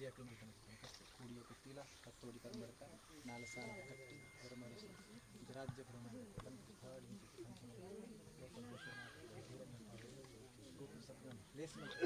ಹಿರಿಯಕಲು ಕೂಡಿಯ ಕುತ್ತಿಲ ಕತ್ತೋಡಿ ಕರ್ಮಡಕ ನಾಲ್ ಸಾಲ ಕಟ್ಟಿ ಹೊರಮರಸು ರಾಜ್ಯ ಪ್ಲೇಸ್ಮೆಂಟ್.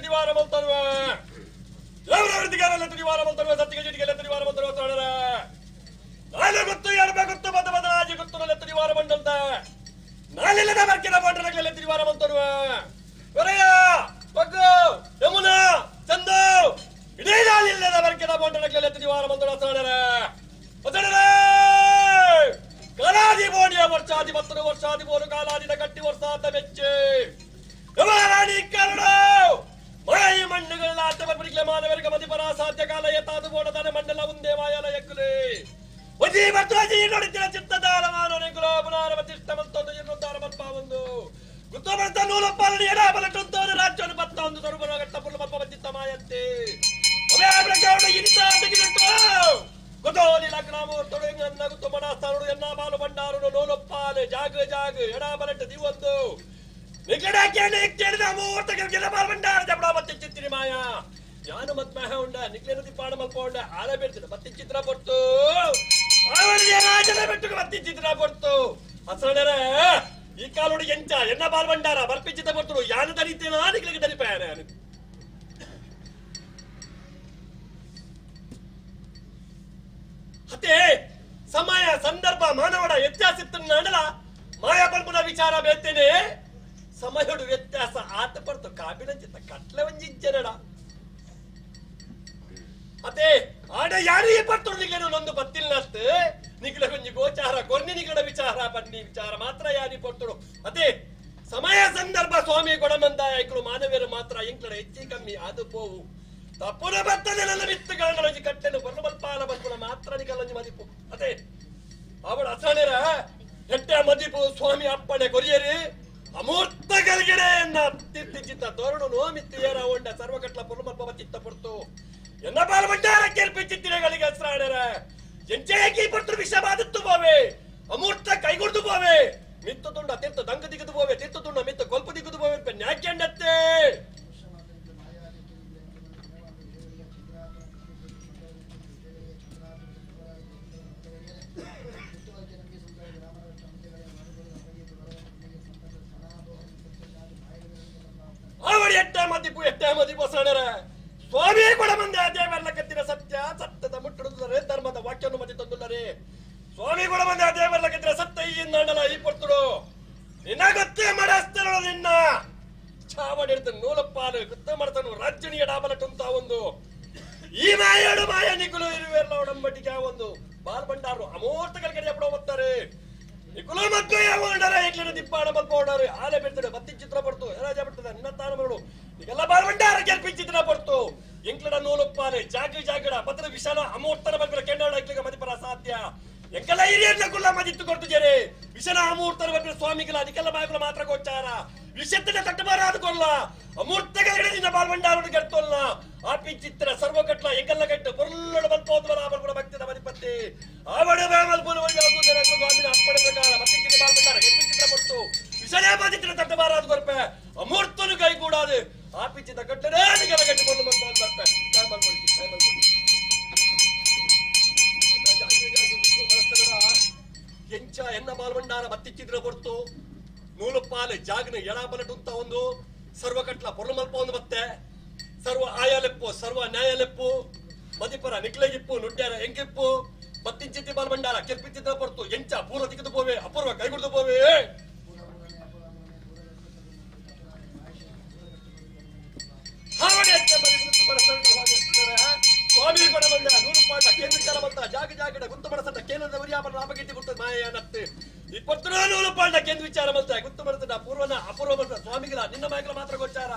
ದಿವಾರ ಮಲ್ತನುವೆ ದೇವರವೃತ್ತಿಗಾರಲ್ಲ ದಿವಾರ ಮಲ್ತನುವೆ ಸತ್ತಿಗೆ ಜಿಟಿಗೆಲ್ಲ ದಿವಾರ ಮಲ್ತನುವೆ ಸೋಣರೆ ನಾಳೆ ಗೊತ್ತು ಎಡಬೆ ಗೊತ್ತು ಬದ ಬದಲಾಜಿ ಗೊತ್ತು ನಲ್ಲ ದಿವಾರ ಬಂದಂತ ನಾಳೆಲ್ಲದ ಬರ್ಕಿನ ಬಂಡರಗಳೆಲ್ಲ ದಿವಾರ ಮಲ್ತನುವೆ ವರಯ ಬಗ್ಗು ಯಮುನಾ ಚಂದು ಇಡೀ ನಾಳಿಲ್ಲದ ಬರ್ಕಿನ ಬಂಡರಗಳೆಲ್ಲ ದಿವಾರ ಮಲ್ತನುವೆ ಸೋಣರೆ ಸೋಣರೆ ಕಾಲಾದಿ ಬೋಣಿಯ ವರ್ಷಾದಿ 10 ವರ್ಷಾದಿ ಬೋನು ಕಾಲಾದಿನ ಕಟ್ಟಿ ವರ್ಷಾದ ಮೆಚ್ಚೆ ರಾಣಿ ಕರುಣ ಮಾಯಿ ಮಣ್ಣುಗಳ ಆತಮರ್ಪಡಿಕೆ ಮಾನವರಿಗೆ ಮದಿಪರ ಸಾಧ್ಯ ಕಾಲ ಎತ್ತಾದು ಬೋಡದಾನೆ ಮಣ್ಣೆಲ್ಲ ಉಂದೇ ಮಾಯಲ ಎಕ್ಕುಲೆ ಒಜಿ ಮತ್ತು ಅಜಿ ನೋಡಿದ್ದಿನ ಚಿತ್ತದಾರ ಮಾನವನೇ ಗುಲಾಬುಲಾರ ಮತ್ತಿಷ್ಟಮಂತೊಂದು ಇರುತ್ತಾರ ಮಲ್ಪ ಒಂದು ಗುತ್ತಮಂತ ನೂಲಪ್ಪಾಲನಿ ಎಡಾಬಲಟುಂತೋದು ರಾಜ್ಯವನ್ನು ಬತ್ತ ಒಂದು ಸ್ವರೂಪನ ಗಟ್ಟ ಪುಲ್ಲ ಮಲ್ಪ ಮತ್ತಿತ್ತ ಮಾಯಂತೆ ಗೊತ್ತೋಲಿ ಲಗ್ನಾಮು ತೊಡಂಗನ್ನ ಗುತ್ತು ಮನಸ್ಥಾನಡು ಎನ್ನ ಬಾಲು ಬಂಡಾರು ನೂಲಪ್ಪಾಲೆ ಜಾಗ ಜಾಗ ಎಡಾಬಲಟ ದಿವೊಂದು ಯಾನು ಮತ್ ಉಂಡ ನಿಕ್ಲೇನ ದಿಪ್ಪಾಣ ಮಲ್ಪ ಉಂಡ ಆಲ ಬೇಡ್ತಿದ ಮತ್ತಿ ಚಿತ್ರ ಕೊಡ್ತು ರಾಜನ ಬೆಟ್ಟುಗೆ ಮತ್ತಿ ಚಿತ್ರ ಕೊಡ್ತು ಅಸಲರ ಈ ಕಾಲೋಡಿ ಎಂಚ ಎನ್ನ ಬಾಲ್ ಬಂಡಾರ ಬರ್ಪಿಚಿತ ಕೊಡ್ತು ಯಾನು ದರಿತೇನ ನಿಕ್ಲಿಗೆ ದರಿಪಾಯ ಅದೇ ಸಮಯ ಸಂದರ್ಭ ಮಾನವಡ ವ್ಯತ್ಯಾಸ ಇತ್ತು ನಾಡಲ ಮಾಯಾ ಬಲ್ಪುನ ವಿಚಾರ ಬೇತೇನೆ ಸಮಯಡು ವ್ಯತ್ಯಾಸ ಆತ ಪಡ್ತು ಕಾಬಿನ ಚಿತ್ತ ಕಟ್ಲೆ ಒಂಜಿಜ್ಜನಡ ಅದೇ ಆಡ ಯಾರಿಗೆ ಪಡ್ತು ನಿಗನು ನೊಂದು ಬತ್ತಿಲ್ಲತ್ ನಿಗಲ ಕೊಂಜಿ ಗೋಚಾರ ಕೊರ್ನಿ ನಿಗಡ ವಿಚಾರ ಬನ್ನಿ ವಿಚಾರ ಮಾತ್ರ ಯಾರಿ ಪಡ್ತುಡು ಅದೇ ಸಮಯ ಸಂದರ್ಭ ಸ್ವಾಮಿ ಕೊಡಮಂದಾಯ ಇಕ್ಕಳು ಮಾನವೀಯರು ಮಾತ್ರ ಇಂಕ್ಲಡ ಹೆಚ್ಚಿ ಕಮ್ಮಿ ಅದು ಪೋವು ತಪ್ಪುನ ಬರ್ತದೆ ನನ್ನ ಮಿತ್ತುಗಳ ಕಟ್ಟೆನು ಬರಲು ಬಲ್ಪಾಲ ಬಲ್ಪುನ ಮಾತ್ರ ನಿಗಲಂಜಿ ಮದಿಪು ಅದೇ ಅವಳ ಅಸಣರ ಎಟ್ಟೆ ಮದಿಪು ಸ್ವಾಮಿ ಅಪ್ಪಣೆ ಕೊರಿಯರಿ ಅಮೂರ್ತ ಗಲ್ಗೆಡೆಯನ್ನ ತಿರ್ತಿಚಿತ್ತ ತೋರಣು ನೋಮಿತ್ತಿಯರ ಉಂಡ ಸರ್ವಕಟ್ಲ ಪುರುಮಲ್ಪ ಚಿತ್ತ ಪುರ್ತು ಎನ್ನ ಬಾಲಭಂಡಾರ ಕೇಳ್ಪಿಚಿತ್ತಿರಗಳಿಗೆ ಅಸ್ರಾಣರ ಎಂಚೆಯಾಗಿ ಪಟ್ಟು ವಿಷ ಬಾದಿತ್ತು ಬೋವೆ ಅಮೂರ್ತ ಕೈಗುಡ್ದು ಬೋವೆ ಮಿತ್ತು ತುಂಡ ತೀರ್ಥ ದಂಗ ದಿಗದು ಬೋವೆ ತೀರ್ಥ ತುಂಡ ಮಿತ್ತ ಕೊಲ್ಪ ದಿಗದು ಬೋವೆ ನ್ಯಾಕ್ಯಂಡತ್ತೆ ಮದಿಪು ಎಟ್ಟೆ ಮದಿಪು ಸಣರ ಸ್ವಾಮಿ ಕೂಡ ಮಂದೆ ದೇವರ ಕತ್ತಿನ ಸತ್ಯ ಸತ್ಯದ ಮುಟ್ಟುಡುತ್ತಾರೆ ಧರ್ಮದ ವಾಕ್ಯವನ್ನು ಮತಿ ತಂದುಲ್ಲರೆ ಸ್ವಾಮಿ ಕೂಡ ಮಂದೆ ದೇವರ ಕತ್ತಿನ ಸತ್ಯ ಈ ನಾಡಲ ಈ ಪೊರ್ತುಡು ನಿನ್ನ ಗೊತ್ತೇ ಮಾಡಸ್ತರು ನಿನ್ನ ಚಾವಡಿಡ್ತ ನೂಲಪ್ಪಾಲು ಗೊತ್ತೇ ಮಾಡ್ತಾನು ರಾಜ್ಯನಿಯ ಡಾಬಲಟುಂತ ಒಂದು ಈ ಮಾಯಡು ಮಾಯ ನಿಗುಲು ಇರುವೆಲ್ಲ ಒಡಂಬಟ್ಟಿಗೆ ಒಂದು ಬಾಲ್ ಬಂಡಾರು ಅಮೂರ್ತಗಳ ಕಡೆ ಎಪ್ಪಡ ಹೋಗ್ತಾರೆ ನಿಕುಲು ಮಕ್ಕಳು ಯಾವ ಇಡ್ಲಿನ ದಿಪ್ಪಾಣ ಮಲ್ಪೋಡಾರು ಆಲೆ ಬಿಡ್ತಾರೆ ಬತ್ತಿ ಚಿತ್ರ ಪಡ್ತು ರಾಜ ಬಿಡ್ತದೆ ನಿನ್ನ ತಾನ ಮಗಳು ಈಗೆಲ್ಲ ಬಾಲ್ಬಂಡಾರ ಕೆಲ್ಪಿಂಚಿತ್ರ ಪಡ್ತು ಎಂಕ್ಲಡ ನೂಲುಪ್ಪಾಲೆ ಜಾಗ ಜಾಗಡ ಪತ್ರ ವಿಶಾಲ ಅಮೂರ್ತನ ಬಗ್ಗೆ ಕೆಂಡಾಡ ಇಕ್ಲಿಗ ಮದಿಪರ ಸಾಧ್ಯ ಎಂಕೆಲ್ಲ ಹಿರಿಯರ್ನ ಕುಲ್ಲ ಮದಿತ್ತು ಕೊಡ್ತು ಜರೆ ವಿಶಾಲ ಅಮೂರ್ತನ ಬಗ್ಗೆ ಸ್ವಾಮಿಗಳ ಅದಕ್ಕೆಲ್ಲ ಬಾಯ್ಗಳ ಮಾತ್ರ ಗೋಚಾರ ವಿಷತ್ತಿನ ತಟ್ಟಬಾರಾದ ಕೊಲ್ಲ ಅಮೂರ್ತಗಳ ನಿನ್ನ ಬಾಲ್ಬಂಡಾರನ್ನು ಕೆಡ್ತೊಲ್ಲ ಆಪಿ ಚಿತ್ರ ಸರ್ವಕಟ್ಲ ಎಂಗೆಲ್ಲ ಕಟ್ಟು ಪೊರ್ಲೊಡ ಬಲ್ಪೋದ್ವಲ ಬಲ್ಪುಡ ಭಕ್ತಿದ ಮದಿಪತ್ತಿ ಆವಡ ಮಲ್ಪುನ ಸ್ವಾಮಿನ ಅಪ್ಪಣೆ ಪ್ರಕಾರ ಮತ್ತಿ ಚಿತ್ರ ಬಾಲ್ಬಂಡಾರ ಕೆಲ್ಪಿಂಚಿತ್ರ ಕೊಡ್ತು ವಿಷಯ ಮದಿತ್ತಿನ ತಟ್ಟಬಾರಾದ ಕೊರ್ಪೆ ಅಮೂರ್ತನು ಕೈಗೂಡಾದು ಆಪಿಚಿತ ಕಟ್ಟರೆ ನಿಗಲ ಕಟ್ಟಿಕೊಂಡು ಬರ್ಪೆ ಎಂಚ ಎನ್ನ ಬಾಲ್ಬಂಡಾರ ಬತ್ತಿಚ್ಚಿದ್ರ ಹೊರ್ತು ನೂಲುಪಾಲೆ ಜಾಗನ ಎಡಾಬಲಟುಂತ ಒಂದು ಸರ್ವಕಟ್ಲ ಪೊರ್ಲಮಲ್ಪ ಒಂದು ಬತ್ತೆ ಸರ್ವ ಆಯಾಲೆಪ್ಪು ಸರ್ವ ನ್ಯಾಯಲೆಪ್ಪು ಮದಿಪರ ನಿಕ್ಲೆಗಿಪ್ಪು ನುಡ್ಯಾರ ಎಂಕಿಪ್ಪು ಬತ್ತಿಂಚಿತ್ತಿ ಬಾಲ್ಬಂಡಾರ ಕೆಲ್ಪಿಚ್ಚಿದ್ರ ಹೊರ್ತು ಎಂಚ ಪೂರ್ವ ತಿಕ್ಕಿದು ಪೋವೆ ಅಪೂರ್ವ ಕೈಗುಡ್ದು ಪೋವೆ ಸ್ವಾಮಿ ಕೂಡ ಬಂದ ನೂರು ಪಾಠ ಕೇಂದ್ರ ಬಂತ ಜಾಗ ಜಾಗಡ ಗುತ್ತು ಮನಸಂತ ಕೇಂದ್ರದ ಉರಿಯಾಪನ ರಾಮಗಿಟ್ಟಿ ಬಿಡ್ತದೆ ಮಾಯನತ್ತೆ ಇಪ್ಪತ್ತು ನೂರು ಪಾಠ ಕೇಂದ್ರ ವಿಚಾರ ಬಂತ ಗುತ್ತು ಮನಸಂತ ಪೂರ್ವನ ಅಪೂರ್ವ ಬಂತ ಸ್ವಾಮಿಗಳ ನಿನ್ನ ಮಾಯಗಳ ಮಾತ್ರ ಗೋಚಾರ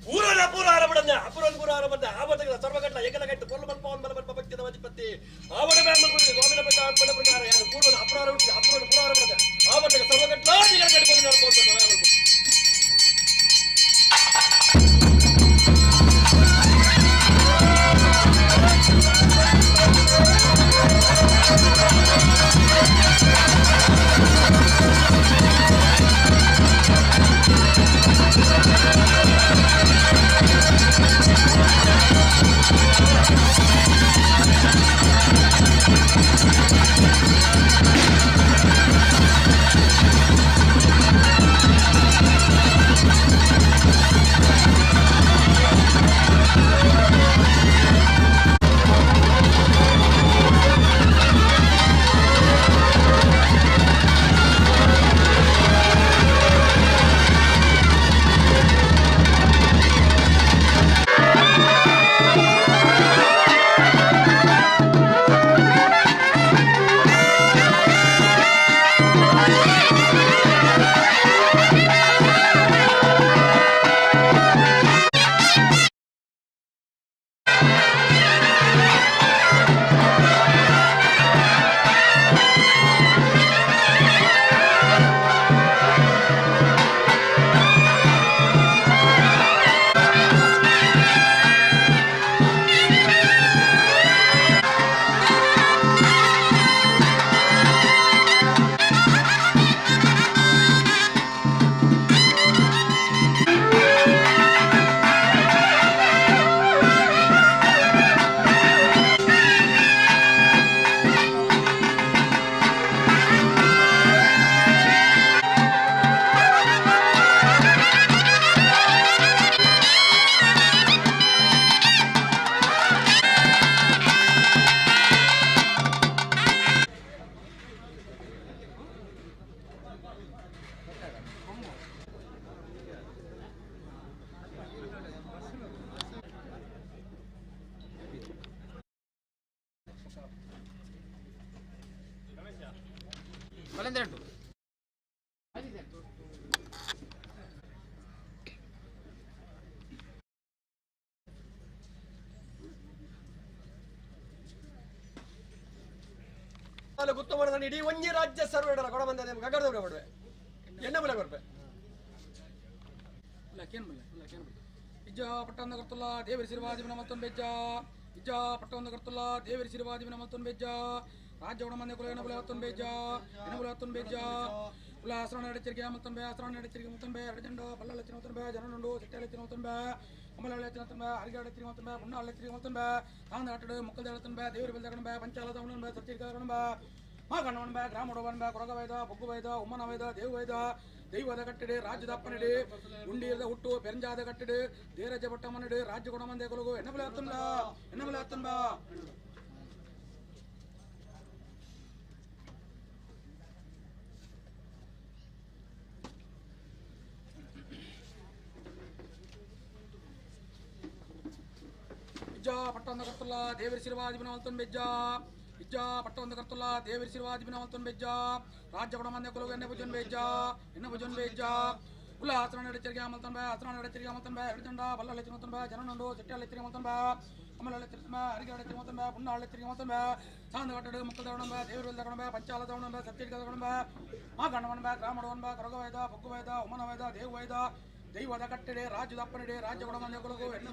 ಪೂರ್ವನ ಪೂರ್ವ ಆರಬಡನ್ನ ಅಪೂರ್ವನ ಪೂರ್ವ ಆರಬಡ ಆವತಗಳ ಸರ್ವಗಟ್ಲ ಏಕಲ ಗಟ್ಟು ಪೊರ್ಲು ಮಲ್ಪ ಬಲ ಬಲ್ಪ ಭಕ್ತಿದ ಅಧಿಪತಿ ಆವಡ ಸ್ವಾಮಿನ ಪ್ರಕಾರ ಪ್ರಕಾರ ಯಾರು ಪೂರ್ವನ ಅಪೂರ್ವ ಅಪೂರ್ವ ಪೂರ್ವ ಆರಬಡ ಆವತಗಳ ಸರ್ವಗಟ್ಲ ಗಟ್ಟು ಕತ್ತಲ ಗುತ್ತು ಮಾಡಿದ ಇಡೀ ಒಂಜಿ ರಾಜ್ಯ ಸರ್ವೇಡರ ಕೊಡ ಬಂದ ಗಗಡದವ್ರೆ ಕೊಡುವೆ ಎಣ್ಣೆ ಬುಲೆ ಕೊಡ್ಬೆ ಇಜ್ಜಾ ಪಟ್ಟಂದ ಕರ್ತುಲ್ಲ ದೇವರ ಶಿರ್ವಾದಿವಿನ ಮತ್ತೊಂದು ಬೆಜ್ಜ ಇಜ್ಜಾ ಪಟ್ಟಂದ ಕರ್ತುಲ್ಲ ದೇವರ ಶಿರ್ವಾದಿವಿನ ಮತ್ತೊಂದು ಬೆಜ್ಜ ರಾಜ್ಯ ಮಂದಿ ಕುಲ ಎಣ್ಣಬುಲೆ ಹತ್ತೊಂದು ಬೆಜ್ಜ ಎಣ್ಣಬುಲೆ ಹತ್ತೊಂದು ಬೆಜ್ಜ ಕುಲ ಆಶ್ರಣ ಎಚ್ಚರಿಕೆ ಮತ್ತೊಂಬೆ ಆಶ್ರಣ ಎಚ್ಚರಿಕೆ ಮತ್ತೊಂಬೆ ಎರಡು ಜಂಡು ಪಲ್ಲ ಎತ್ತಿನ ಮತ್ತೊಂಬೆ ಜನನುಂಡು ಸಿಟ್ಟೆ ಎತ್ತಿನ ಮತ್ತೊಂಬೆ ಕಮಲ ಎತ್ತಿನ ಮತ್ತೊಂಬೆ ಅರಿಗೆ ಎತ್ತಿನ ಮತ್ತೊಂಬೆ ಪುಣ್ಣ ಎತ್ತಿನ ಮತ್ತೊಂಬೆ ತಾಂದ ಆಟಡು ಮುಕ್ಕಲ್ದ ಎತ್ತೊಂಬೆ ದೇವರ ಬೆಲ್ದ ಪಂಚಾಲ ತಗೊಂಡು ಸಚ್ಚಿರಿಕೆ ತಗೊಂಡು ಮಾಗಣ್ಣವನ್ಬ ಗ್ರಾಮಡವನ್ಬ ಕೊರಗವೈದ ಬೊಗ್ಗುವೈದ ಉಮ್ಮನವೈದ ದೇವವೈದ ದೈವದ ಕಟ್ಟಡಿ ರಾಜ್ಯದ ಅಪ್ಪನಡಿ ಉಂಡಿಯದ ಹುಟ್ಟು ಪೆರಂಜಾದ ಕಟ್ಟಡಿ ದೇರಜ ಪಟ್ಟಮ್ಮನಡಿ ರಾಜ್ಯ ಕೊಡಮಂದೆ ಕೊಲಗು ಎನ್ನಬಲ ಹತ್ತುಂಬ ಎನ್ನಬಲ ಹತ್ತುಂಬ ಇಜ್ಜಾ ಪಟ್ಟೊಂದ ಕರ್ತುಲ್ಲ ದೇವರ ಶಿರ್ವಾದಿಬಿನ ಮಲ್ತೊಂದು ಬೆಜ್ಜ ಇಜ್ಜಾ ಪಟ್ಟೊಂದು ಕರ್ತುಲ್ಲ ದೇವರ ಶಿರ್ವಾದಿಬಿನ ಮಲ್ತೊಂದು ಬೆಜ್ಜ ರಾಜ್ಯ ಕೊಡಮಂದೆ ಕೊಲಗು ಎಣ್ಣೆ ಭುಜನ್ ಬೆಜ್ಜ ಎಣ್ಣೆ ಭುಜನ್ ಬೆಜ್ಜ ಉಲ್ಲ ಆಸನ ಎಚ್ಚರಿಕೆ ಮಲ್ತೊಂಬೆ ಆಸನ ಎಚ್ಚರಿಕೆ ಮಲ್ತೊಂಬೆ ಎರಡು ಜಂಡ ಬಲ್ಲ ಎಚ್ಚರಿಕೆ ಮಲ್ತೊಂಬೆ ಜನನುಂಡು ಸಿಟ್ಟೆ ಎಚ್ಚರಿಕೆ ಮಲ್ತೊಂಬೆ ಕಮಲ ಎಚ್ಚರಿಕೆ ಅರಿಗೆ ಎಚ್ಚರಿಕೆ ಮಲ್ತೊಂಬೆ ಪುಣ್ಣ ಎಚ್ಚರಿಕೆ ಮಲ್ತೊಂಬೆ ಸಾಂದ ಕಟ್ಟಡು ಮಕ್ಕಳ ತಗೊಂಬೆ ದೇವರ ತಗೊಂಬೆ ಪಂಚಾಲ ತಗೊಂಬೆ ಸತ್ತಿಗೆ ತಗೊಂಬೆ ಮಾಗಣ್ಣವನ್ಬೆ ಗ್ರಾಮಡವನ್ಬೆ ಕೊರಗವೈದ ಬೊಗ್ಗುವೈದ ಉಮ್ಮನವೈದ ದೇವವೈದ ದೈವದ ಕಟ್ಟಡಿ ರಾಜ್ಯದ ಅಪ್ಪನಡಿ ರಾಜ್ಯ ಕೊಡಮಂದೆ ಕೊಲಗು ಎಣ್ಣೆ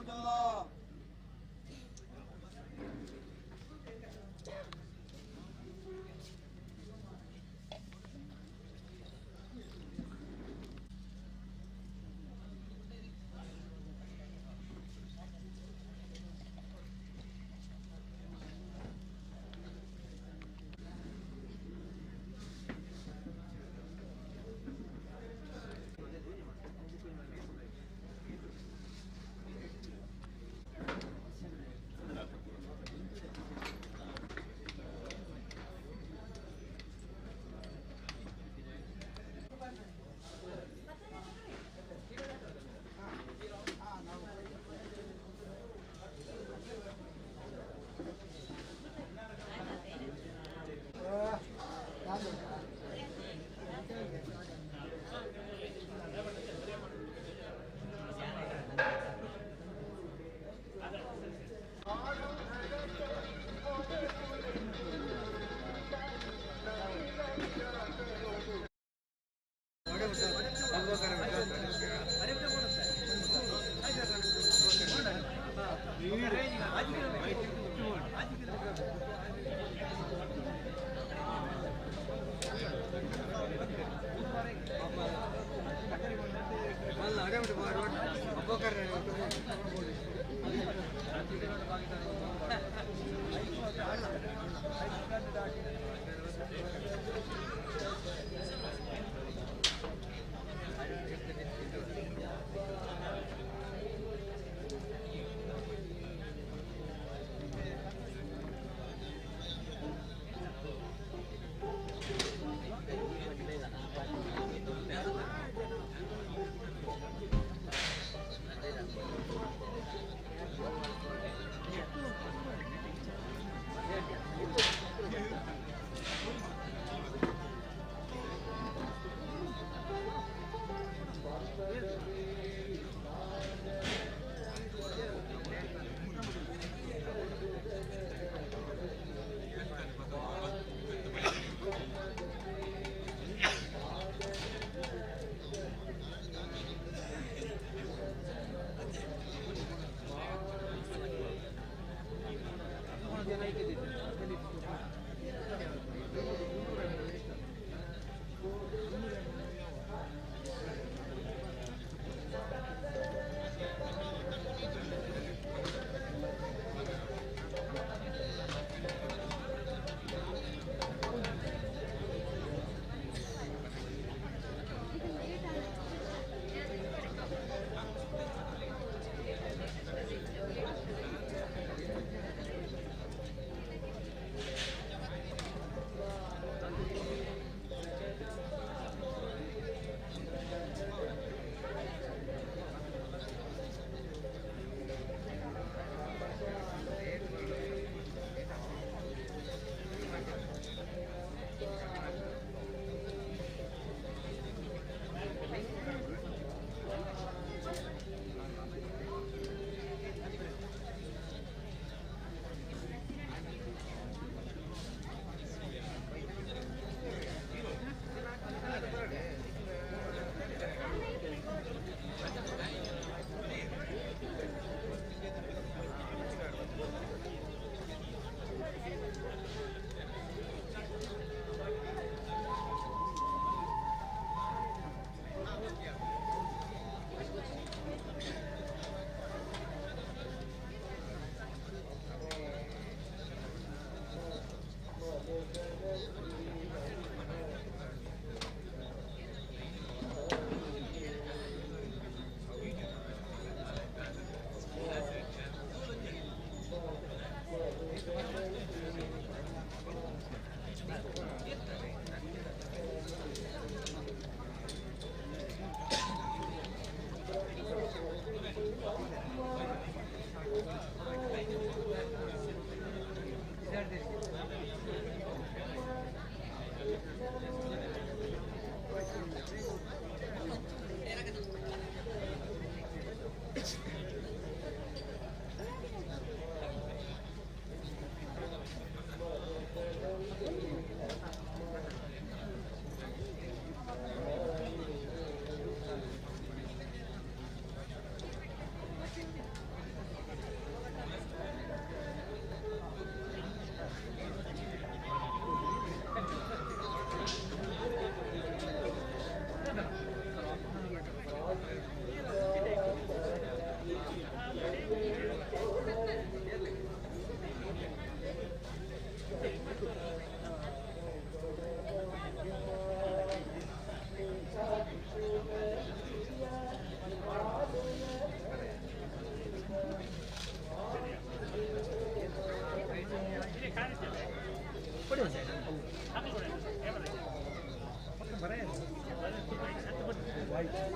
Ah!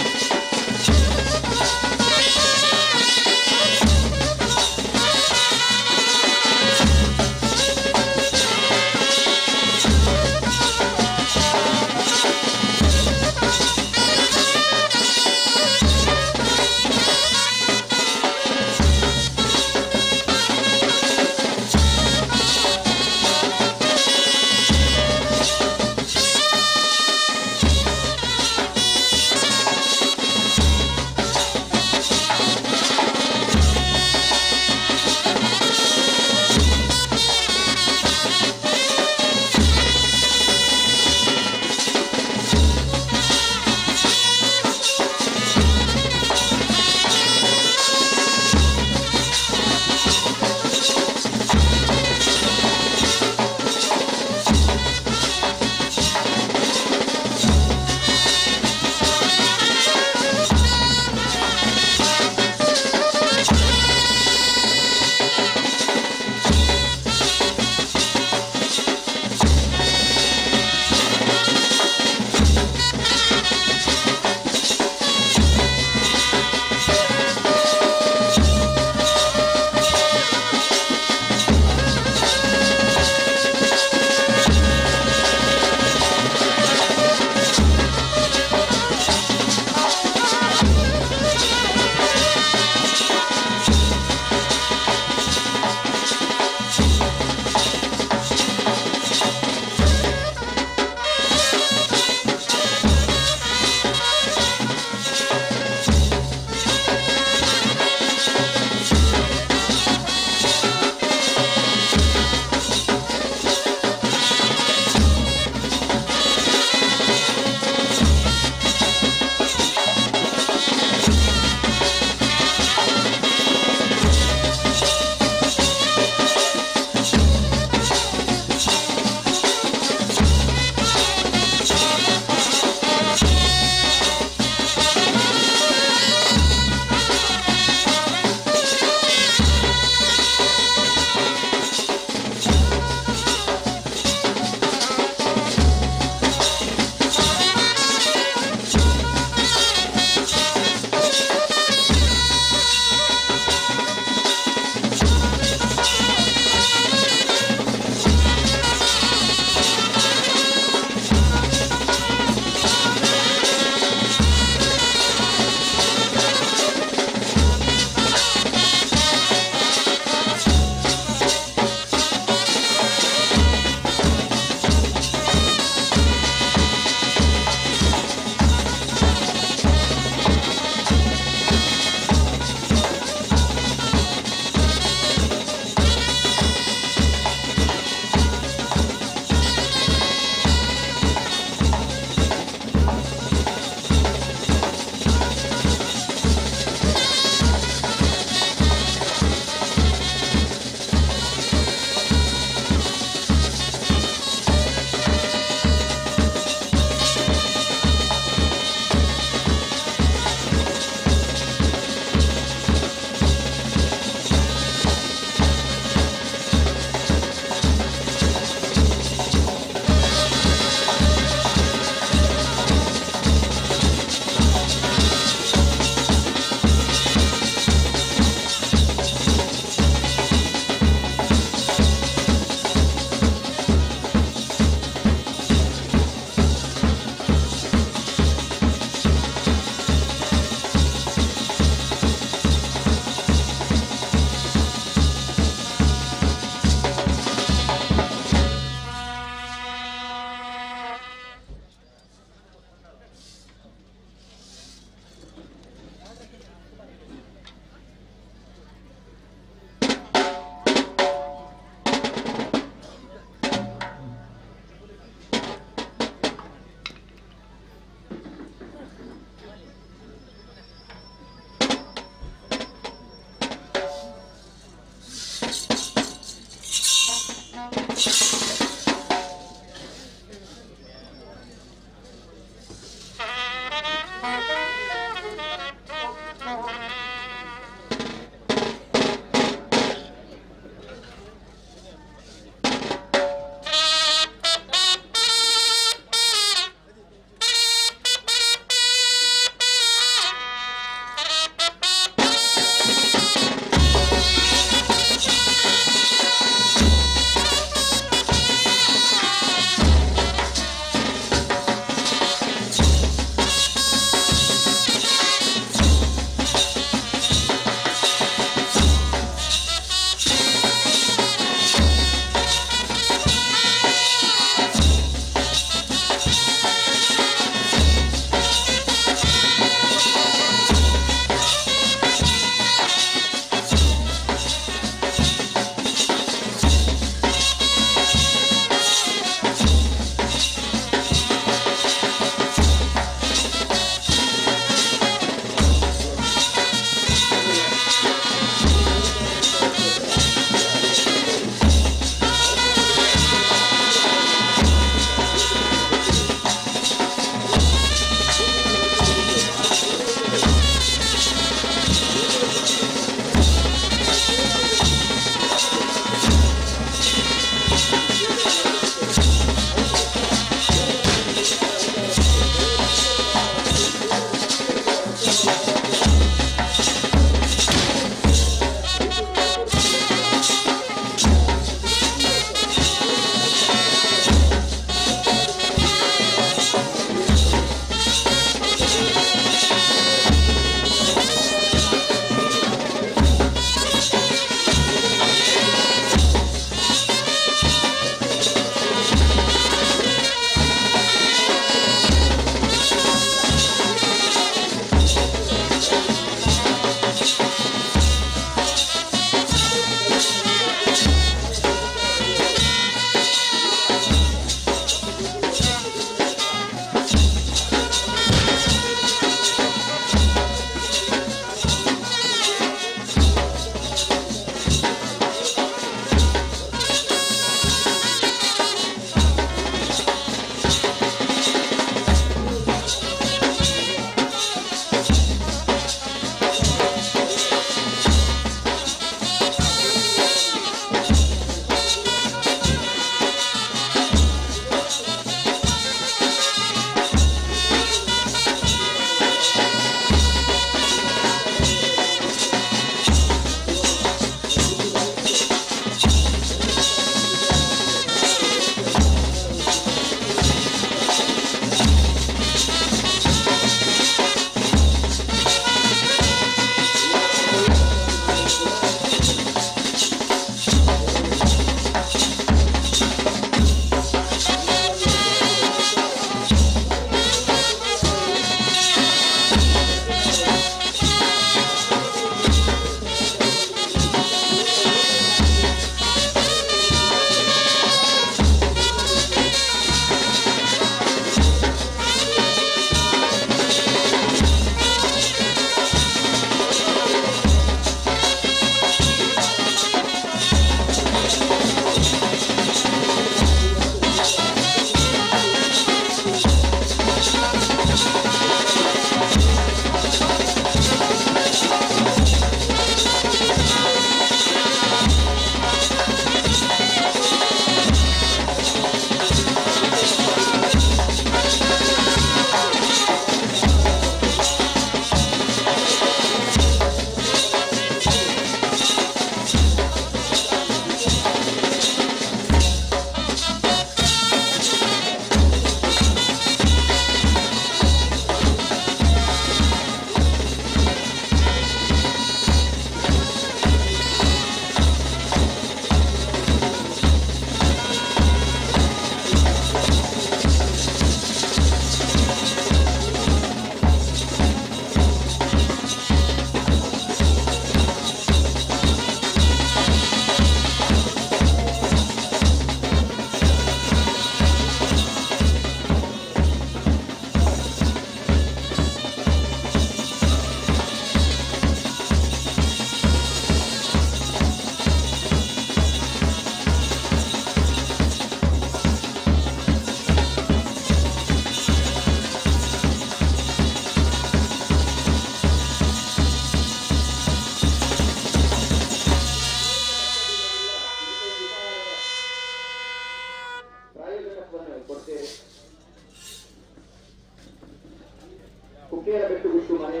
ಕುಕ್ಕೇರ ಬೆಟ್ಟು ಗುಟ್ಟು ಮನೆ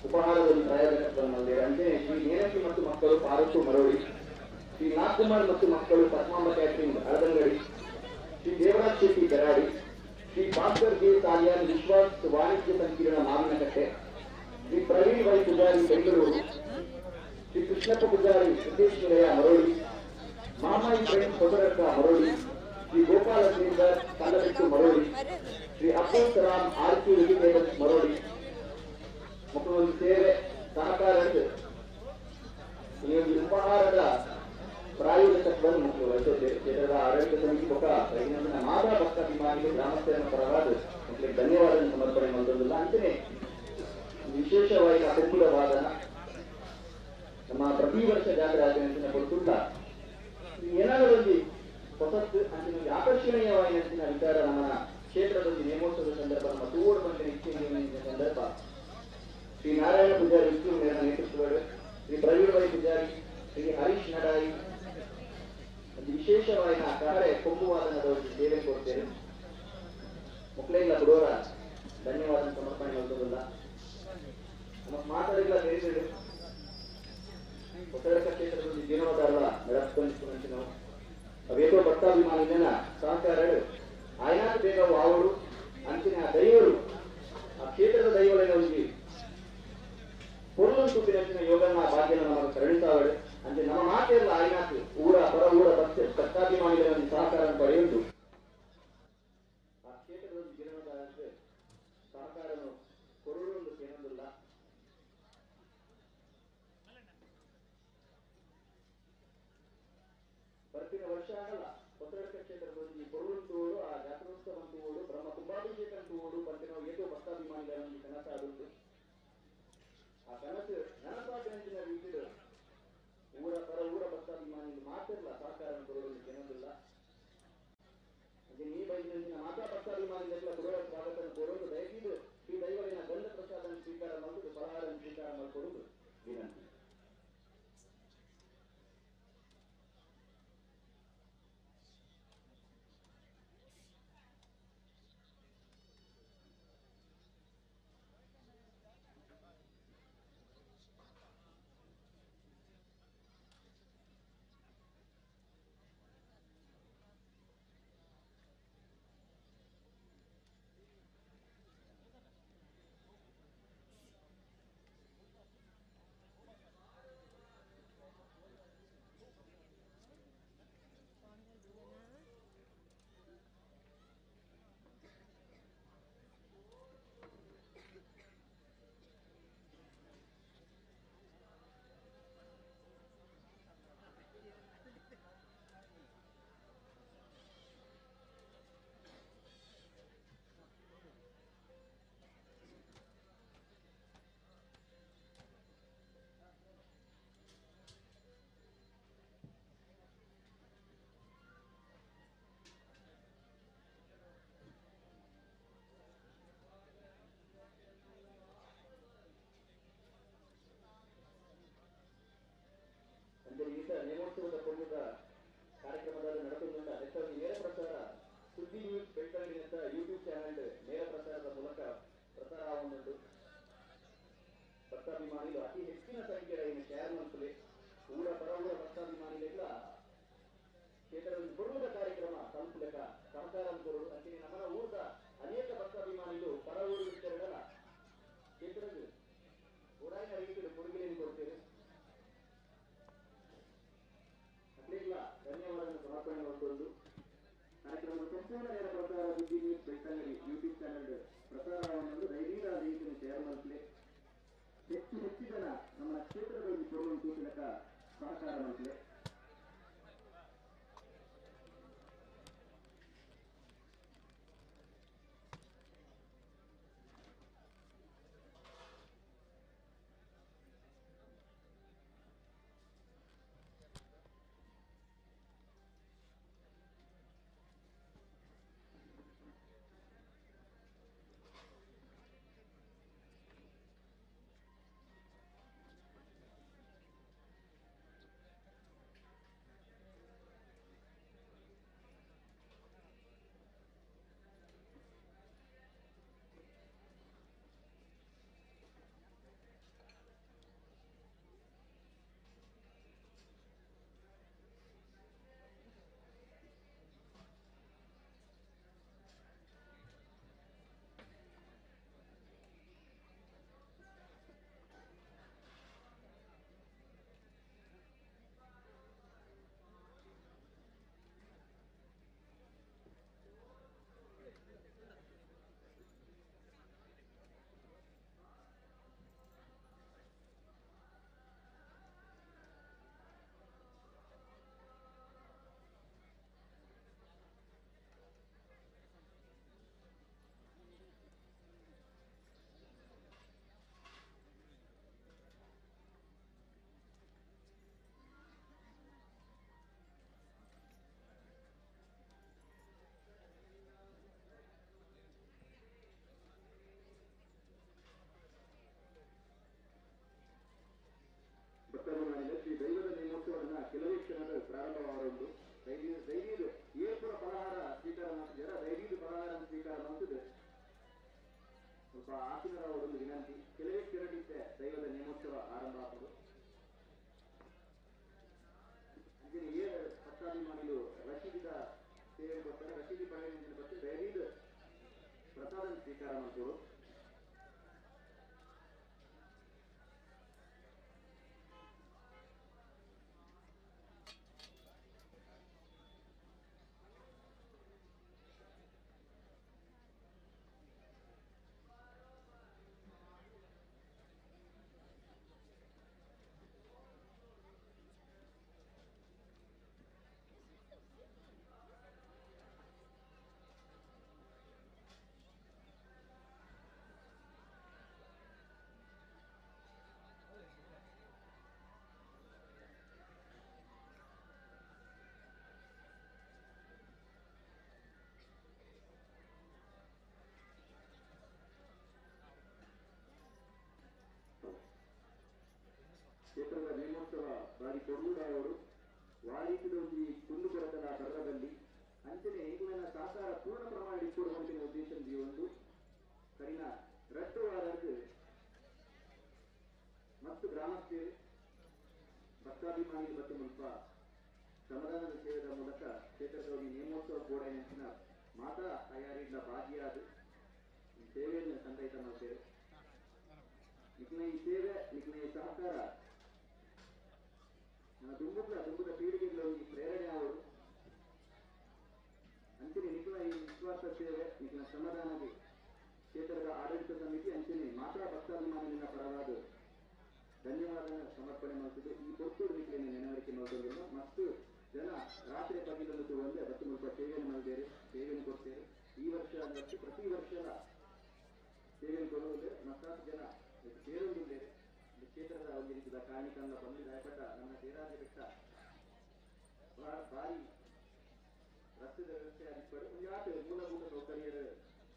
ಉಪಹಾರದಲ್ಲಿ ಪ್ರಾಯೋಜಕತ್ವವನ್ನು ಅಂಚನೆ ಶ್ರೀ ಮೇನಕಿ ಮತ್ತು ಮಕ್ಕಳು ಪಾರತ್ತು ಮರೋಳಿ, ಶ್ರೀ ನಾಗಕುಮಾರ್ ಮತ್ತು ಮಕ್ಕಳು ಪದ್ಮಾಂಬ ಕ್ಯಾಟರಿಂಗ್ ಅಳದಂಗಡಿ, ಶ್ರೀ ದೇವರಾಜ್ ಶೆಟ್ಟಿ ಬೆರಾಡಿ, ಶ್ರೀ ಭಾಸ್ಕರ್ ಜೆ ಸಾಲಿಯಾನ್ ವಿಶ್ವಾಸ್ ವಾಣಿಜ್ಯ ಸಂಕೀರ್ಣ ಮಾವಿನಕಟ್ಟೆ, ಶ್ರೀ ಪ್ರವೀಣ್ ವೈ ಪೂಜಾರಿ ಬೆಂಗಳೂರು, ಶ್ರೀ ಕೃಷ್ಣಪ್ಪ ಪೂಜಾರಿ ಸಿದ್ದೇಶ್ ನಿಲಯ ಮರೋಳಿ, ಮಾಮಾಯಿ ಫ್ರೆಂಡ್ ಹೊಸರಕ್ಕ ಮರೋಳಿ, ಶ್ರೀ ಗೋಪಾಲ ಶ್ರೀಧರ್ ಕಲ್ಲಬೆಟ್ಟು ಮರೋಳಿ, ಶ್ರೀ ಅಬ್ದುಲ್ ಸಲಾಂ ಆರ್ ಕ್ಯೂ ವೆಜಿಟೇಬಲ್ಸ್ ಮರೋಳಿ ಮಕ್ಕಳು ಸೇವೆ ಸಹಕಾರ ಈ ಒಂದು ಉಪಹಾರದ ಪ್ರಾಯೋಜಕತ್ವವನ್ನು ಮಕ್ಕಳು ವಹಿಸಿದ್ದೇವೆ. ಕ್ಷೇತ್ರದ ಆಡಳಿತ ಸಮಿತಿ ಬೊಕ್ಕ ರಘುನಂದನ ಮಾತಾ ಭಕ್ತಾಭಿಮಾನಿಗಳು ಗ್ರಾಮಸ್ಥರ ಪರವಾದ ಮಕ್ಕಳಿಗೆ ಧನ್ಯವಾದ ಸಮರ್ಪಣೆ ಮಾಡೋದಿಲ್ಲ. ಅಂತೆಯೇ ವಿಶೇಷವಾಗಿ ಕೊಂಬುದ ವಾದನ ನಮ್ಮ ಪ್ರತಿ ವರ್ಷ ಜಾತ್ರೆ ಆಚರಣೆ ಕೊಡ್ತುಲ್ಲ ಏನಾದರೂ ಹೊಸತ್ತು ಅಂಚಿನ ಆಕರ್ಷಣೀಯವಾಗಿ ಅಂಚಿನ ವಿಚಾರ ನಮ್ಮ ಕ್ಷೇತ್ರದಲ್ಲಿ ನೇಮೋತ್ಸವದ ಸಂದರ್ಭ ನಮ್ಮ ತೂವೋಡು ಬಂದಿನ ಇಚ್ಛೆ ಸಂದರ್ಭ ಶ್ರೀ ನಾರಾಯಣ ಪೂಜಾರಿ ನೇತೃತ್ವಗಳು ಶ್ರೀ ಪ್ರವೀಣ್ ವೈ ಪೂಜಾರಿ, ಶ್ರೀ ಹರೀಶ್ ನಡಾಯಿ ವಿಶೇಷವಾಗಿ ಕಹರೆ ಕೊಂಬುವಾದನದ ಸೇವೆ ಕೊಡ್ತೇನೆ. ಮಕ್ಕಳೆಲ್ಲ ಬಿಡೋರ ಧನ್ಯವಾದ ಸಮರ್ಪಣೆ ಮಾಡೋದಿಲ್ಲ. ನಮ್ಮ ಮಾತಾಡಿಲ್ಲ ಬೇರೆ ಹೊಸಡಕ ಕ್ಷೇತ್ರದಲ್ಲಿ ಜೀರ್ಣೋದ್ಧಾರ ನಡೆಸ್ಕೊಂಡು ನಾವು ಅವೇತೋ ಭಕ್ತಾಭಿಮಾನಿನ ಸಹಕಾರ ಆಯ್ನಾಥ ಬೇಗ ಆವಳು ಅಂಚಿನ ದೈವರು ಆ ಕ್ಷೇತ್ರದ ದೈವಗಳ ಒಂದು ಪೊರ್ಲು ಸುಪ್ಪಿನ ಯೋಗನ ಭಾಗ್ಯನ ನಮಗೆ ಕರುಣಿಸಾವಳು. ಅಂದ್ರೆ ನಮ್ಮ ಮಾತೆಲ್ಲ ಆಯ್ನಾಥ್ ಊರ ಪರ ಊರ ಭಕ್ತಾಭಿಮಾನಿಗಳ ಒಂದು ಸಹಕಾರ ಪಡೆಯುವುದು ಆ ಕ್ಷೇತ್ರದಲ್ಲಿ ಜೀರ್ಣೋದ್ಧಾರಕ್ಕೆ ಸಹಕಾರನು ಕೊರಳು ಒಂದು ಏನೊಂದಿಲ್ಲ. ಬರ್ತಿನ ವರ್ಷ ಆಗಲ್ಲ ಹೊಸಡಕ ಕ್ಷೇತ್ರದಲ್ಲಿ ಕೊರಳು ಆ ಜಾತ್ರೋತ್ಸವ ಅಂತೂಡು ಬ್ರಹ್ಮ ಕುಂಭಾಭಿಷೇಕ ಅಂತೂಡು ಬರ್ತಿನ ಏತೋ ಭಕ್ತಾಭಿಮಾನಿಗಳ ಒಂದು ಕನಸ ಆದುಂಟು. ಆ ಕನಸು ನನಸಾಗಿನ ರೀತಿಯಲ್ಲಿ ಊರ ಪರ ಊರ ಭಕ್ತಾಭಿಮಾನಿಗಳು ಮಾತಿರಲ್ಲ ಸಹಕಾರ ಕೊಡೋದಕ್ಕೆ ಏನೊಂದಿಲ್ಲ. ಅದೇ ನೀ ಬೈದಿನ ಮಾತಾ ಭಕ್ತಾಭಿಮಾನಿಗಳೆಲ್ಲ ಕೊಡುವ ಸ್ವಾಗತ ಕೋರೋದು ದಯವಿಟ್ಟು ಶ್ರೀ ದೈವಳಿನ ಗಂಧ ಪ್ರಸಾದ ಸ್ವೀಕಾರ ಮಾಡುವುದು ಫಲಹಾರ ಸ್ವೀಕಾರ ಮಾಡಿಕೊಡುವುದು ವಿನಂತಿ. ನೇಮೋತ್ಸವದ ಪ್ರಮುಖ ಕಾರ್ಯಕ್ರಮದಲ್ಲಿ ನಡೆದುಕೊಂಡ ಹೆಚ್ಚಾಗಿ ನೇರ ಪ್ರಸಾರ ಸುದ್ದಿ ನ್ಯೂಸ್ ಬೆಳ್ತಂಗಡಿನಂತ ಯೂಟ್ಯೂಬ್ ಚಾನೆಲ್ ನೇರ ಪ್ರಸಾರದ ಮೂಲಕ ಪ್ರಸಾರ ಆಗುಂಟು. ಭಕ್ತಾಭಿಮಾನಿಗಳು ಅತಿ ಹೆಚ್ಚಿನ ಸಂಖ್ಯೆಯ ಶೇರ್ ಮನ್ಸುಲೆ ಊರ ಪರ ಊರ ಭಕ್ತಾಭಿಮಾನಿಗಳೆಲ್ಲ ಕ್ಷೇತ್ರದಲ್ಲಿ ಬರುವುದ ಕಾರ್ಯಕ್ರಮ ತಲುಪುಲಕ ಸಹಕಾರ ಕೊರಡು ಅಂತಿನ ನಮ್ಮ ಊರದ ಅನೇಕ ಭಕ್ತಾಭಿಮಾನಿಗಳು ಪರ ಊರು ವಿಸ್ತರಣೆಗಳ ಕ್ಷೇತ್ರದ ಊರಾಯಿನ ರೀತಿಯಲ್ಲಿ ಕೊಡುಗೆಯನ್ನು ಕೊಡ್ತೇವೆ. ಧನ್ಯವಾದ ಸಮರ್ಪಣೆ ಮಾಡಿಕೊಂಡು ಕಾರ್ಯಕ್ರಮದ ಸಂಪೂರ್ಣ ನೇರ ಪ್ರಸಾರ ಸುದ್ದಿ ನ್ಯೂಸ್ ಬೆಳ್ತಂಗಡಿ ಯೂಟ್ಯೂಬ್ ಚಾನೆಲ್ ಪ್ರಸಾರವನ್ನು ದೈವೀರ ರೀತಿಯನ್ನು ಶೇರ್ ಮಾಡಲಿ. ಹೆಚ್ಚು ಹೆಚ್ಚು ಜನ ನಮ್ಮ ಕ್ಷೇತ್ರದಲ್ಲಿ ಕೊಡುವ ಸೂಚನಕ ಸಹಕಾರ ಮಾಡಲಿ. ಸೇವೆ ಕೊಡ್ತಾರೆ ರಸೀದಿ ಪಡೆಯುವ ಬಗ್ಗೆ ದಯವಿಟ್ಟು ಪ್ರಸಾದ ಸ್ವೀಕಾರ ಮಾಡ್ಬೋದು. ಕ್ಷೇತ್ರದ ನೇಮೋತ್ಸವ ಬಾರಿ ಕೊಡೂಡಾಯವರು ವಾರೀತಿದೊಂದು ಕುಂದು ಕೊರತದ ಬರ್ರದಲ್ಲಿ ಅಂಚನೆ ಈಗಿನ ಸಹಕಾರ ಪೂರ್ಣ ಪ್ರಮಾಣ ಇಟ್ಕೊಡುವಂತಿನ ಉದ್ದೇಶ ಒಂದು ಕರಿನ ರಟ್ಟು ವಾರದ್ದು ಮತ್ತು ಗ್ರಾಮಸ್ಥರು ಭಕ್ತಾಭಿಮಾನಿ ಮತ್ತು ಮುಲ್ಪ ಶ್ರಮದಾನದ ಸೇವೆದ ಮೂಲಕ ಕ್ಷೇತ್ರದ ನೇಮೋತ್ಸವ ಕೂಡ ನೆಂಚಿನ ಮಾತಾ ತಯಾರಿಯಿಂದ ಭಾಗಿಯಾದ ಈ ಸೇವೆಯನ್ನು ಸಂದಯಿತ ಮಾಡ್ತೇವೆ. ನಿಕ್ನ ಈ ಸೇವೆ ನಿಕ್ನ ಈ ಸಹಕಾರ ನನ್ನ ದುಂಬುದ ದುಂಬುದ ಪೀಳಿಗೆಗಳಲ್ಲಿ ಪ್ರೇರಣೆ ಅವರು ಅಂಚನೆ ನಿಖಿಲ ಈ ನಿಸ್ವಾರ್ಥ ಸೇವೆ ನಿಖಿಲ ಶ್ರಮದಾನಕ್ಕೆ ಕ್ಷೇತ್ರದ ಆಡಳಿತ ಸಮಿತಿ ಅಂಚನೆ ಮಾತಾ ಭಕ್ತಾಭಿಮಾನಿಗಳ ಪರವಾದ ಧನ್ಯವಾದ ಸಮರ್ಪಣೆ ಮಾಡುತ್ತಿದೆ. ಈ ಪೊರ್ತೂರು ನಿಖಿಲಿನ ನೆನವರಿಕೆ ಮಾಡಿಕೊಂಡಿಲ್ಲ ಮತ್ತು ಜನ ರಾತ್ರಿ ಪಗಿಲನ್ನು ಒಂದೇ ಬತ್ತು ಮುಲ್ಪ ಸೇವೆಯನ್ನು ಮಾಡಿದ್ದೇವೆ, ಸೇವೆಯನ್ನು ಕೊಡ್ತೇವೆ. ಈ ವರ್ಷ ಮತ್ತು ಪ್ರತಿ ವರ್ಷದ ಸೇವೆಯನ್ನು ಕೊಡುವುದೇ ಮತ್ತಾರು ಜನ ಸೇರುವುದಿದ್ದೇವೆ. ಕ್ಷೇತ್ರದ ಒಂದು ರೀತಿಯ ಕಾರಣಿಕನ್ನ ಬಂದು ದಾಯಪಟ್ಟ ನಮ್ಮ ದೇರಾಜ ಬೆಟ್ಟ ಭಾರಿ ರಸ್ತೆದ ವ್ಯವಸ್ಥೆ ಆಗಿಪ್ಪಡು ಒಂದು ಮೂಲಭೂತ ಸೌಕರ್ಯದ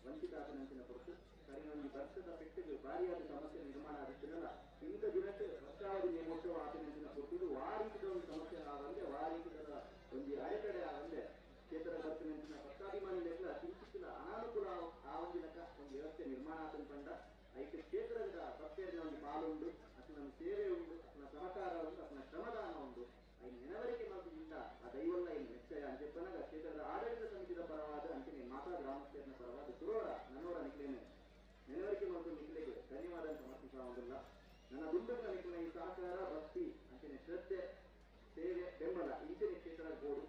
ವಂಚಿತ ಆತನಂಚಿನ ಹೊರತು ಸರಿ ಒಂದು ವರ್ಷದ ಪೆಟ್ಟಿಗೆ ಭಾರಿಯಾದ ಸಮಸ್ಯೆ ನಿರ್ಮಾಣ ಆಗುತ್ತಿರಲ್ಲ. ಇಂಥ ದಿನಕ್ಕೆ ವರ್ಷಾವಧಿ ನೇಮೋತ್ಸವ ಆತನಂಚಿನ ಹೊರತು ಆ ರೀತಿಯ ಒಂದು ಸಮಸ್ಯೆ ಆಗಂದೆ ಆ ರೀತಿಯ ಒಂದು ಅಡೆತಡೆ ಆಗಂದೆ ಕ್ಷೇತ್ರದ ಬರ್ತಿನಂಚಿನ ಭಕ್ತಾಭಿಮಾನಿಗಳೆಲ್ಲ ಕಿಂಚಿತ್ತಿನ ಅನಾನುಕೂಲ ಆ ಒಂದಿನಕ ಒಂದು ವ್ಯವಸ್ಥೆ ನಿರ್ಮಾಣ ಆತನ ಕಂಡ ಐಕೆ ಕ್ಷೇತ್ರದ ಭಕ್ತಿಯ ಒಂದು ಪಾಲುಂಡು, ಅತನ ಸೇವೆ ಉಂಟು, ಅತನ ಸಹಕಾರ ಉಂಟು, ಅತನ ಶ್ರಮದಾನ ಉಂಟು. I ನೆನವರಿಕೆ ಮಾತಿಗಿಂತ ಆ ದೈವಲ್ಲ ಇನ್ನು ಮೆಚ್ಚಯ ಅಂಚೆಪ್ಪನಾಗ ಕ್ಷೇತ್ರದ ಆಡಳಿತ ಸಮಿತಿಯ ಪರವಾದ ಅಂಚನೆ ಮಾತಾ ಗ್ರಾಮಸ್ಥರ ಪರವಾದ ಸುರೋರ ನನ್ನೋರ ನಿಖಿಲೇನೆ ನೆನವರಿಕೆ ಮತ್ತು ನಿಖಿಲೆಗೆ ಧನ್ಯವಾದ ಸಮರ್ಪಿಸುವುದಿಲ್ಲ. ನನ್ನ ದುಂಡನ ನಿಖಿಲ ಈ ಸಹಕಾರ ಭಕ್ತಿ ಅಂಚನೆ ಶ್ರದ್ಧೆ ಸೇವೆ ಬೆಂಬಲ ಇಂಚನೆ ಕ್ಷೇತ್ರದ ಗೋಡು.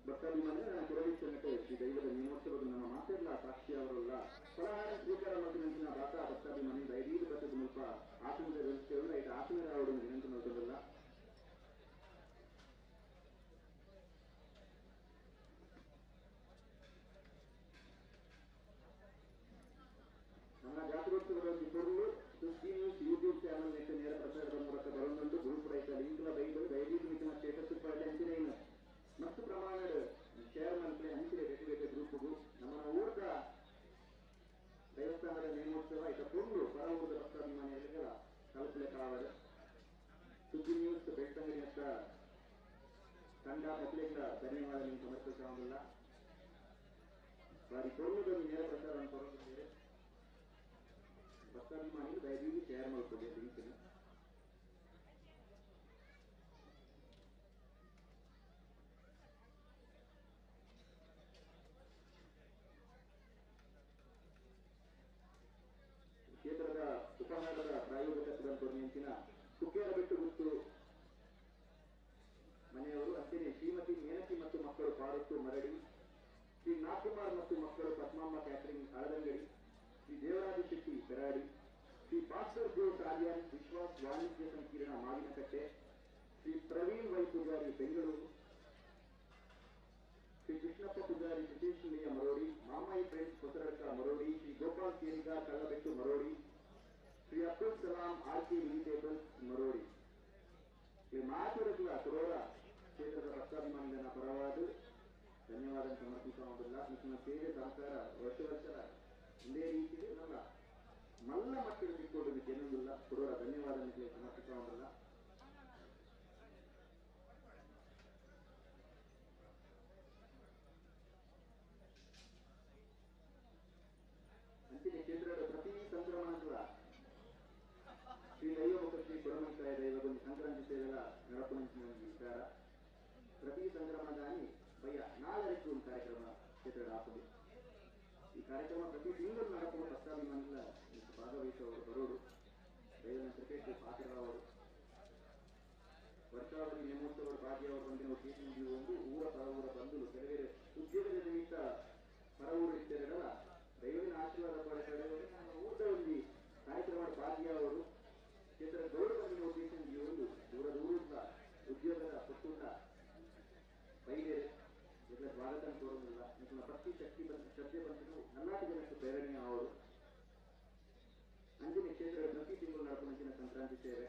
ಭಕ್ತಾಭಿಮಾನಿ ಕುರವಿಚ್ಚನಕ್ಕೆ ಶ್ರೀ ದೈವದ ನೇಮೋತ್ಸವದ ನಮ್ಮ ಮಾತೆಲ್ಲ ಸಾಕ್ಷಿಯವರಲ್ಲ ಫಲಹಾರ ಸ್ವೀಕಾರ ಮಾಡಿದ ಬಾತ ಭಕ್ತಾಭಿಮಾನಿ ದೈವೀದ ಬತ್ತದ ಮೂಲಕ ಆಸನದ ವ್ಯವಸ್ಥೆಯನ್ನು ಐದು ಆಸನದ ಅವರು ವಿನಂತಿ ಮಾಡಿಕೊಂಡಿಲ್ಲ. ನಮ್ಮ ಜಾತ್ರೋತ್ಸವದ ಒಂದು ಪೊರುಳು ಸುದ್ದಿ ನ್ಯೂಸ್ ಯೂಟ್ಯೂಬ್ ಚಾನಲ್ ನೆಟ್ಟ ನೇರ ಪ್ರಸಾರದ ಮೂಲಕ ಬರೋದುಂಟು. ಗ್ರೂಪ್ ರೈತ ಲಿಂಕ್ಲ ಬೈದು ದಯವಿಟ್ಟು ನಿಖಿನ ಸ್ಟೇಟಸ್ ಅಂಚಿನ ಮತ್ತು ಪ್ರಮಾಣದ ಶೇರ್ ಮಲ್ಪಲೆ ಹಂಚಿದೆ ಬೇರೆ ಬೇರೆ ಗ್ರೂಪ್ಗೂ ನಮ್ಮ ಊರ್ದ ದೇವಸ್ಥಾನದ ನೇಮೋತ್ಸವ ಇತ ಪೊರ್ಲು ಪರ ಊರ್ದ ಭಕ್ತಾಭಿಮಾನಿಗಳ ತಲುಪಲೆ ಕಾವಲು ಸುದ್ದಿ ನ್ಯೂಸ್ ಬೆಳ್ತಂಗಡಿ ಹತ್ರ ತಂಡ ಮಕ್ಕಳಿಗೆ ಧನ್ಯವಾದ ನಿಮ್ಗೆ ಸಮರ್ಪಿಸುವುದಿಲ್ಲ. ಬಾರಿ ಪೊರ್ಲುದಲ್ಲಿ ನೇರ ಪ್ರಸಾರ ಕೊರಗಿದ್ದಾರೆ. ಭಕ್ತಾಭಿಮಾನಿಗಳು ದಯವಿಟ್ಟು ಶೇರ್ ಮಾಡಿಕೊಳ್ಳಿ ಲಿಂಕ್. ಕ್ಷೇತ್ರದ ಉಪಹಾರದ ಪ್ರಾಯೋಜಕತ್ವದ ಕೊರನೆಂಚಿನ ಕುಕ್ಕೇರ ಬೆಟ್ಟು ಗುತ್ತು ಮನೆಯವರು ಅಂಚನೆ ಶ್ರೀಮತಿ ಮೇನಕಿ ಮತ್ತು ಮಕ್ಕಳು ಪಾರತ್ತು ಮರಡಿ, ಶ್ರೀ ನಾಗಕುಮಾರ್ ಮತ್ತು ಮಕ್ಕಳು ಪದ್ಮಾಂಬ ಕ್ಯಾಟರಿಂಗ್ ಹಳದಂಗಡಿ, ಶ್ರೀ ದೇವರಾಜ ಶೆಟ್ಟಿ ಪೆರಾಡಿ, ಶ್ರೀ ಭಾಸ್ಕರ್ ಜೋ ಸಾಲಿಯಾನ್ ವಿಶ್ವಾಸ್ ವಾಣಿಜ್ಯ ಸಂಕೀರ್ಣ ಮಾವಿನಕಟ್ಟೆ, ಶ್ರೀ ಪ್ರವೀಣ್ ವೈ ಪೂಜಾರಿ ಬೆಂಗಳೂರು, ಶ್ರೀ ಕೃಷ್ಣಪ್ಪ ಪೂಜಾರಿ ಸುತೇಶ್ ಮರೋಡಿ, ಮಾಮಾಯಿ ಫ್ರೆಂಡ್ಸ್ ಹೊಸರಡ್ಕ ಮರೋಡಿ, ಶ್ರೀ ಗೋಪಾಲ್ ಕೇರಿಗ ಕಳ್ಳಬೆಟ್ಟು ಮರೋಡಿ, ಶ್ರೀ ಅಬ್ದುಲ್ ಸಲಾಂ ಆರ್ ಕೆ ವೆಜಿಟೇಬಲ್ಸ್ ಮರೋಡಿ. ಈ ಮಾತುರಗಳ ತುರೋರ ಕ್ಷೇತ್ರದ ಭಕ್ತಾಭಿಮಾನಿಗಳ ಪರವಾದ ಧನ್ಯವಾದ ಸಮರ್ಪಿಸುವುದಿಲ್ಲ. ನಿಮ್ಮ ಸೇವೆ ಸಹಕಾರ ವರ್ಷ ವರ್ಷದ ಒಂದೇ ರೀತಿಯಲ್ಲಿ ನಮ್ಮ ಮಲ್ಲ ಮಕ್ಕಳು ಸಿಕ್ಕೋದು ಜನವಿಲ್ಲ. ತುರೋರ ಧನ್ಯವಾದ ಸಮರ್ಪಿಸುವುದಿಲ್ಲ. ಕ್ಷೇತ್ರದ ಆಪುಂಡು. ಈ ಕಾರ್ಯಕ್ರಮ ಪ್ರತಿ ತಿಂಗಳು ನಡೆಸುವ ಭಕ್ತಾಭಿಮಾನಿಗಳ ಭಾಗವಹಿಸುವವರು ಬರೋಡು ದೈವನ ಕ್ರಿಕೆಟ್ ಪಾತ್ರರಾವರು ವರ್ಷಾವಧಿ ನೇಮೋತ್ಸವ ಭಾಗಿಯವರು ಬಂದಿರುವ ಕೇಸಿನ ಒಂದು ಊರ ಪರವೂರ ಬಂಧುಲು ಕೆಲವೇರೆ ಉದ್ಯೋಗದ ನಿಮಿತ್ತ ಪರವೂರು ಇಷ್ಟರಲ್ಲ ದೈವನ ಆಶೀರ್ವಾದ ಪಡೆದರೆ ನಮ್ಮ ಊಟದಲ್ಲಿ ಕಾರ್ಯಕ್ರಮ ಭಾಗಿಯವರು ಕ್ಷೇತ್ರ ಗೌಡ ಬಂದಿರುವ ಕೇಸಿನ ಒಂದು ದೂರ ದೂರದ ಉದ್ಯೋಗದ ಪುಟ್ಟುಂಡ ಬೈದೇರೆ ಎಲ್ಲ ಸ್ವಾಗತ ಕೋರುವುದಿಲ್ಲ. ನಿಮ್ಮ ಭಕ್ತಿ ಶಕ್ತಿ ಬಂದು ಶ್ರದ್ಧೆ ಬಂದು ನಲ್ಲಾಟು ಜನಕ್ಕೆ ಪ್ರೇರಣೆಯ ಅವರು. ಅಂಜಿನ ಕ್ಷೇತ್ರದ ಪ್ರತಿ ತಿಂಗಳು ನಡೆಸುವಂಚಿನ ಸಂಕ್ರಾಂತಿ ಸೇವೆ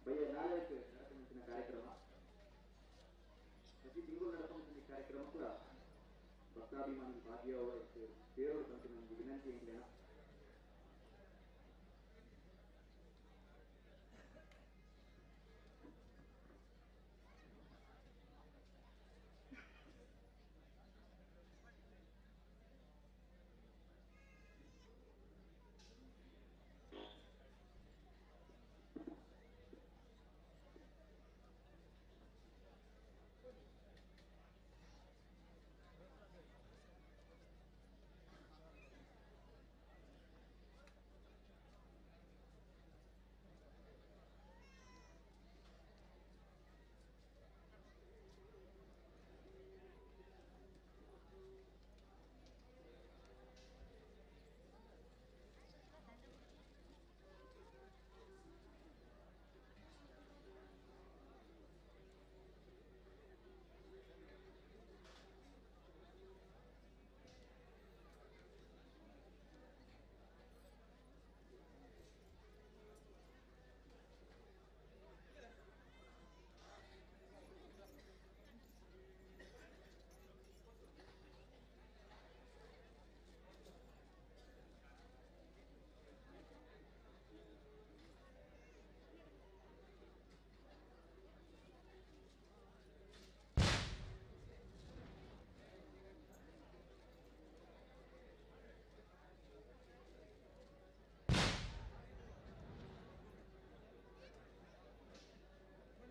ಬಯ್ಯ ನಾಲ್ಕು ನಡೆಸುವಂಚಿನ ಕಾರ್ಯಕ್ರಮ ಪ್ರತಿ ತಿಂಗಳು ನಡೆಸುವಂಚಿನ ಕಾರ್ಯಕ್ರಮ ಕೂಡ ಭಕ್ತಾಭಿಮಾನಿ ಭಾಗ್ಯವ ಸೇರೋಡು ಅಂತ ವಿನಂತಿ ಎಂದೇನ.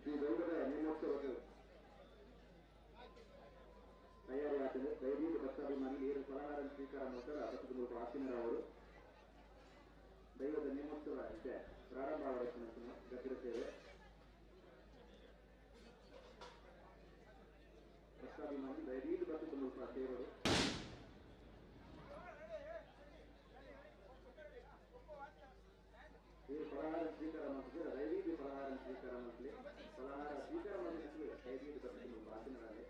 ಶ್ರೀ ದೈವದ ನೇಮೋತ್ಸವಕ್ಕೆ ತಯಾರಿಯಾಗುತ್ತದೆ. ದಯವಿಟ್ಟು ಭಕ್ತಾಭಿಮಾನಿ ಏರು ಫಲಹಾರ ಸ್ವೀಕಾರ ಮಾಡ್ತಾರೆ. ಅದಕ್ಕೆ ಮೂಲಕ ಆಸೀನರವರು ದೈವದ ನೇಮೋತ್ಸವ ಇದೆ ಪ್ರಾರಂಭ ಗದ್ದಿರುತ್ತೇವೆ. ಭಕ್ತಾಭಿಮಾನಿ ದಯವಿಟ್ಟು ಭಕ್ತ ಮೂಲಕ ಸೇವರು. ಫಲಹಾರ ಸ್ವೀಕಾರ ಮಾಡ್ತಿದ್ದೀರಾ, ದಯವಿಟ್ಟು ಫಲಹಾರ ಸ್ವೀಕಾರ ಮಾಡಲಿ. ಫಲಹಾರ ಸ್ವೀಕಾರ ಮಾಡಿದ ದಯವಿಟ್ಟು ಬರ್ತೀನಿ ಆಸೀನರಾಗಿ.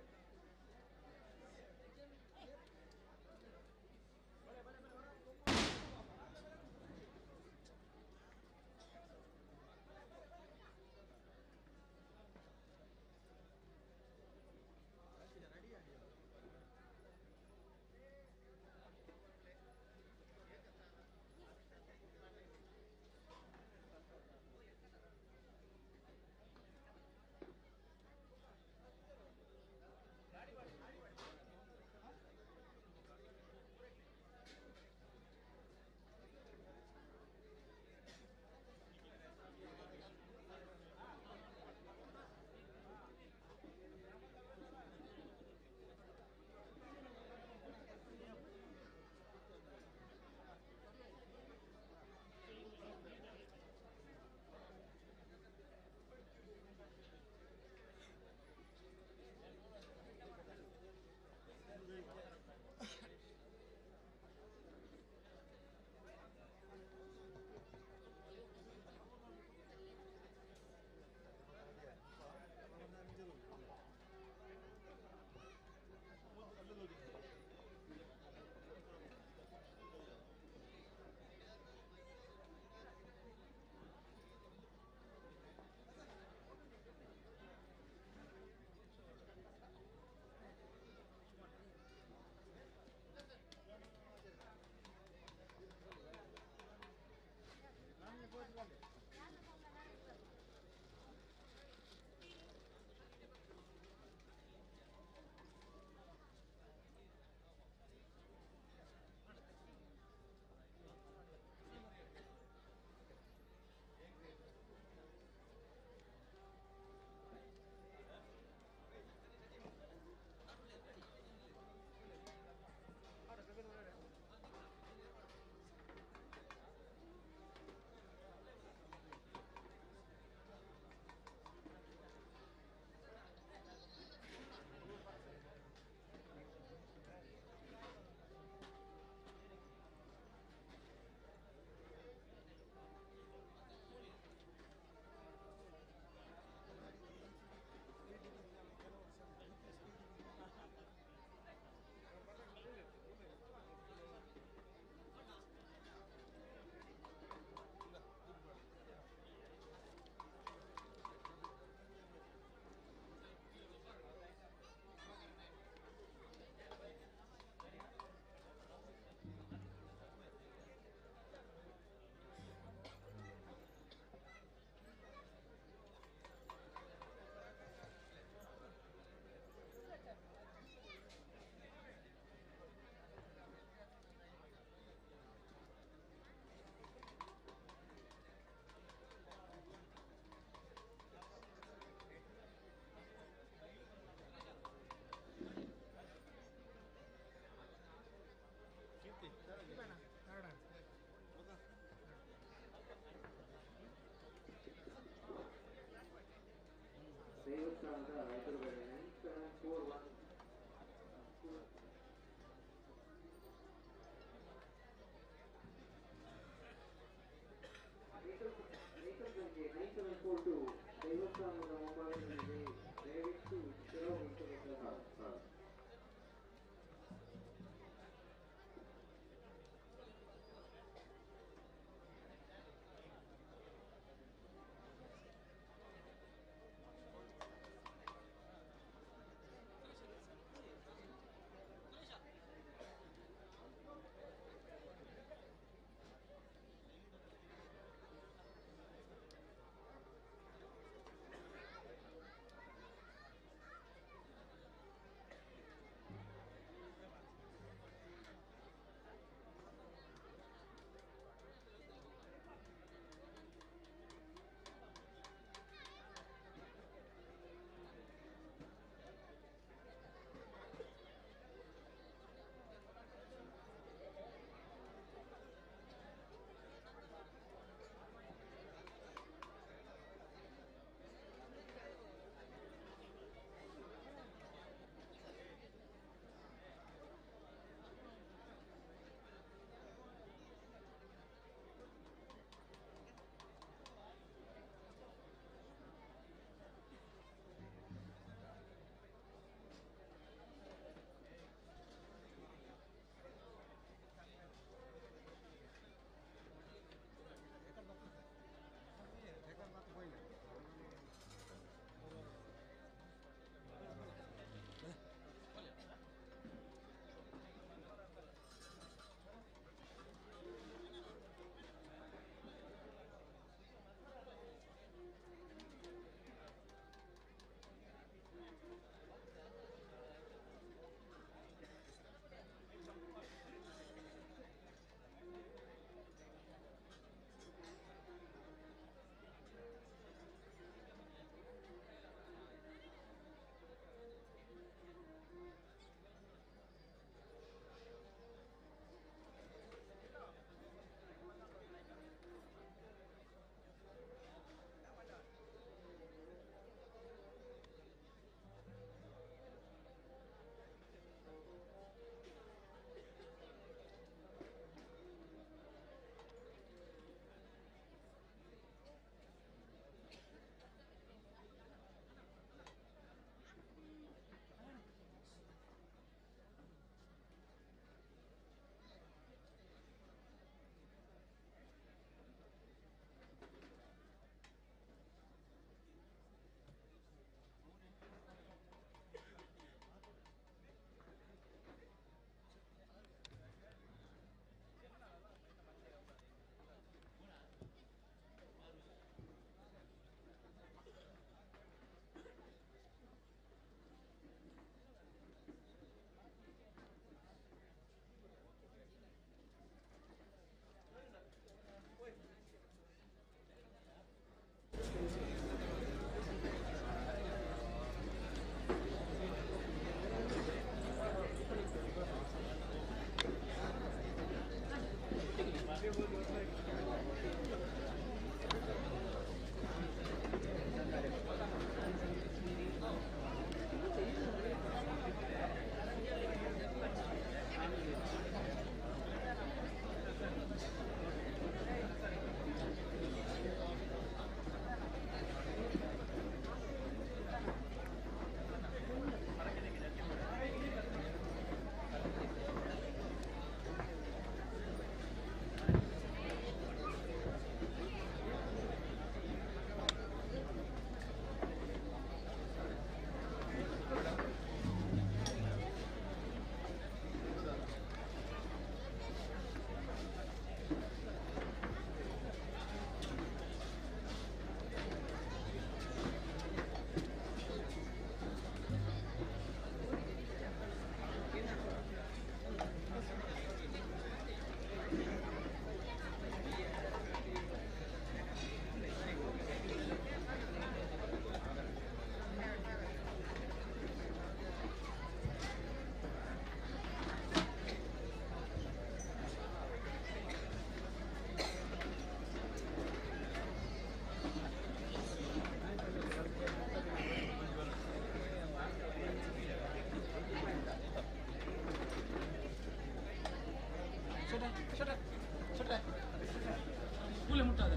ಕೂಲೆ ಮುಟ್ಟಾದ.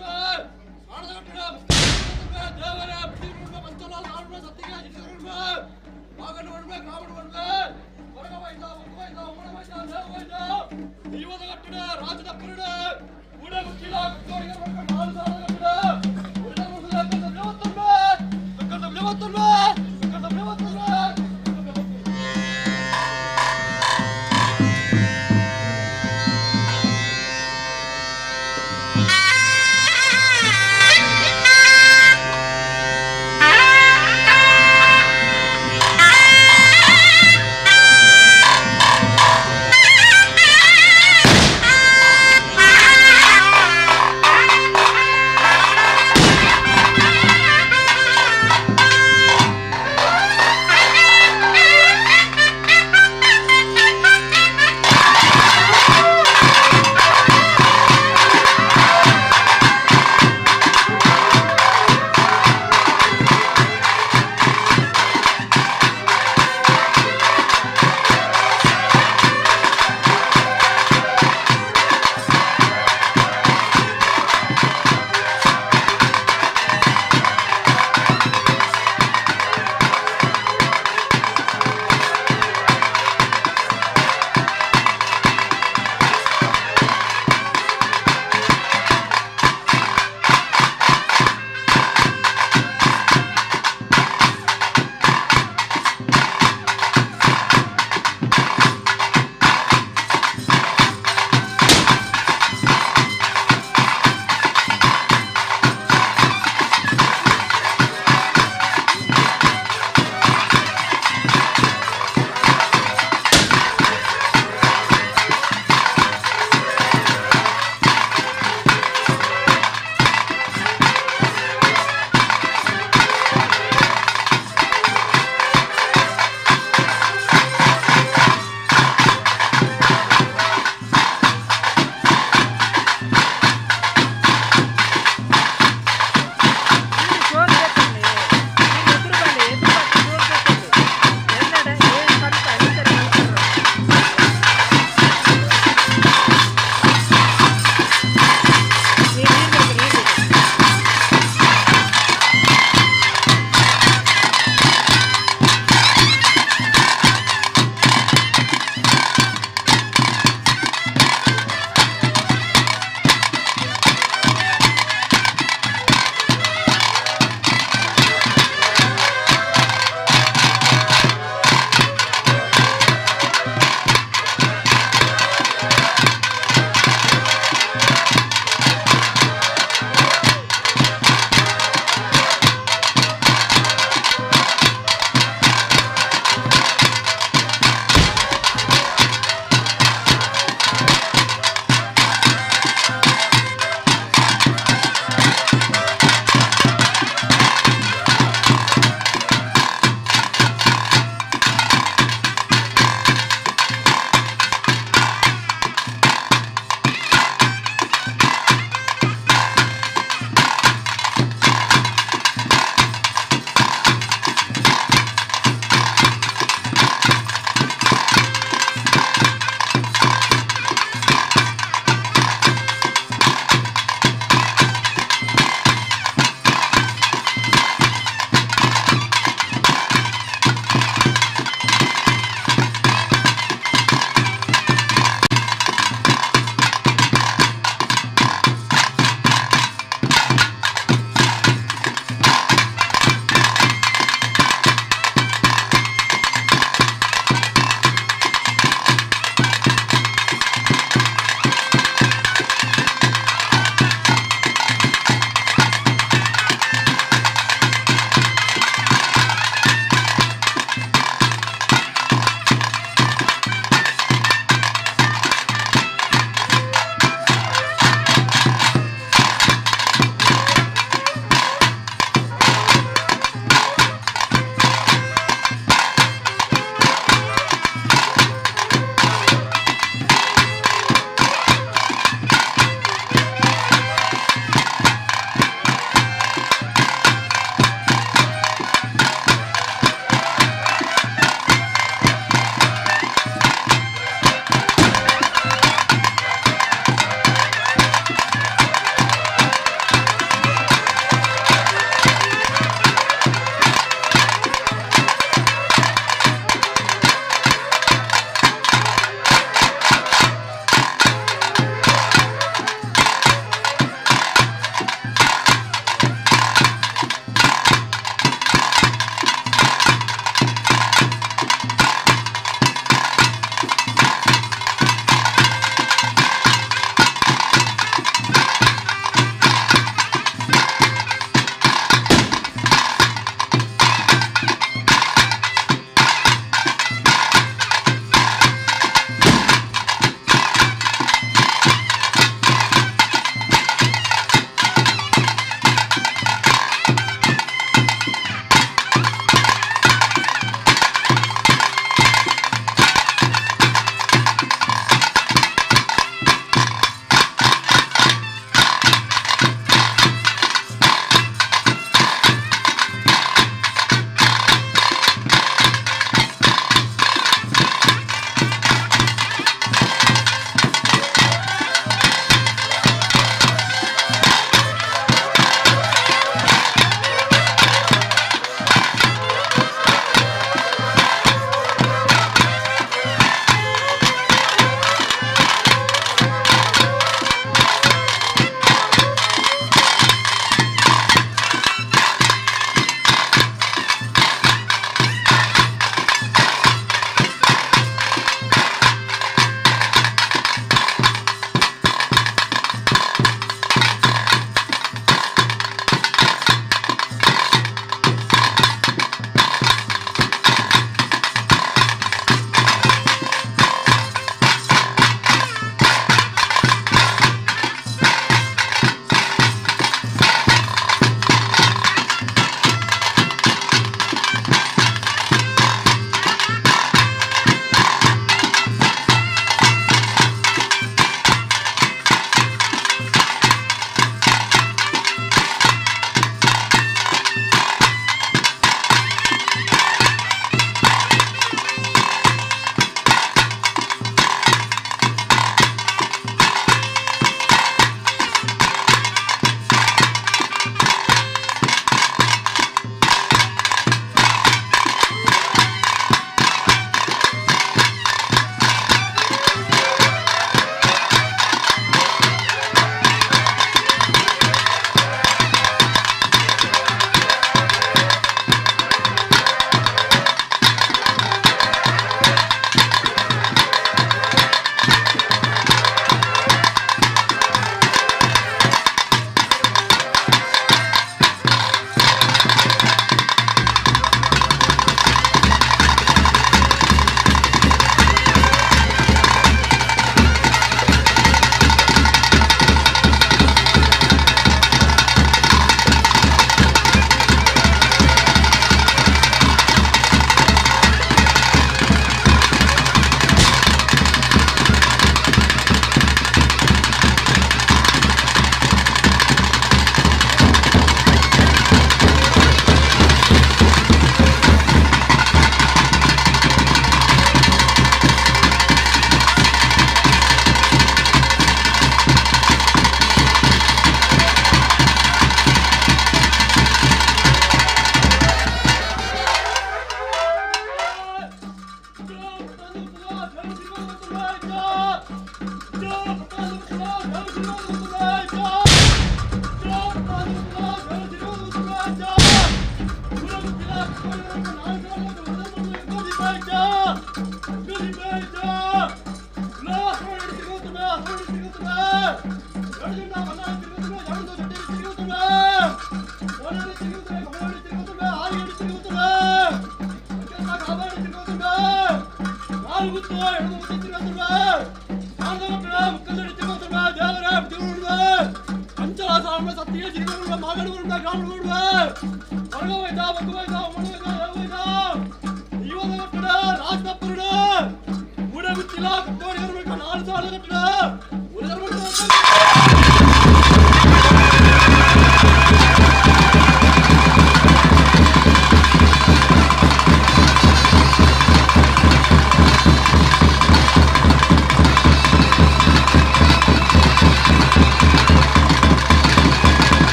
Ah!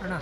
ಅಣ್ಣ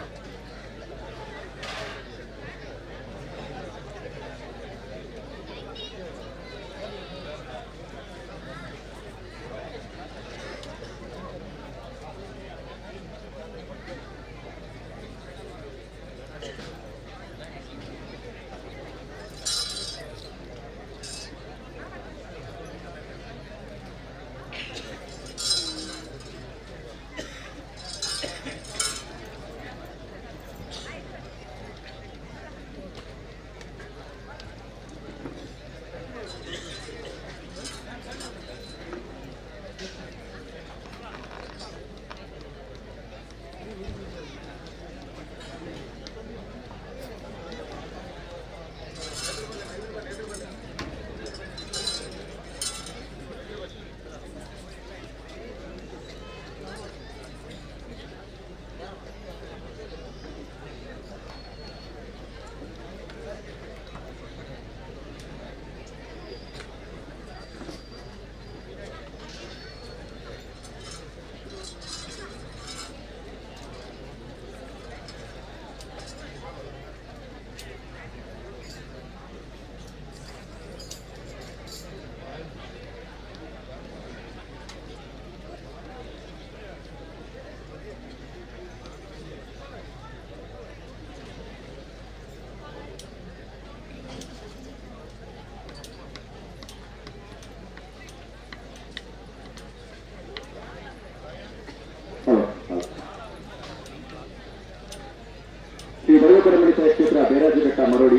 ಶ್ರೀ ಬಡವಕರಮಣಿತ ಕ್ಷೇತ್ರ ಬೇರಾಜಿ ಬೆಟ್ಟ ಮರೋಡಿ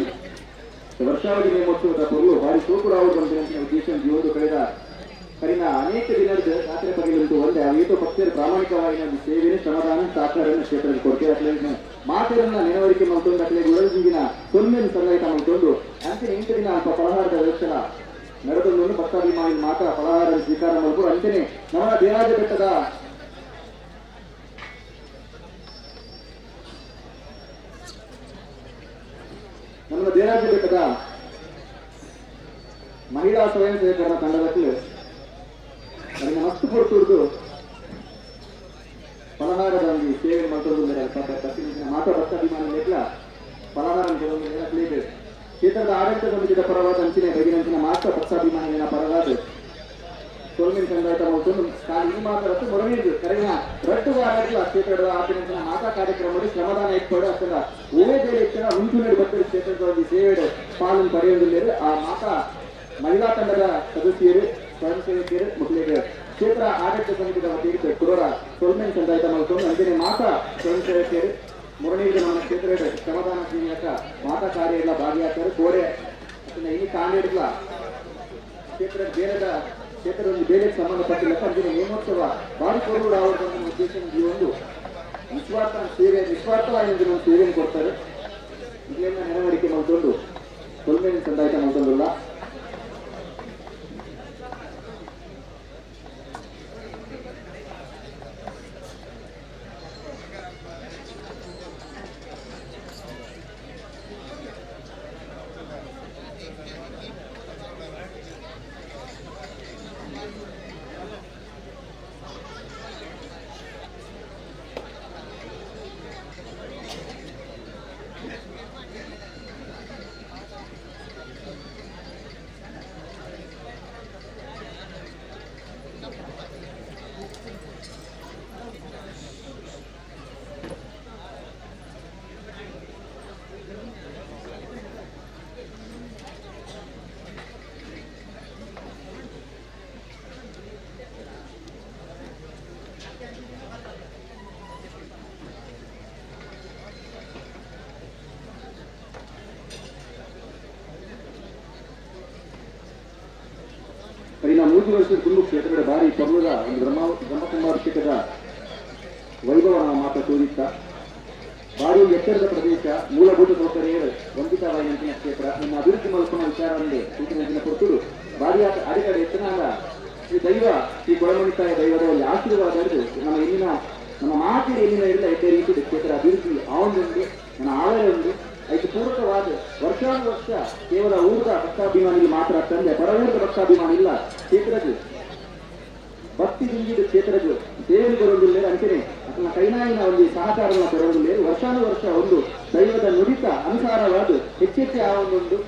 ವರ್ಷಾವಧಿ ನೇಮೋತ್ಸವದ ಪೊರ್ಲು ಭಾರಿ ಸೋಕುಡಾವುದಂತ ಉದ್ದೇಶ ಜೀವದ ಕಳೆದ ಕರಿನ ಅನೇಕ ದಿನದ ಜಾತ್ರೆ ಪಗೆಲುಂಟು ಒಂದೇ ಅವೇತೋ ಭಕ್ತರು ಪ್ರಾಮಾಣಿಕವಾಗಿ ನಮ್ಮ ಸೇವೆಯ ಶ್ರಮದಾನ ಸಹಕಾರವನ್ನು ಕ್ಷೇತ್ರದಲ್ಲಿ ಕೊಡ್ತೀರ ಅಟ್ಲೆ ಮಾತೆರನ್ನ ನೆನವರಿಕೆ ಮಲ್ತೊಂದು ಅಟ್ಲೆ ಗುಳಜಿಗಿನ ಸೊನ್ನೆಯನ್ನು ಸಂಗಾಯಿತ ಮಲ್ತೊಂದು ಅಂತಿನ 8 ದಿನ ಅಲ್ಪ ಫಲಹಾರದ ವ್ಯವಸ್ಥೆ ನಡೆದೊಂದು ಭಕ್ತಾಭಿಮಾನಿ ಮಾತ್ರ ಫಲಹಾರ ಸ್ವೀಕಾರ ಮಲ್ಪು ಅಂತೆಯೇ ನಮ್ಮ ದೇರಾಜ ಬೆಟ್ಟದ ನಮ್ಮ ದೇರಾಜ ಬೆಟ್ಟದ ಮಹಿಳಾ ಸ್ವಯಂ ಸೇವಕರ ತಂಡದಲ್ಲಿ ಅದನ್ನ ಮಸ್ತು ಕೊಡ್ತುಡ್ದು ಫಲಹಾರದ ಒಂದು ಸೇವೆ ಮಲ್ತೊಂದು ಮಾತ್ರ ಭಕ್ತಾಭಿಮಾನಿ ಫಲಹಾರ ಕ್ಷೇತ್ರದ ಆಡಳಿತ ಸಮಿತಿಯ ಪರವಾದ ಅಂಚಿನ ಬಗಿನಂಚಿನ ಮಾತ್ರ ಪಕ್ಷಾಭಿಮಾನಿಗಳ ಪರವಾದ ಸೋಲ್ಮಿನ್ ಸಂಗಾಟ ಮಲ್ತೊಂದು ಈ ಮಾತ್ರ ಮೊರನೀರು ಕರೆನ ರಟ್ಟು ವಾರಗಳು ಆ ಕ್ಷೇತ್ರದ ಆಪಿನಂಚಿನ ಮಾತಾ ಕಾರ್ಯಕ್ರಮದಲ್ಲಿ ಶ್ರಮದಾನ ಇಟ್ಕೊಂಡು ಅಷ್ಟಲ್ಲ ಓವೇ ಬೇರೆ ಇಚ್ಛನ ಉಂಟು ನೀಡಿ ಭಕ್ತರು ಕ್ಷೇತ್ರದ ಸೇವೆ ಪಾಲನ್ನು ಪಡೆಯುವುದಿಲ್ಲ. ಆ ಮಾತಾ ಮಹಿಳಾ ತಂಡದ ಸದಸ್ಯರು ಸ್ವಯಂ ಸೇವಕಿಯರು ಮಕ್ಕಳಿಗೆ ಕ್ಷೇತ್ರ ಆಡಳಿತ ಸಮಿತಿಯ ವತಿಯಿಂದ ಕುಡೋರ ಸೋಲ್ಮೆನ್ ಸಂದಾಯಿತ ಮಲ್ತೊಂದು ಅಂಜನೆ ಮಾತಾ ಸ್ವಯಂ ಸೇವಕಿಯರು ಮುರಳೀಗೆ ನಮ್ಮ ಕ್ಷೇತ್ರದ ಶ್ರಮದಾನ ಕ್ರಿಯೆಯಕ್ಕ ಮಾತಾ ಕಾರ್ಯ ಎಲ್ಲ ಭಾಗಿಯಾಗ್ತಾರೆ. ಕೋರೆ ಅದನ್ನ ಈ ಕಾಣಿಡ್ಲ ಕ್ಷೇತ್ರದ ಬೇರೆದ ಕ್ಷೇತ್ರದಲ್ಲಿ ಬೇರೆ ಸಂಬಂಧಪಟ್ಟಿಲ್ಲ. ಅಂದಿನ ನೇಮೋತ್ಸವ ಭಾರಿ ಕೊರೂರು ಆವರ್ತನ ಉದ್ದೇಶ ಈ ಒಂದು ನಿಸ್ವಾರ್ಥ ಸೇವೆ ನಿಸ್ವಾರ್ಥವಾಗಿ ಒಂದು ಸೇವೆಯನ್ನು ಕೊಡ್ತಾರೆ. ಇದನ್ನ ನೆನವರಿಕೆ ಮಲ್ತೊಂದು ಸೊಲ್ಮೆನ್ ಸಂದಾಯಿತ ಮಲ್ತೊಂದಿಲ್ಲ. 3 ವರ್ಷದ ತುಂಬು ಕ್ಷೇತ್ರದ ಬಾರಿ ಪರ್ವದ ಒಂದು ಬ್ರಹ್ಮಕುಂಭಾಭಿಷೇಕದ ವೈಭವ ನಾವು ಮಾತ್ರ ತೋರಿತ್ತ. ಭಾರಿ ಎತ್ತರದ ಪ್ರದೇಶ, ಮೂಲಭೂತ ಸೌಕರ್ಯ ವಂಚಿತವಾಗಿನ ಕ್ಷೇತ್ರ. ನಿಮ್ಮ ಅಭಿವೃದ್ಧಿ ಮಲ್ಪನ ವಿಚಾರವೊಂದು ಸೂಚನೆ ಕೊಡ್ತುಡು ಭಾರಿ ಅಡೆತಡೆ ಎತ್ತನಾದ ಶ್ರೀ ದೈವ ಶ್ರೀ ಕೊಳಮಣಿತಾಯ ದೈವದ ಒಂದು ಆಶೀರ್ವಾದ ಹಿಡಿದು ನಮ್ಮ ಎಲ್ಲಿನ ನಮ್ಮ ಮಾತಿನ ಎಲ್ಲಿನ ಎಲ್ಲ ಎದ್ದ ರೀತಿ ಕ್ಷೇತ್ರ ಅಭಿವೃದ್ಧಿ ಆವೊಂದುಂಡು ನನ್ನ ಆವರೆ ಉಂಡು ಐದು ಪೂರಕವಾದ ವರ್ಷಾನುವರ್ಷ ಕೇವಲ ಊರದ ಭಕ್ತಾಭಿಮಾನಿಗಳು ಮಾತ್ರ ತಂದೆ ಪರ ಊರದ ಭಕ್ತಾಭಿಮಾನಿ ಇಲ್ಲ ಕ್ಷೇತ್ರದ ಭಕ್ತಿ ದಿಂಗಿದ ಕ್ಷೇತ್ರದ ಸೇವೆ ಬರೋದಿಲ್ಲ ಅಂಚನೆ ಅದನ್ನ ಕೈನಾಯಿನ ಒಂದು ಸಹಕಾರವನ್ನು ಕೊರೋದಿಲ್ಲ ವರ್ಷಾನುವರ್ಷ ಒಂದು ದೈವದ ನುಡಿತ ಅನುಸಾರವಾದ ಹೆಚ್ಚೆಚ್ಚೆ ಆ ಒಂದೊಂದು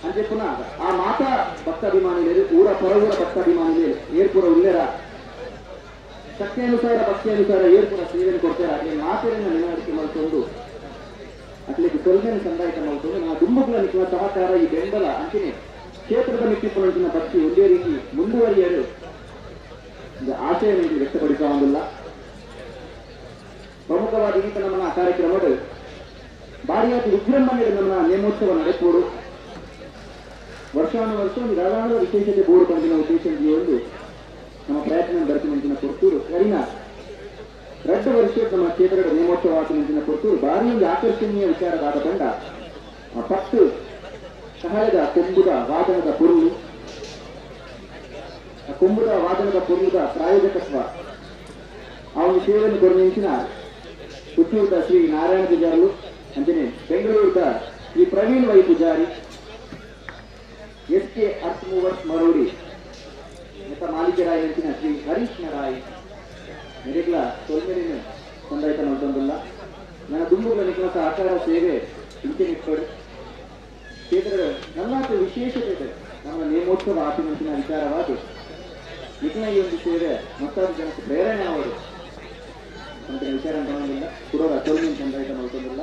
ಅಂಚೆ ಪುನಃ ಆ ಮಾತಾ ಭಕ್ತಾಭಿಮಾನಿಗಳು ಊರ ಪರವೂರ ಭಕ್ತಾಭಿಮಾನಿಗಳು ಏರ್ಪುರ ಉಲ್ಲೇರ ಶಕ್ತಿಯನುಸಾರ ಭಕ್ತಿಯನುಸಾರ ಏರ್ಪುರ ಸೇವೆಯನ್ನು ಕೊಡ್ತಾರೆ ಅದೇ ಮಾತೆಯನ್ನು ನೆನವರಿಕೆ ಮಾಡಿಕೊಂಡು ಅಟ್ಲಿಗೆ ಸೊಲ್ಮೆಯನ್ನು ಸಂದಾಯಿತ ಮಾಡಿಕೊಂಡು ನಾವು ದುಂಬುಗಳ ನಿಖಿಲ ಸಹಕಾರ ಈ ಬೆಂಬಲ ಅಂಚನೆ ಕ್ಷೇತ್ರದ ಮಿಟ್ಟಿಪುನಂಚಿನ ಭಕ್ತಿ ಒಂದೇ ರೀತಿ ಮುಂದುವರಿಯಲು ಆಶಯವನ್ನು ವ್ಯಕ್ತಪಡಿಸುವುದಿಲ್ಲ. ಪ್ರಮುಖವಾಗಿ ಈತ ನಮ್ಮ ಕಾರ್ಯಕ್ರಮಗಳು ಭಾರಿಯಾದ ವಿಜೃಂಭಣೆ ನಮ್ಮ ನೇಮೋತ್ಸವ ನಡೆಪೋಡು ವರ್ಷಾನುವರ್ಷ ಒಂದು ಧಾರಾಳದ ವಿಶೇಷತೆ ಬೋರ್ಡ್ ಬಂದಿನ ಉದ್ದೇಶ ಒಂದು ನಮ್ಮ ಪ್ರಯತ್ನ ಬರ್ತಿನ ಕೊಡ್ತೂರು ಕರಿನ 2 ವರ್ಷ ನಮ್ಮ ಕ್ಷೇತ್ರದ ನೇಮೋತ್ಸವ ಆಚರಣೆ ಕೊಡ್ತೂರು ಭಾರಿ ಒಂದು ಆಕರ್ಷಣೀಯ ವಿಚಾರವಾದ ಬಂಡ ಪಟ್ಟು ಸಹಾಯದ ಕೊಂಬುದ ವಾದನದ ಪೊರುಳು ಕೊಂಬುದ ವಾದನದ ಪೊರುಳುದ ಪ್ರಾಯೋಜಕತ್ವ ಆ ಒಂದು ಸೇವೆಯನ್ನು ಕೊರನಿಂಚಿನ ಪುತ್ತೂರದ ಶ್ರೀ ನಾರಾಯಣ ಪೂಜಾರಲು ಅಂಚನೆ ಬೆಂಗಳೂರದ Shri Praveen Y Pujari S K earth movers Marodi ಮತ್ತು ಮಾಲೀಕರಾಯ ಶ್ರೀ ಹರೀಶ್ ನಾರಾಯ್ ಮೆರೆಗ್ಲ ಸೊಲ್ಮೆರಿನ ಸಂದಾಯಿತ ಮಲ್ತೊಂದುಲ್ಲ ನನ್ನ ದುಂಬುಗಳ ನಿಖಲ ಸಹಕಾರ ಸೇವೆ ಇಂಚೆ ನಿಪ್ಪಡು ಕ್ಷೇತ್ರದ ನಲ್ಲಾತ ವಿಶೇಷತೆ ಇದೆ ನಮ್ಮ ನೇಮೋತ್ಸವ ಆಚರಣೆಯ ವಿಚಾರವಾದ ನಿಖಲ ಈ ಒಂದು ಸೇವೆ ಮತ್ತಾರು ಜನಕ್ಕೆ ಪ್ರೇರಣೆ ಅವರು ಅಂತ ವಿಚಾರ ಅಂತೊಂದಿಲ್ಲ ಕುಡೋರ ಸೊಲ್ಮೆನ್ ಸಂದಾಯಿತ ಮಲ್ತೊಂದಿಲ್ಲ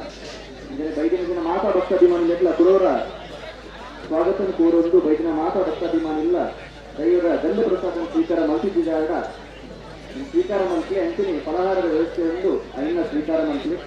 ಅಂದರೆ ಬೈದಿನ ದಿನ ಮಾತಾ ಭಕ್ತಾಭಿಮಾನಿಗಳ ಕುಡೋರ ಸ್ವಾಗತ ಕೋರೊಂದು ಬೈದಿನ ಮಾತಾ ಭಕ್ತಾಭಿಮಾನಿಲ್ಲ ದೈವದ ಗಂಧ ಪ್ರಸಾದ ಸ್ವೀಕಾರ ಮಲ್ತಿದ್ದಾಗ ಸ್ವೀಕಾರ ಮಂತ್ರಿ ಅಂಚನೆ ಫಲಹಾರದ ವ್ಯವಸ್ಥೆಯೊಂದು ಐನ ಸ್ವೀಕಾರ ಮಂತ್ರಿ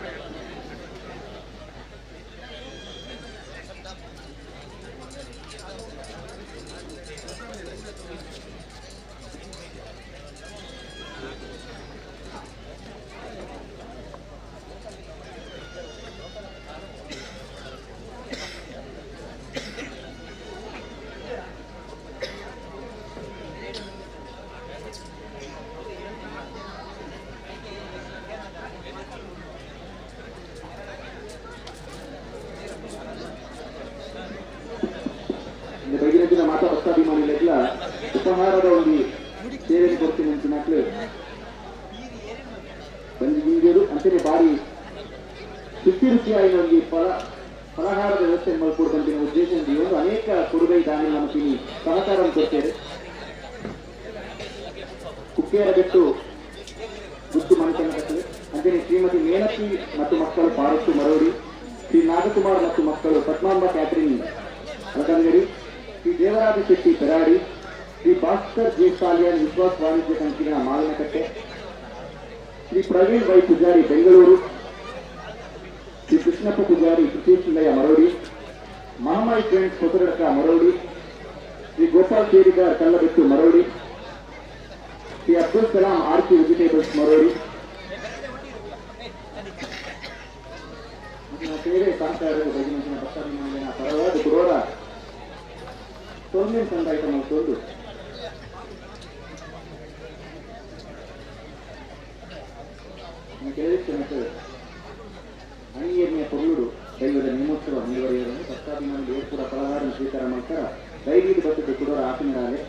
ಮಾತಾ ಭಕ್ತಾಭಿಮಾನಿಗಳ ಉಪಹಾರದ ಒಂದು ಸೇವೆಯನ್ನು ಕೊಡ್ತೀನಿ ಅಂಚಿನಕ್ಲು ಬಂದು ಹಿಂಗೇರು ಅಂಚನೆ ಬಾರಿ ಶುಚಿ ರುಚಿಯಾಗಿ ಒಂದು ಫಲಹಾರದ ವ್ಯವಸ್ಥೆ ಮಲ್ಕೊಡ್ತಂತಿನ ಉದ್ದೇಶ ಒಂದು ಅನೇಕ ಕೊಡುಗೈ ದಾನಿ ನಮತೀನಿ ಸಹಕಾರ ಕೊಡ್ತೇವೆ. ಕುಕ್ಕೇರ ಬೆಟ್ಟು ಗುತ್ತು ಮನೆತನ ಅಂಚನೆ ಶ್ರೀಮತಿ ಮೇನಕಿ ಮತ್ತು ಮಕ್ಕಳು ಪಾರತ್ತು ಮರೋಡಿ, ಶ್ರೀ ನಾಗಕುಮಾರ್ ಮತ್ತು ಮಕ್ಕಳು ಪದ್ಮಾಂಬ ಕ್ಯಾಟ್ರಿಂಗ್ ಅಲಕಂಗಡಿ, ಶ್ರೀ ದೇವರಾಜ ಶೆಟ್ಟಿ ಪೆರಾಡಿ, ಶ್ರೀ ಭಾಸ್ಕರ್ ಜೆ ಸಾಲಿಯಾನ್ ವಿಶ್ವಾಸ್ ವಾಣಿಜ್ಯ ಸಂಕೀರ್ಣ ಮಾವಿನಕಟ್ಟೆ, ಶ್ರೀ ಪ್ರವೀಣ್ ವೈ ಪೂಜಾರಿ ಬೆಂಗಳೂರು, ಶ್ರೀ ಕೃಷ್ಣಪ್ಪ ಪೂಜಾರಿ ಕೃಷಿಯ ಮರೋಡಿ, ಮಹಮಾಯಿ ಫ್ರೆಂಡ್ಸ್ ಹೊಸರಡಕ ಮರೋಡಿ, ಶ್ರೀ ಗೋಪಾಲ್ ಶೇರಿಗಾರ್ ಕಲ್ಲಬೆಟ್ಟು ಮರೋಡಿ, ಶ್ರೀ ಅಬ್ದುಲ್ ಕಲಾಂ ಆರ್ಕಿ ವೆಜಿಟೇಬಲ್ಸ್ ಮರೋಡಿ. ಸೇವೆ ಸಹಕಾರ ಭಕ್ತಾಭಿಮಾನಿಗಳ ಪರವಾದ ಕುಡೋರ ಸೊಲ್ಮೆನ್ ಸಂದಾಯಿತ ಮಲ್ತೊಂದು ಕೆಲವು ಅಣಿಯರ್ನೆಯ ಪೊರುಳು ದೈವದ ನೇಮೋತ್ಸವ ಮುಂದುವರಿಯುವುದನ್ನು ಭಕ್ತಾಭಿಮಾನಿಗಳು ಏರ್ಪುರ ಫಲಹಾರ ಸ್ವೀಕಾರ ಮಾಡ್ತಾರ ದೈವೀದು ಬತ್ತದ ಕುಡೋರ ಆಸನರಾಲೆ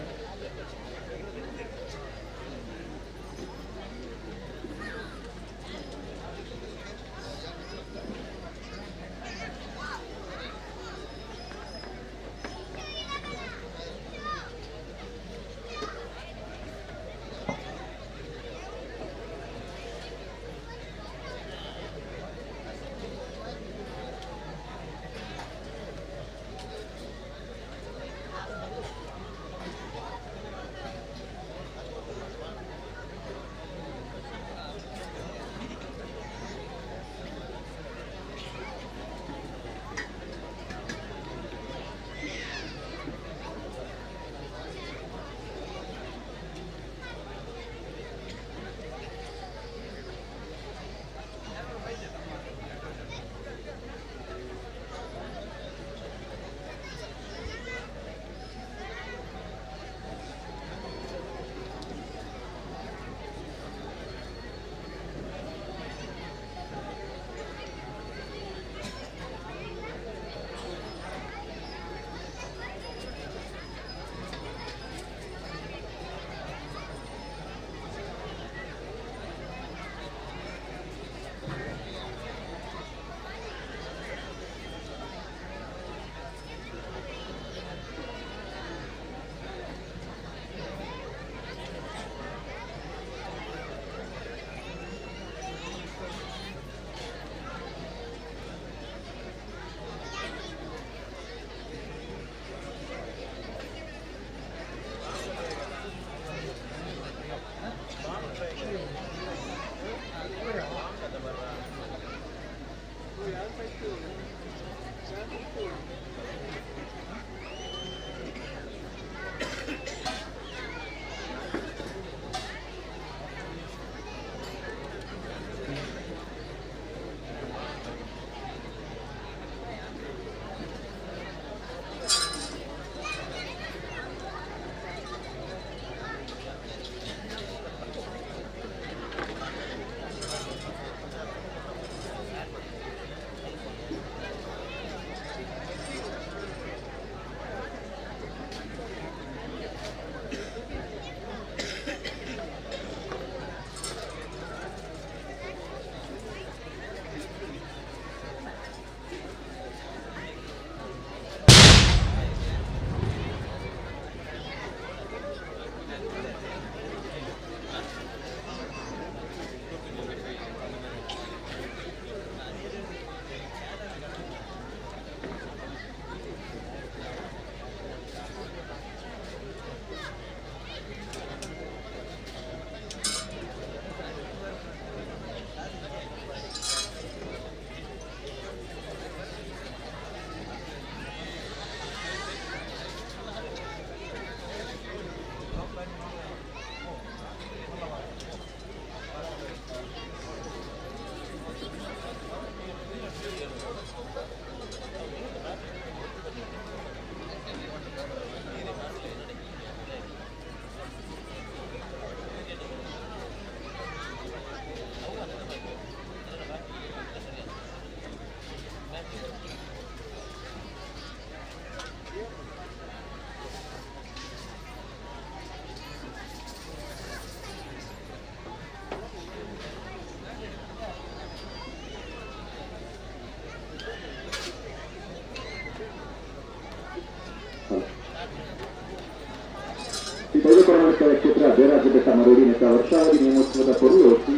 ಕ್ಷೇತ್ರ ದೇವರಾಜ ಬೆಟ್ಟ ಮರೋಡಿ ನೆತ್ತ ವರ್ಷಾವಧಿ ನೇಮೋತ್ಸವದ ಪೊರುಳು ಶ್ರೀ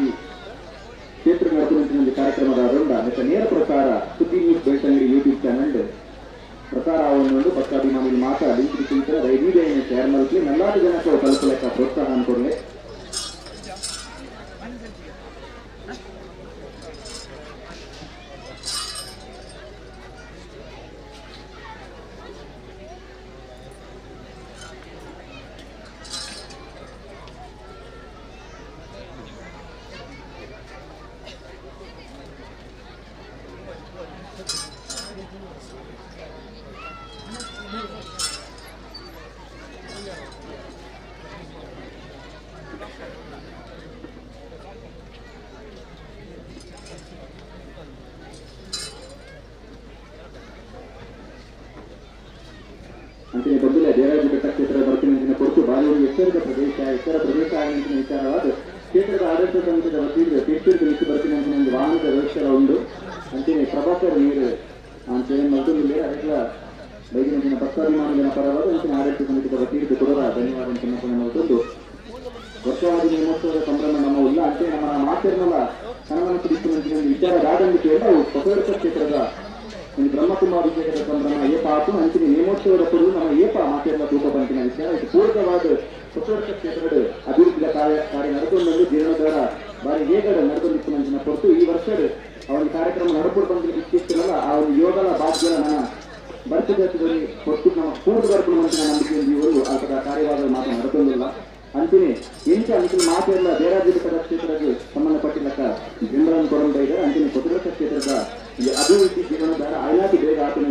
ಕ್ಷೇತ್ರ ನಡಪುನಂಚಿನ ಕಾರ್ಯಕ್ರಮದ ರಂಡ ನೆತ್ತ ನೇರ ಪ್ರಸಾರ ಸುದ್ದಿ ನ್ಯೂಸ್ ಬೆಳ್ತಂಗಡಿ ಯೂಟ್ಯೂಬ್ ಚಾನೆಲ್ ಪ್ರಸಾರ ಆವೊಂದು ಪಕ್ಷಾಭಿಮಾನಿಗಳು ಮಾತಾ ಲಿಂಕ್ ಕುಂತರ ದಯವಿಟ್ಟು ಶೇರ್ ಮಲ್ಪಿ ನಲ್ಲಾರು ಜನಕ್ಕೆ ತಲುಪಲೆಕ್ಕ ಪ್ರೋತ್ಸಾಹ ಕೊಡಲೆ. ಅಂತೆಯೇ ಬಂದಿಲ್ಲ ದೇವರಾಜ ಬೆಟ್ಟ ಕ್ಷೇತ್ರ ಬರ್ತೀನಿ ಕೊರತು ಬಾಲೂರು ಎಚ್ಚರದ ಪ್ರದೇಶ ಎತ್ತರ ಪ್ರದೇಶ ಆಗಿನ ವಿಚಾರವಾದ ಕ್ಷೇತ್ರದ ಆಡಳಿತ ಸಮಿತಿಯ ವತಿಯಿಂದ ತೀರ್ಪಿಗೆ ನಿಂತು ಬರ್ತೀನಿ ಅಂತ ಒಂದು ವಾಹನದ ವ್ಯವಸ್ಥೆ ಉಂಟು. ಅಂತೆಯೇ ಪ್ರಭಾಕರ್ ನೀರು ಅಂತ ಏನು ಮಲ್ತೊಂದಿಲ್ಲ ಅದಕ್ಕೆಲ್ಲ ಬೈದಿನ ಭಕ್ತಾಭಿಮಾನಿಗಳ ಪರವಾದ ಅಂತಿನ ಆಡಳಿತ ಸಮಿತಿಯ ವತಿಯಿಂದ ಕೊಡುವ ಧನ್ಯವಾದ ಮಲ್ತೊಂದು ವರ್ಷಾವಧಿ ನೇಮೋತ್ಸವದ ಸಂಭ್ರಮ ನಮ್ಮ ಉಲ್ಲ ಅಂತೆಯೇ ನಮ್ಮ ಮಾತಿರ್ನಲ್ಲ ಕನ್ನಡ ಕುರಿತು ವಿಚಾರ ದಾದಂಬಿಕೆ ಅವು ಹೊಸದರ್ಕ ಕ್ಷೇತ್ರದ ಒಂದು ಬ್ರಹ್ಮಕುಂಭಾಭಿಷೇಕದ ಸಂಭ್ರಮ ಏಪ ಆತು ಅಂತಿನ ನೇಮೋತ್ಸವದ ಪುರು ನಮ್ಮ ಏಪ ಮಾತಿರ್ನ ತೂಕ ಬಂತಿನ ವಿಚಾರ ಇದು ಪೂರಕವಾದ ಹೊಸದರ್ಕ ಕ್ಷೇತ್ರದ ಅಭಿವೃದ್ಧಿಯ ಕಾರ್ಯ ಕಾರ್ಯ ನಡೆದುಕೊಂಡು ಜೀರ್ಣೋದ್ಧಾರ ಬಾರಿ ವೇಗದ ನಡೆದುಕೊಂಡಿತ್ತು ನಂಚಿನ ಹೊರತು ಈ ವರ್ಷದ ಅವನ ಕಾರ್ಯಕ್ರಮ ನಡಪುಡು ಬಂದ ಇಚ್ಛಿಸ್ತಿರಲ್ಲ ಆ ಒಂದು ಯೋಗದ ಭಾಗ್ಯದ ನನ್ನ ಬರ್ತಿದಲ್ಲಿ ಹೊರತು ನಮ್ಮ ಪೂರ್ವ ಬರ್ಪುಣ ಮಂಚಿನ ನಂಬಿಕೆಯಿಂದ ಇವರು ಆತದ ಕಾರ್ಯವಾದ ಮಾತು ನಡೆದುಕೊಂಡಿಲ್ಲ. ಅಂತಿನೇ ಎಂಚ ಅಂತಿನ ಮಾತೆಲ್ಲ ದೇರಾಜ ಕ್ಷೇತ್ರಕ್ಕೆ ಸಂಬಂಧಪಟ್ಟಿಲ್ಲಕ್ಕ ಬೆಂಬಲವನ್ನು ಕೊಡುತ್ತಾ ಇದ್ದಾರೆ. ಅಂತಿನ ಕೊತ್ತರಕ ಕ್ಷೇತ್ರದ ಈ ಅಭಿವೃದ್ಧಿ ಜೀವನೋದ್ಧಾರ ಆಯ್ಲಾತಿ ಬೇಗ ಆತನ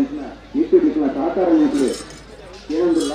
ನಿತ್ಯ ನಿಟ್ಟಿನ ಸಹಕಾರ ನಿಂತಿದೆ ಏನೊಂದಿಲ್ಲ.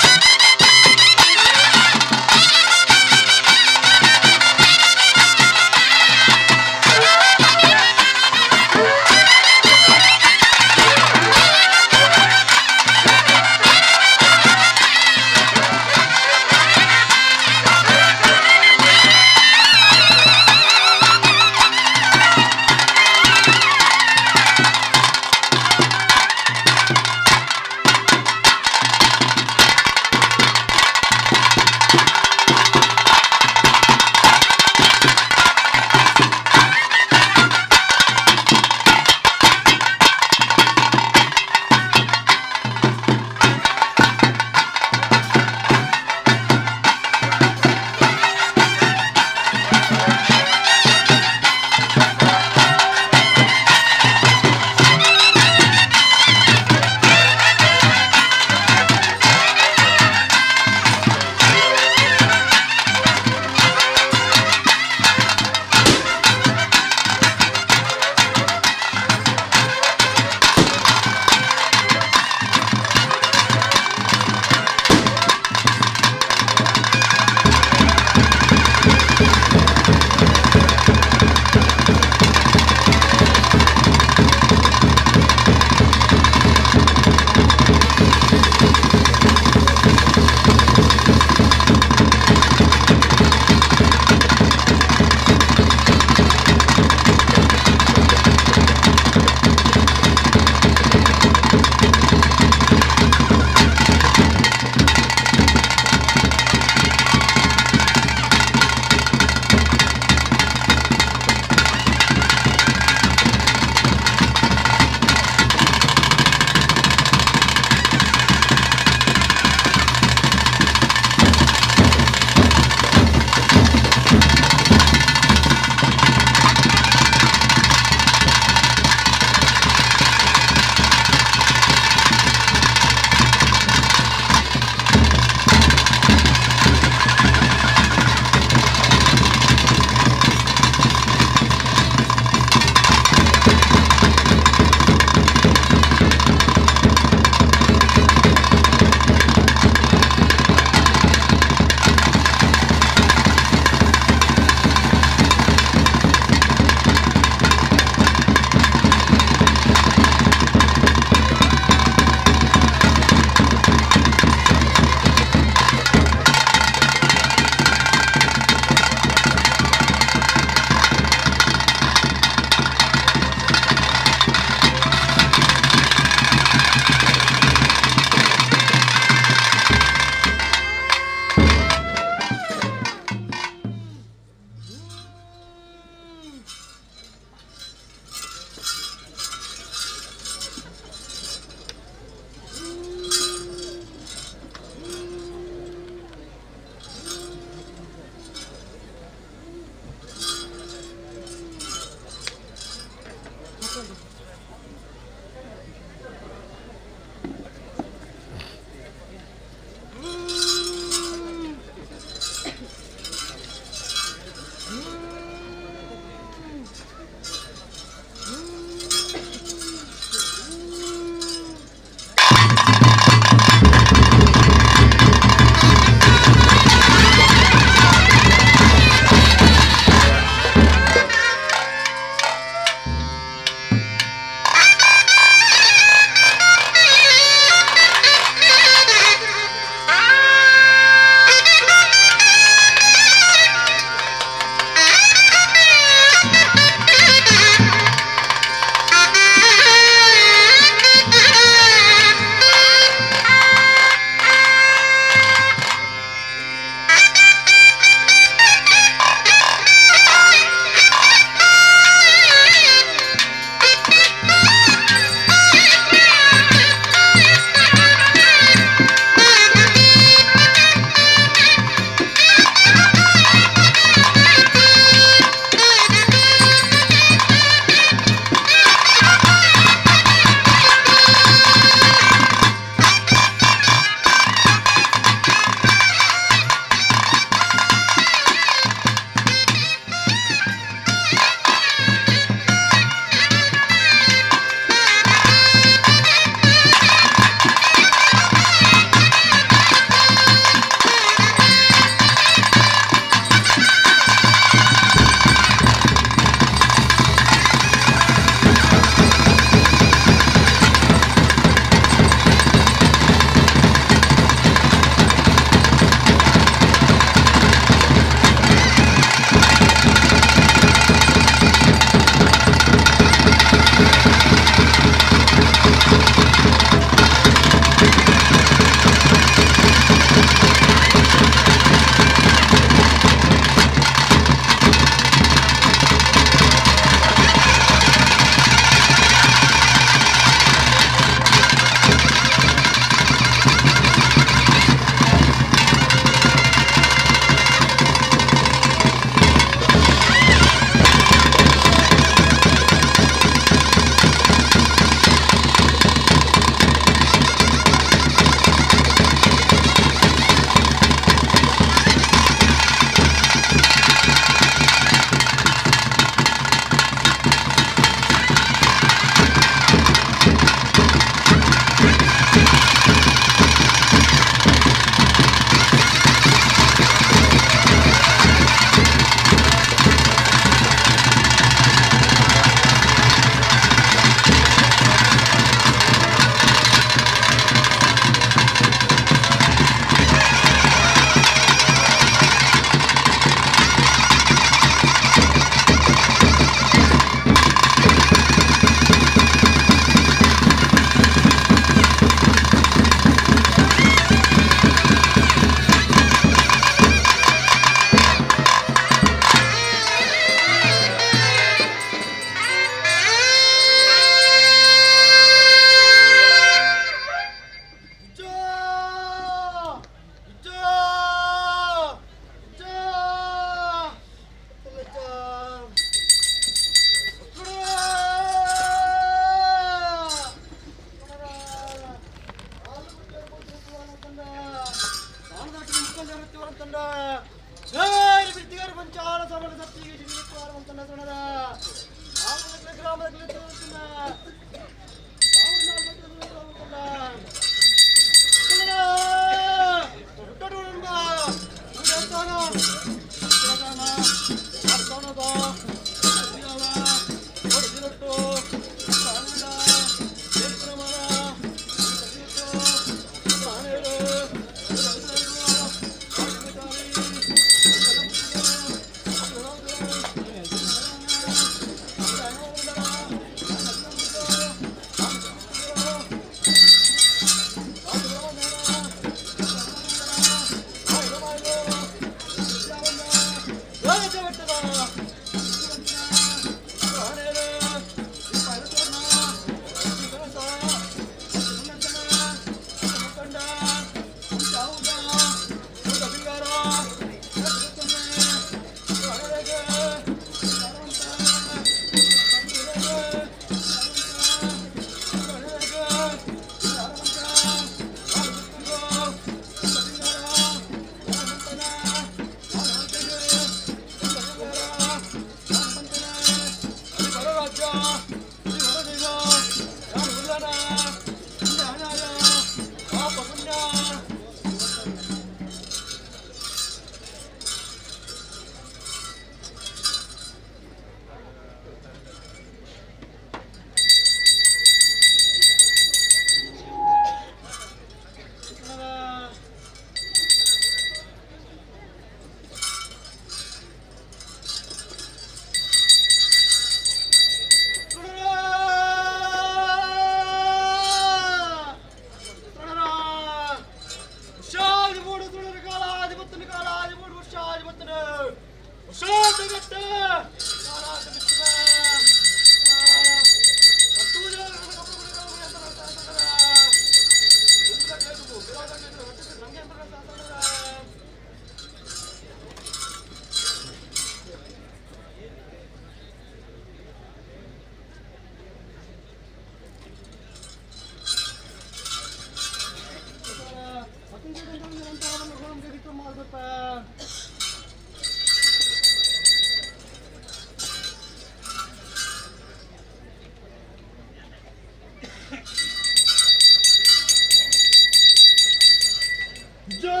ಜಾ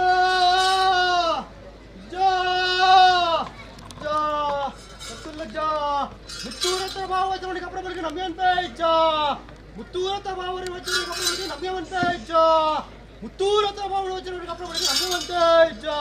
ಜಾ ಜಾ ಮುತ್ತುಲ್ಲ ಜಾ ಮುತ್ತೂರತ್ರ ಭಾವ ಕಪಡ ಬಳಿಗೆ ನಮ್ಯಂತೆ ಜಾ ಮುತ್ತೂರತ್ರ ಭಾವ ಕಪಡ ಬಳಿಗೆ ನಮ್ಯವಂತೆ ಜಾ ಮುತ್ತೂರತ್ರ ಭಾವ ಕಪಡ ಬಳಿಗೆ ನಮ್ಯವಂತೆ ಜಾ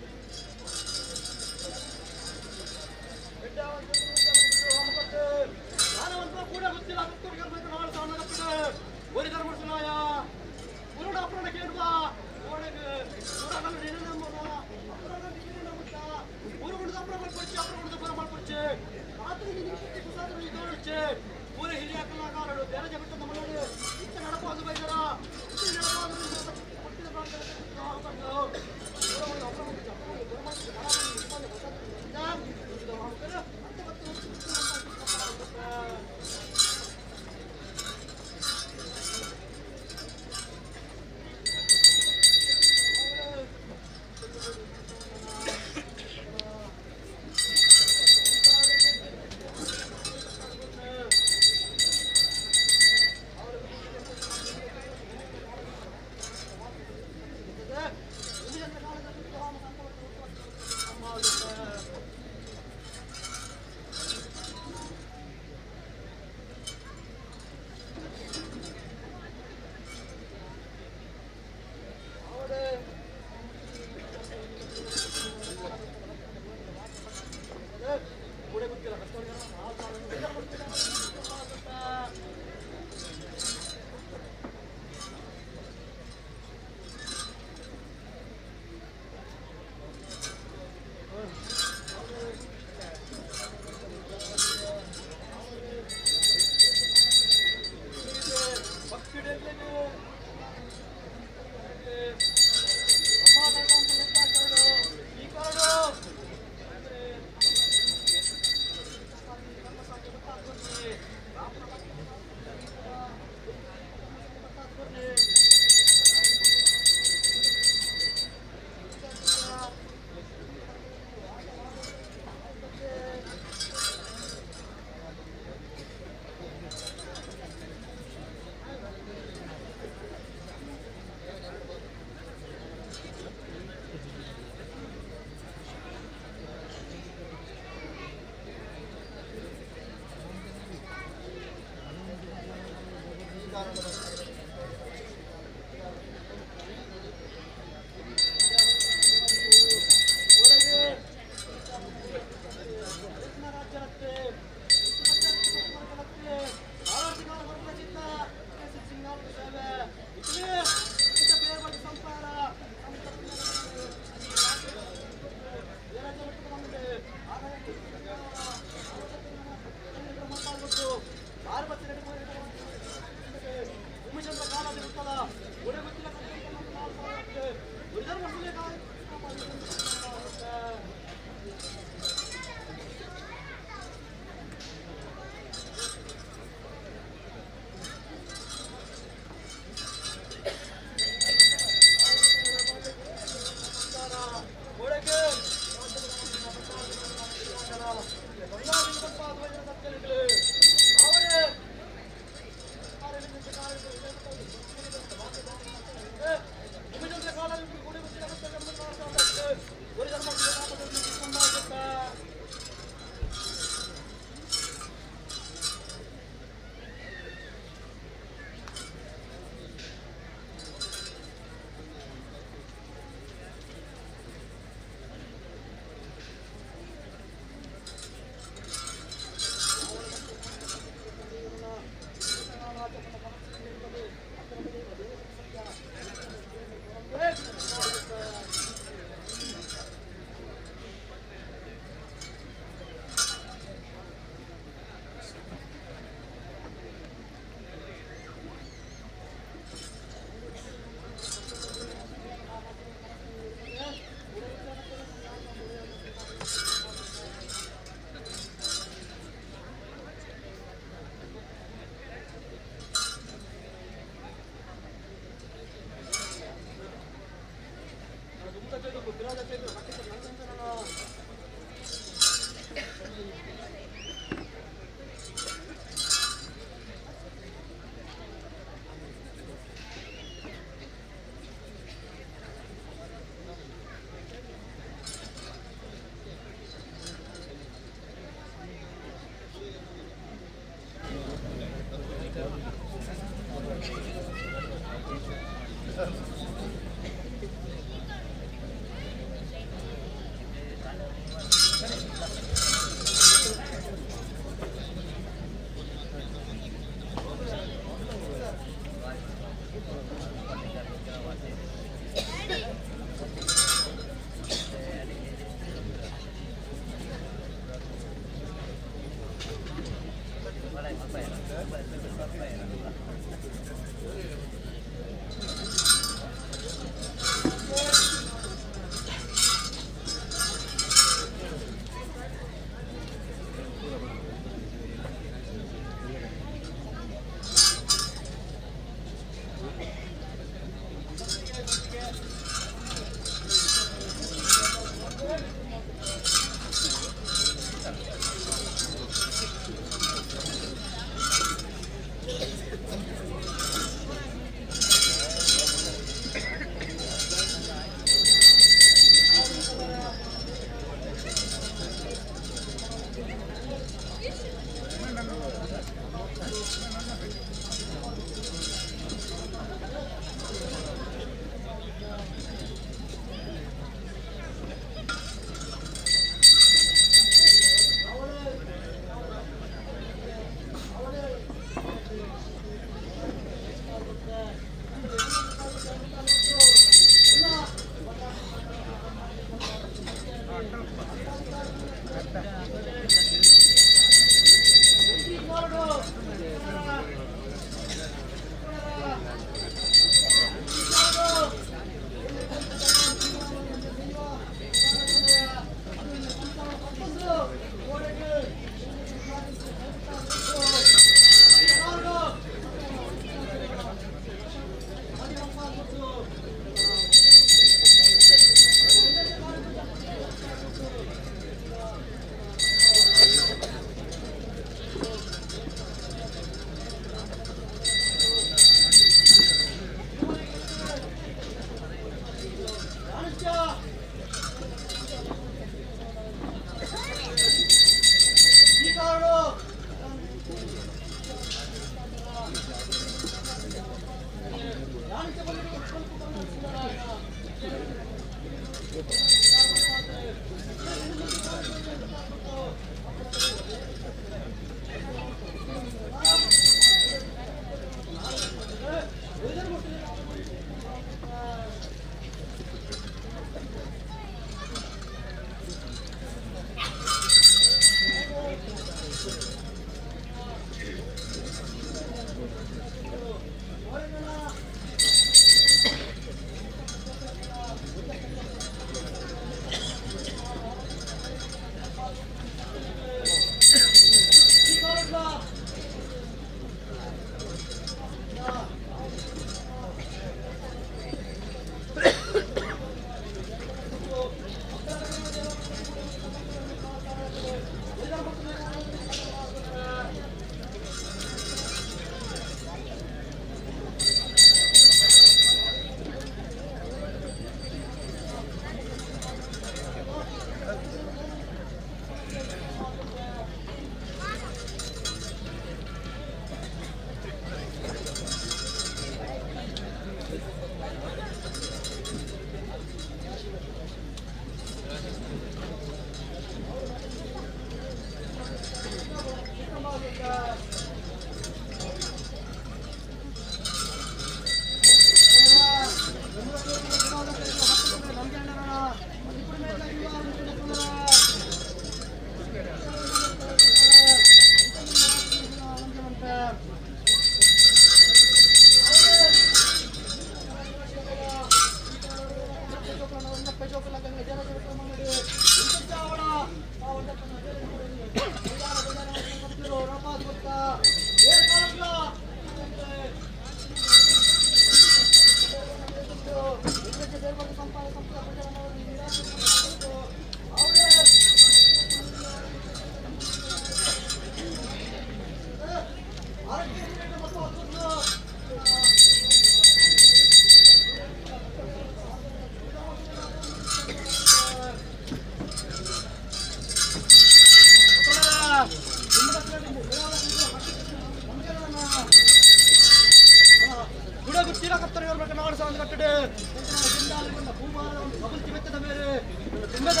ತುಂಬದ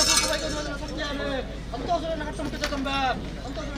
ಸತ್ಯಾನೆ ಸಂತೋಷವನ್ನು ಕಟ್ಟುಮುಟ್ಟಿದ ತುಂಬ ಸಂತೋಷ.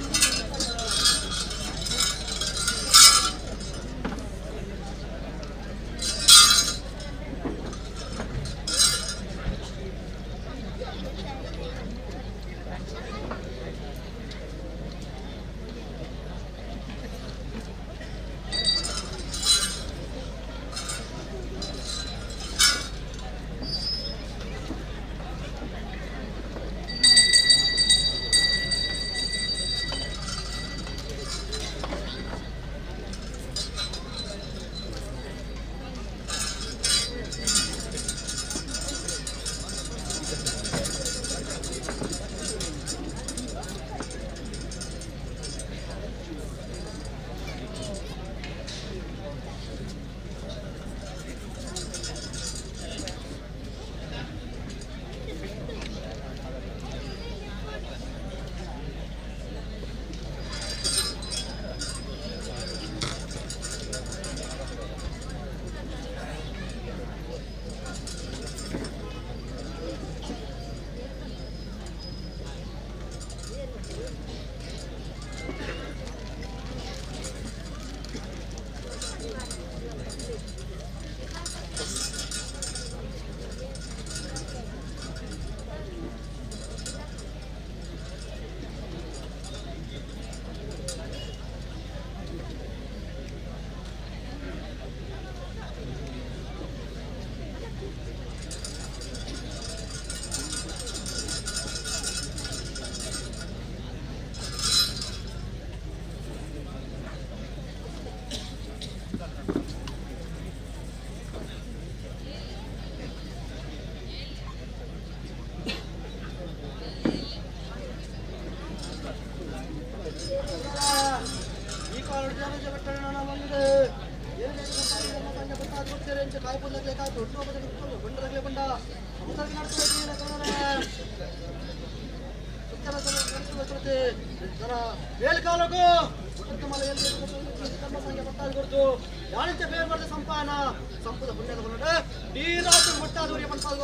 ಸಂಪಾನ ಸಂಪದ ಪುಣ್ಯದ ನೀರಾಜ ಮಟ್ಟಾದವರಿಗೆ ಪಂಪಾದ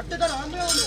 ಕಟ್ಟೆದ ನಮ್ಮೆ ಒಂದು.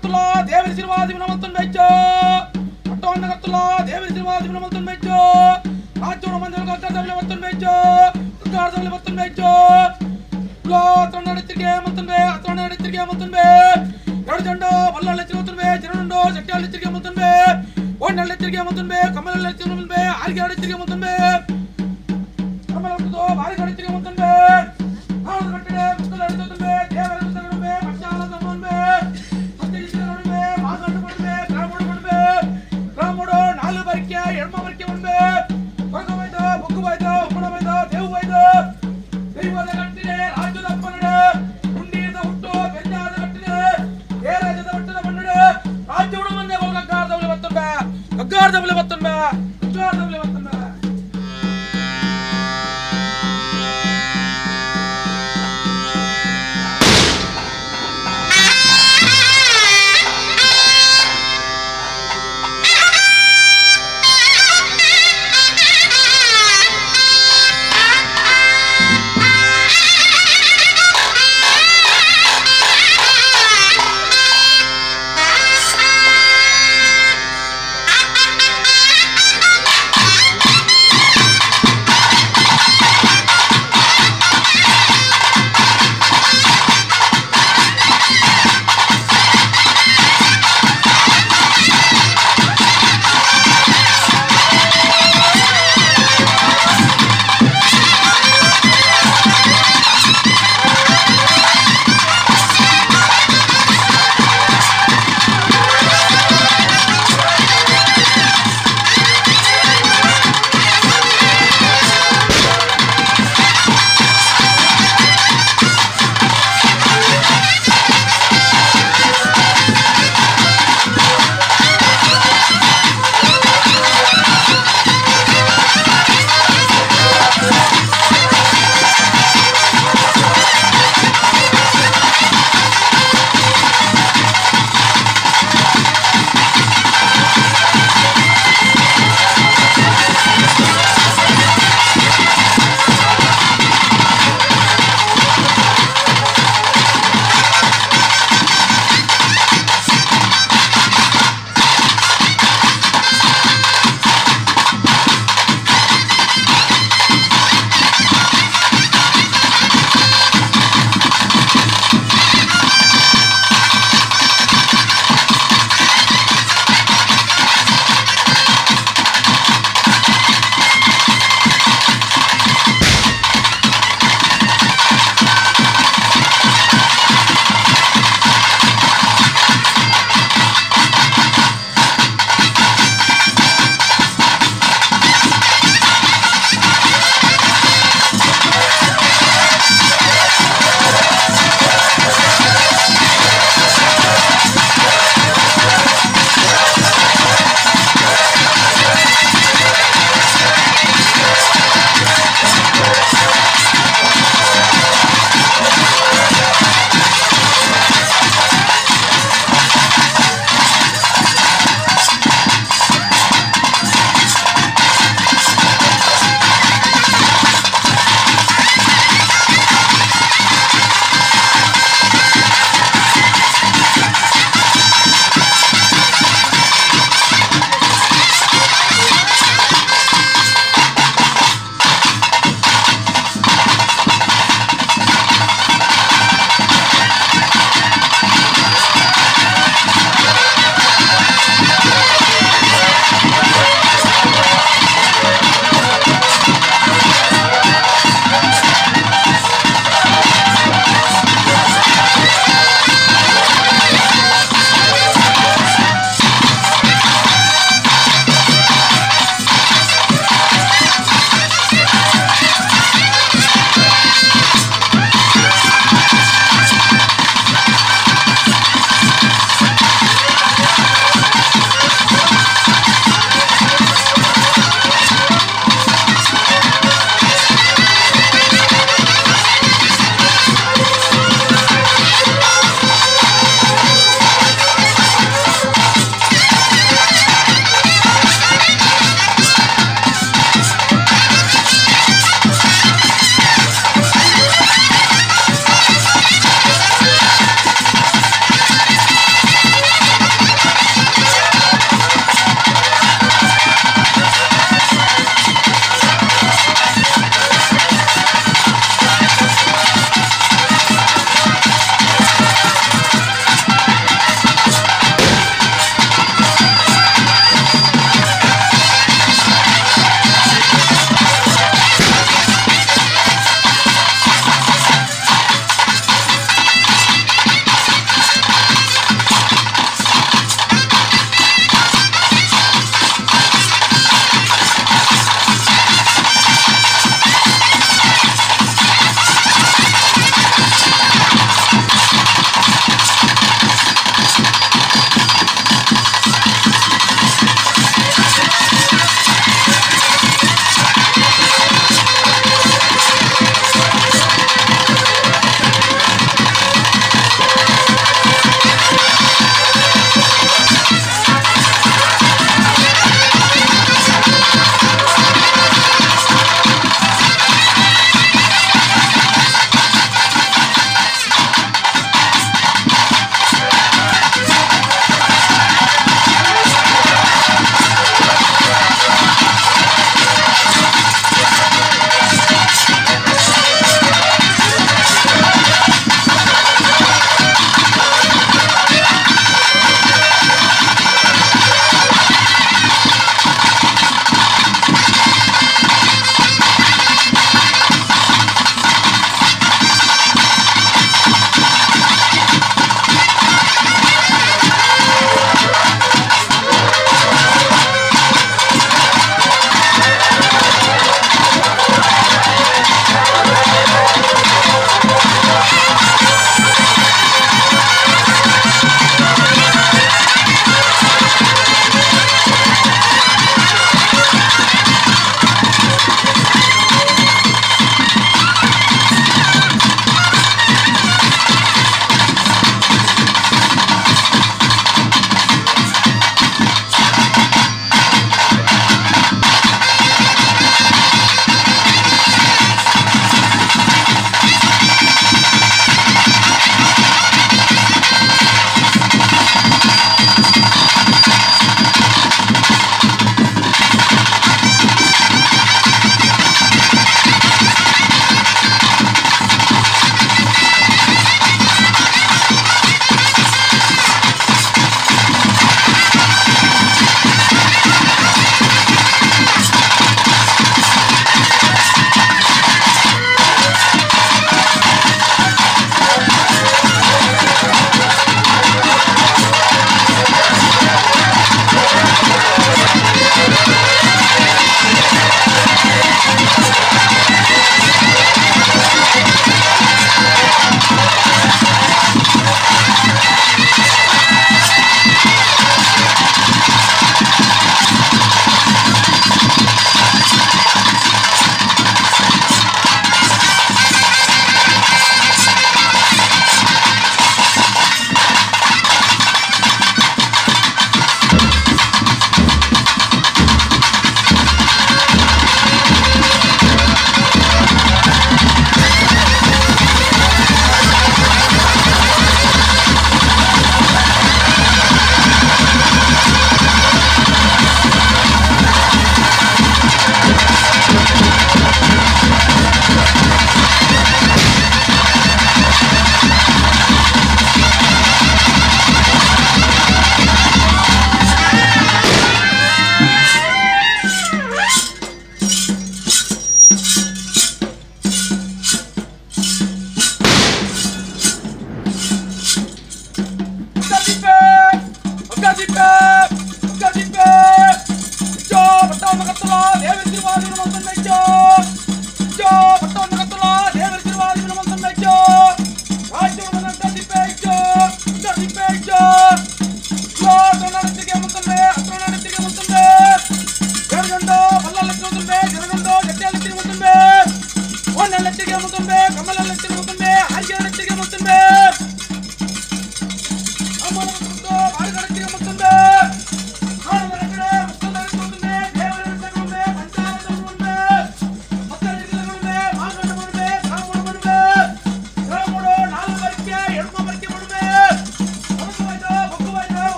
ಪಟ್ಟವನ್ನಗರ್ತುಲ್ಲ ದೇವರ ಶಿರ್ವಾದಿ ನಮಸ್ತನ್ ಬೇಜ ಪಟ್ಟವನ್ನಗರ್ತುಲ್ಲ ದೇವರ ಶಿರ್ವಾದಿ ನಮಸ್ತನ್ ಬೇಜ ರಾಜ್ಯೋಣ ಮಂದಿರ ಕರ್ತವ್ಯ ಮತ್ತನ್ ಬೇಜ ಕರ್ತವ್ಯ ಮತ್ತನ್ ಬೇಜ ಅತ್ರಣ್ಣ ಮತ್ತನ್ಬೆ ಅತ್ರಣ್ಣ ಎಚ್ಚರಿಕೆ ಮತ್ತನ್ಬೆ ಎರಡು ಜಂಡ ಬಲ್ಲಳ್ಳ ಎಚ್ಚರಿಕೆ ಮತ್ತನ್ಬೆ ಚಿರನುಂಡು ಶೆಟ್ಟಿಹಳ್ಳಿ ಎಚ್ಚರಿಕೆ ಮತ್ತನ್ಬೆ ಓಣ್ಣಳ್ಳಿ ಎಚ್ಚರಿಕೆ ಮತ್ತನ್ಬೆ ಕಮ್ಮಲಳ್ಳಿ ಎಚ್ಚರಿಕೆ ಮತ್ತನ್ಬೆ ಆರ್ಗೆ ಎಚ್ಚರಿಕೆ ಮತ್ತನ್ಬೆ ಕಮ್ಮಲ ಬಾರಿ ಎಚ್ಚರಿಕೆ ಮತ್ತನ್ಬೆ ಆಳದ ಕಟ್ಟಡೆ ಮುಕ್ಕಲ ಎಚ್ಚರಿಕೆ ದೇವರ ನಡುವೆ ಪಕ್ಷಾಲ ತಮ್ಮನ್ಬೆ ನಡುವೆ ಮಾಗಂಡು ಕೊಡ್ಬೆ ಗ್ರಾಮೋಡು ಕೊಡ್ಬೆ ಗ್ರಾಮೋಡು ನಾಲು ಬರಿಕೆ ಎಡ್ಮ ಬರಿಕೆ ಉಣ್ಬೆ ಕೊರಗ ಬೈದ ಬುಕ್ಕು ಬೈದ ಉಪ್ಪಣ ಬೈದ ದೇವು ಬೈದ ದೈವದ ಕಟ್ಟಿದೆ ರಾಜ್ಯದ ಅಪ್ಪನಡೆ ಹುಂಡಿಯದ ಹುಟ್ಟು ಬೆಂಜಾದ ಕಟ್ಟಿದೆ ಏ ರಾಜ್ಯದ ಹುಟ್ಟದ ಮಣ್ಣಡೆ ರಾಜ್ಯಗಳು ಮಂದೆ ಗಗ್ಗಾರದವಳೆ ಮತ್ತೊಂಬೆ ಗಗ್ಗಾರದವಳೆ ಮತ್ತೊಂಬೆ ಗಗ್ಗಾರದವಳೆ ಮತ್ತೊಂಬೆ. Ah!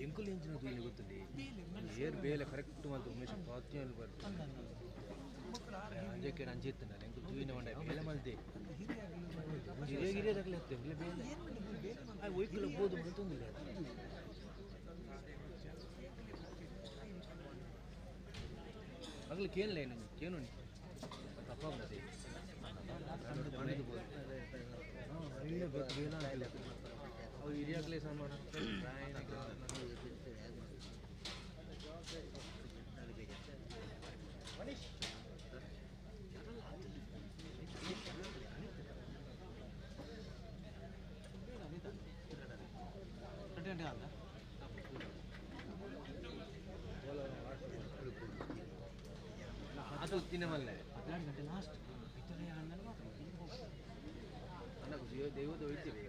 ಎಂಕುಲು ಎಂಚಿನ ತೂಯಿನ ಗೊತ್ತುಂಡಿ ಏರ್ ಬೇಲೆ ಕರೆಕ್ಟ್ ಮಲ್ತು ಉಮೇಶ್ ಪಾತ್ಯ ಅಂಜಕ್ಕೆ ಅಂಚೆ ಇತ್ತಲ್ಲ ಎಂಕುಲು ತೂಯಿನ ಮಂಡ ಬೇಲೆ ಮಲ್ತೆ ಹಿರಿಯ ಹಿರಿಯದಾಗಲೇ ಇತ್ತು ಎಂಕುಲೆ ಬೇಲೆ ಒಯ್ಕುಲ ಬೋದು ಮಲ್ತೊಂದಿಲ್ಲ. ಅಗಲು ಕೇನ್ಲ ಏನು ಕೇನು ತಪ್ಪಾಗ್ತದೆ ಅವು ಹಿರಿಯಾಗ್ಲೇ ಸಾಮಾನು. 12 ಗಂಟೆ ಲಾಸ್ಟ್ ದೈವದ ಹೋಯ್ತೀವಿ.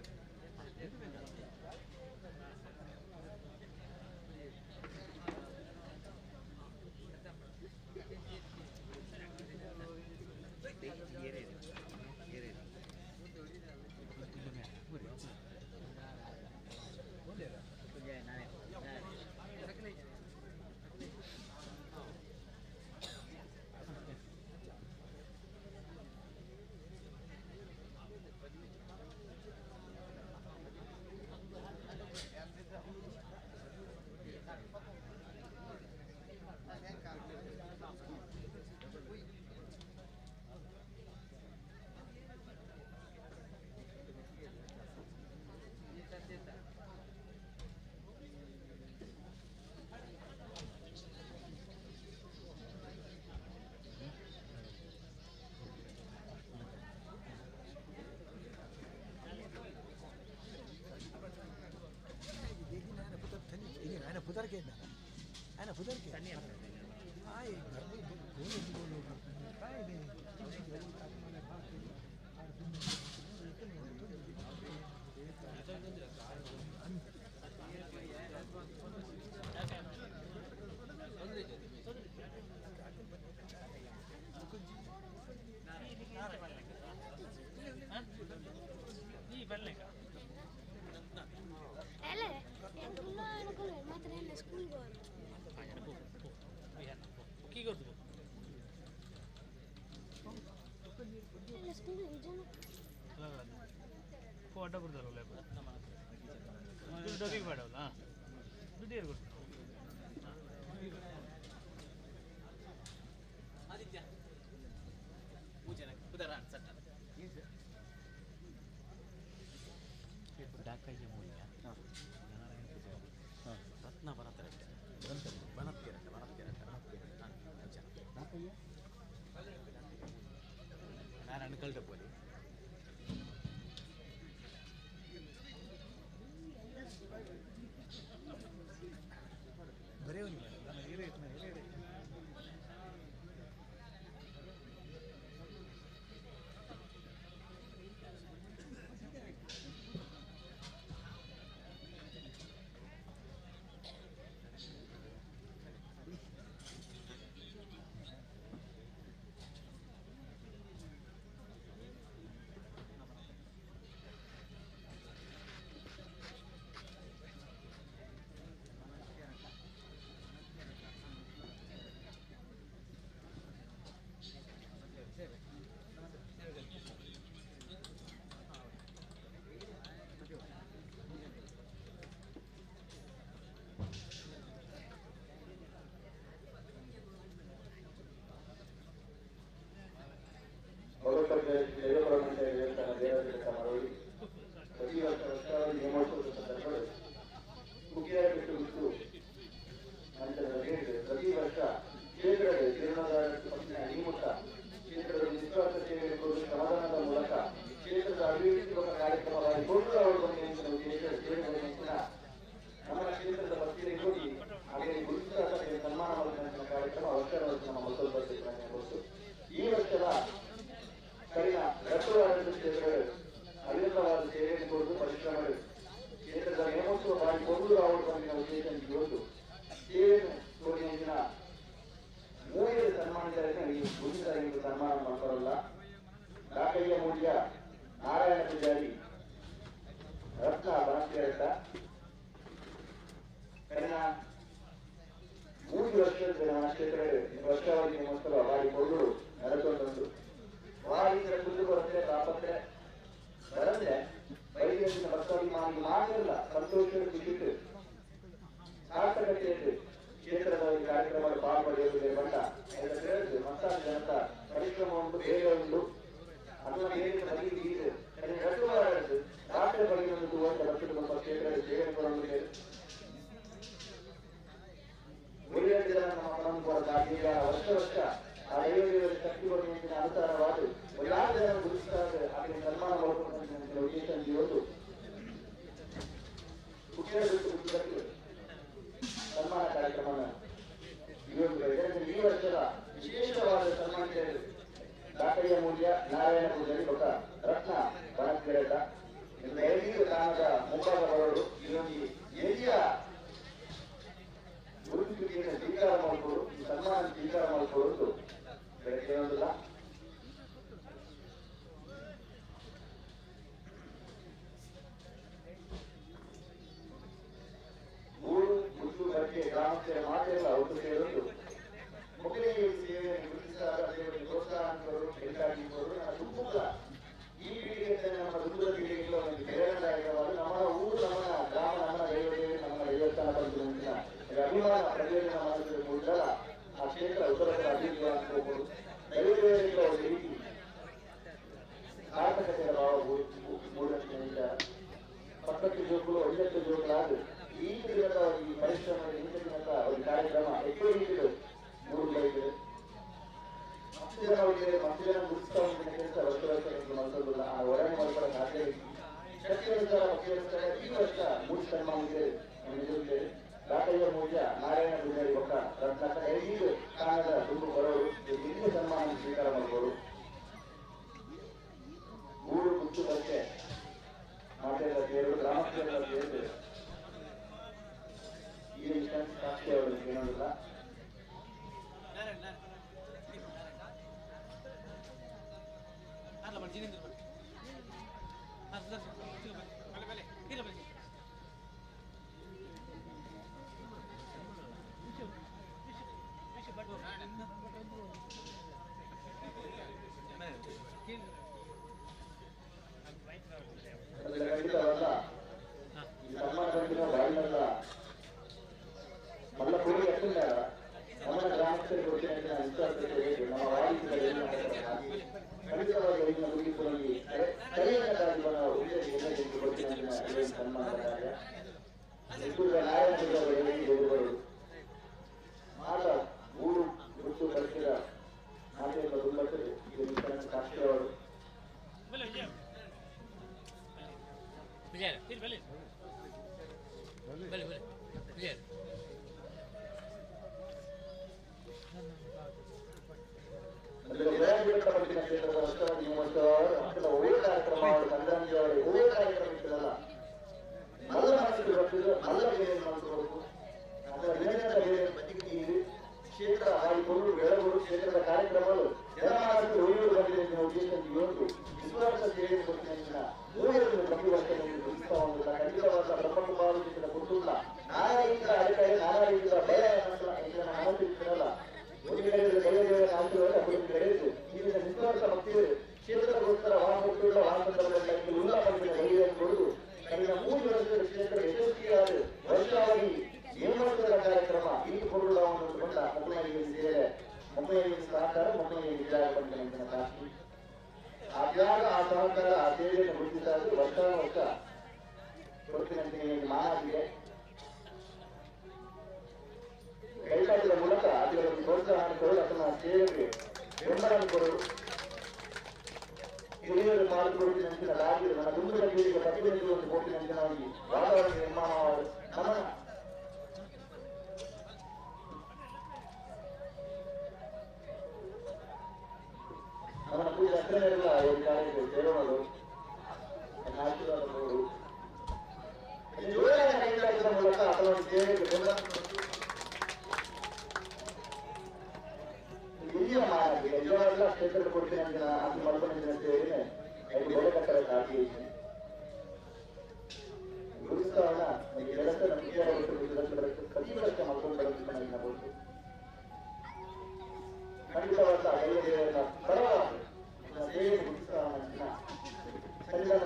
أنا فدرك هاي ಪ್ರತಿ ವರ್ಷ ವರ್ಷ ನೇಮೋತ್ಸವದ ಸಂದರ್ಭದಲ್ಲಿ ಕುಕ್ಕಿಯಾಗಿ ಪ್ರತಿ ವರ್ಷ ಕ್ಷೇತ್ರದ ಜೀರ್ಣೋದ್ಧಾರ ನಿಮಿತ್ತ ಕ್ಷೇತ್ರದ ನಿಸ್ವಾರ್ಥ ಸೇವೆ ಶ್ರಮದಾನದ ಮೂಲಕ ಕ್ಷೇತ್ರದ ಅಭಿವೃದ್ಧಿ ಕಾರ್ಯಕ್ರಮವಾಗಿ ನಮ್ಮ ಕ್ಷೇತ್ರದ ಭಕ್ತರಿಗೆ ಹೋಗಿ ಹಾಗೆ ಗುರುತಿಸಾದ ಸನ್ಮಾನ ಕಾರ್ಯಕ್ರಮ ವರ್ಷ ನಮ್ಮ ಮೊದಲು ಗೊತ್ತು. ಈ ವರ್ಷದ ಕಡಿನ ರಟ್ಟುವಾರದ ಕ್ಷೇತ್ರಗಳು ಅವಿರತವಾದ ಸೇವೆಯನ್ನು ಕೊಡುವುದು ಪರಿಶ್ರಮಗಳು ಕ್ಷೇತ್ರದ ನೇಮೋತ್ಸವ ಬಾರಿ ಕೊಡುವುದು ಅವರು ಬಂದಿನ ಉದ್ದೇಶ ಒಂದು ಸೇವೆಯನ್ನು ತೋರಿನ ಮೂವರು ಸನ್ಮಾನಿತರನ್ನು ಈ ಗುರುತಿಸಾಗಿ ಸನ್ಮಾನ ಮಾಡ್ತಾರಲ್ಲ. ದಾಖಲೆಯ ಮೂಲ್ಯ ನಾರಾಯಣ ಪೂಜಾರಿ ರತ್ನ ಬನಸ್ಕರಟ್ಟ ಕಡಿನ 3 ವರ್ಷದ ನಮ್ಮ ಕ್ಷೇತ್ರಗಳು ವರ್ಷವಾಗಿ ನೇಮೋತ್ಸವ ಬಾರಿ ಕೊಡುವುದು ನಡೆಸೊಂದೊಂದು ವಾರೀತರ ಕುಂದು ಬರುತ್ತೆ ತಾಪತ್ರೆ ಬರದೆ ಬೈದಿನ ಭಕ್ತಾಭಿಮಾನಿಗೆ ಮಾತ್ರ ಸಂತೋಷ ಖುಷಿಟ್ಟು ಸಾರ್ಥಕತೆಯಲ್ಲಿ ಕ್ಷೇತ್ರದ ಈ ಕಾರ್ಯಕ್ರಮದ ಪಾಲ್ಪಡೆಯುವುದೇ ಬಂಡ ಮತ್ತಾರು ಜನತ ಪರಿಶ್ರಮ ಉಂಟು ಬೇಗ ಉಂಟು ಅದನ್ನು ಬೇಗ ಬಗೆ ಬೀದು ಡಾಕ್ಟರ್ ಬಗ್ಗೆ ಭಕ್ತರು ಕ್ಷೇತ್ರದ ಸೇವೆ ಕೊಡೋದು ನಮ್ಮ ಪರಂಪರ ವರ್ಷ ವರ್ಷ ಆ ದೈವದೇವರ ಶಕ್ತಿ ಬಗೆಯ ಅನುಸಾರವಾದ ಎಲ್ಲಾ ಜನರು ಗುರುತಿಸ್ತಾರೆ ಅದನ್ನು ಸನ್ಮಾನ ಮಾಡಿಕೊಂಡು ಉದ್ದೇಶ ಇವತ್ತು ಸನ್ಮಾನ ಕಾರ್ಯಕ್ರಮ ಈ ವರ್ಷದ ವಿಶೇಷವಾದ ಸನ್ಮಾನ ದಾಕಯ್ಯ ಮೂಲ್ಯ ನಾರಾಯಣ ಪೂಜಾರಿ ಬೊಕ್ಕ ರತ್ನ ಬನಕೆರೆಟ ಐದು ಕಾಣದ ಮುಂಭಾಗ ಬರೋಡು ಇದೊಂದು ಎಲ್ಲಿಯ ಗುರುತಿಸುವಿಕೆಯನ್ನು ಸ್ವೀಕಾರ ಮಾಡಿಕೊಡು, ಈ ಸನ್ಮಾನ ಸ್ವೀಕಾರ ಮಾಡಿಕೊಡುವುದು ಬೆಳಗ್ಗೆ ಒಂದಿಲ್ಲ. ಊರು ಮುದ್ದು ಬಗ್ಗೆ ಗ್ರಾಮಸ್ಥರ ಮಾತೆಲ್ಲ ಒಟ್ಟು ಸೇರುವುದು ಮೊದಲಿಗೆ ಸೇವೆಯನ್ನು ಗುರುತಿಸಾದ ಸೇವೆಯನ್ನು ಪ್ರೋತ್ಸಾಹ ಹೆಚ್ಚಾಗಿರುವುದು ನನ್ನ ತುಂಬುಗಳ ಈ ಪೀಳಿಗೆಯಿಂದ ನಮ್ಮ ದುರ್ಗದ ಪೀಳಿಗೆಗಳು ಒಂದು ಪ್ರೇರಣಾದಾಯಕವಾದ ನಮ್ಮ ಊರು, ನಮ್ಮ ಗ್ರಾಮ, ನಮ್ಮ ದೈವದೇವಿ, ನಮ್ಮ ದೇವಸ್ಥಾನ ಬಂದ ಅಭಿಮಾನ ಪ್ರಯೋಜನ ಮಾಡಿದ ಮೂಲಕ ಆ ಕ್ಷೇತ್ರ ಉತ್ತರಗಳ ಅಭಿವೃದ್ಧಿ ಆಗ್ಬೋದು. ದೈವದೇವರಿಗೆ ಒಂದು ರೀತಿ ಸಾರ್ಥಕತೆಯ ಭಾವ ಮೂಢನಿಂದ ಪಕ್ಕಕ್ಕೆ ಜೋಕುಗಳು ಒಂದಕ್ಕೆ ಜೋಕುಗಳಾದ ಈ ದಿನದ ಈ ಪರಿಶ್ರಮ, ಈ ದಿನದ ಒಂದು ಕಾರ್ಯಕ್ರಮ ಹೆಚ್ಚು ರೀತಿಗಳು ಮೂರು ಬೈದರು. ಮಸ್ತು ಜನ ಹೋಗಿದ್ದಾರೆ, ಮಸ್ತು ಜನ ಗುರುತಿಸ್ತಾ ಕೆಲಸ ವರ್ಷ ವರ್ಷ ಮಾಡಿಸೋದಿಲ್ಲ. ಆ ಹೊರಗೆ ಮಾಡ್ಕೊಳ್ಳೋ ಸಾಧ್ಯ ಶಕ್ತಿ ಅನುಸಾರ ಭಕ್ತಿ ಅನುಸಾರ ಈ ವರ್ಷ ಮೂರು ಸನ್ಮಾನಿಸಿದೆ ನಮ್ಮ ದಾಕಯ್ಯ ಮೂಲ್ಯ ನಾರಾಯಣ ಪೂಜಾರಿ ಬೊಕ್ಕ ರತ್ನಾಕರ ಐದು ಕಾಣದ ದುಂಬು ಬರೋರು ಇನ್ನೂ ಸನ್ಮಾನ ಸ್ವೀಕಾರ ಮಾಡ್ಬೋದು. ಊರು ಮುತ್ತು ಬಗ್ಗೆ ಮಾತೆಲ್ಲ ಸೇರು ಗ್ರಾಮಸ್ಥರೆಲ್ಲ ಸೇರಿದು ಈ ಸಾಕ್ಷಿ ಅವರು ಏನೋದಿಲ್ಲ. ಖಂಡಿತವಲ್ಲ ಈ ಸನ್ಮಾನ ಬಂದಿನ ಬಾಯಿನಲ್ಲ ಮಲ್ಲ ಪೂರಿ ಅತ್ತಿಲ್ಲ ನಮ್ಮ ಗ್ರಾಮಸ್ಥರಿಗೆ ಕೊಟ್ಟಿನ ವಿಶ್ವಾಸ ನಮ್ಮ ವಾರಿಸಿದ ಖಂಡಿತವಾಗಿ ಐದಿನ ಗುರಿಪುರಲ್ಲಿ ಸರಿಯಾದ ಕೊಟ್ಟಿನ ಸನ್ಮಾನದ ಕಾರ್ಯ ನಾರಾಯಣ ದೇವರು ಮಾತ ಊರು ಗುರುತು ಬಳಸಿದ ಮಾತೆಯಿಂದ ತುಂಬತ್ತದೆ ಸಾಕ್ಷಿ ಅವರು. ಒಳ್ಳೆ ಕಾರ್ಯಕ್ರಮ ಸಂಕ್ರಾಂತಿ ಒಳ್ಳೆ ಕಾರ್ಯಕ್ರಮ ಇರ್ತದಲ್ಲ, ಮಲ್ಲ ಮನಸ್ಸಿಗೆ ಬರ್ತಿದ್ರು ಮಲ್ಲ ಬೇರೆ ಮಾಡಿಸಬೇಕು. ಅದರ ದಿನದ ಬೇರೆ ಕ್ಷೇತ್ರ ಹಾಡಿಕೊಂಡು ಬೆಳಗುರು ಕ್ಷೇತ್ರದ ಕಾರ್ಯಕ್ರಮಗಳು ಜನಮಾನಕ್ಕೆ ಒಳ್ಳೆಯದು ಬಂದಿದೆ ಎನ್ನುವ ಉದ್ದೇಶದಿಂದ ಒಂದು ವಿಶ್ವಾಸ ಸೇವೆ ಕೊಟ್ಟಿನ ಮೂರನ್ನು ಪ್ರತಿ ವರ್ಷ ಗುರುತಿಸ್ತಾ ಹೋಗುದಿಲ್ಲ. ಖಂಡಿತವಾದ ಬ್ರಹ್ಮಕುಮಾರ ಕೊಟ್ಟುಲ್ಲ ನಾನಾ ರೀತಿಯ ಅಡೆತಡೆ, ನಾನಾ ರೀತಿಯ ಭಯ ಮನಸ್ಸಿರಲ್ಲ. ಒಂದು ಕಡೆ ದೈವದೇವರ ಆಶೀರ್ವಾದ, ಒಂದು ಕಡೆ ಈಗಿನ ನಿಸ್ವಾರ್ಥ ಭಕ್ತಿಯರು ಕ್ಷೇತ್ರಕ್ಕೋಸ್ಕರ ವಾಹ ಕೊಟ್ಟುಳ್ಳ ವಾಹ ಸಂದರ್ಭದಲ್ಲಿ ಉಲ್ಲ ಪಂಪಿನ ಬಲಿಯನ್ನು ಕೊಡುವುದು ಕಳೆದ 3 ವರ್ಷದ ಕ್ಷೇತ್ರ ಯಶಸ್ವಿಯಾದ ವರ್ಷವಾಗಿ ನೇಮಕದ ಕಾರ್ಯಕ್ರಮ ಈ ಕೊಡುವುದನ್ನು ಕೊಂಡ ಮೊಮ್ಮನಿಗೆ ಸೇರೆ ಮೊಮ್ಮನಿಗೆ ಸಹಕಾರ, ಮೊಮ್ಮನಿಗೆ ವಿಚಾರ ಪಂಪಿನ ಸಾಕ್ಷಿ. ಆ ತ್ಯಾಗ, ಆ ಸಹಕಾರ, ಆ ಸೇವೆಯನ್ನು ಗುರುತಿಸಾದು ವರ್ಷ ವರ್ಷ ಕೊಡುತ್ತಿನಂತೆ ಮಾನಾಗಿದೆ. ಕೈಲಾಟದ ಮೂಲಕ ಅದರ ಪ್ರೋತ್ಸಾಹ ಕೊಡಲು, ಅದನ್ನ ಸೇವೆಗೆ ಬೆಂಬಲ ಕೊಡಲು ಹಿರಿಯರು ಮಾಡಿಕೊಡುತ್ತಿನ ರಾಜ್ಯದ ನನ್ನ ತುಂಬಿದ ಪೀಳಿಗೆ ಪ್ರತಿನಿಧಿಸುವ ಒಂದು ಕೋಟಿನಂಚಿನವಾಗಿ ವಾತಾವರಣ ನಿರ್ಮಾಣ ನಮ್ಮ ನಮ್ಮ ಪೂಜೆ ಹತ್ತಿರನೆಲ್ಲ ಒಂದು ಕಾರ್ಯಕ್ಕೆ ಸೇರೋಣರು ಆಶೀರ್ವಾದ ಕೊಡು. ಕೈಲಾಟದ ಮೂಲಕ ಅಥವಾ ಒಂದು ಸೇವೆಗೆ ಬೆಂಬಲ ಹಿರಿಯ ಮಾನವಿಗೆ ಎಲ್ಲರೆಲ್ಲ ಕ್ಷೇತ್ರದ ಕೊಡ್ತೀನಿ ಅದು ಮಲ್ಕೊಂಡಿದ್ದೀನಿ ಅಂತ ಹೇಳಿ ಐದು ಬೆಲೆ ಕಟ್ಟಡ ಸಾಧ್ಯ ಗುರುಸ್ಥಾನ ಕೆಲಸ ಪ್ರತಿ ವರ್ಷ ಮಲ್ಕೊಂಡು ಬರಬೇಕು. ಖಂಡಿತವಾದ ದೈವದೇವರ ಪರವಾಗಿ ಸೇವೆ ಗುರುಸ್ಥಾನ ಸರಿಯಾದ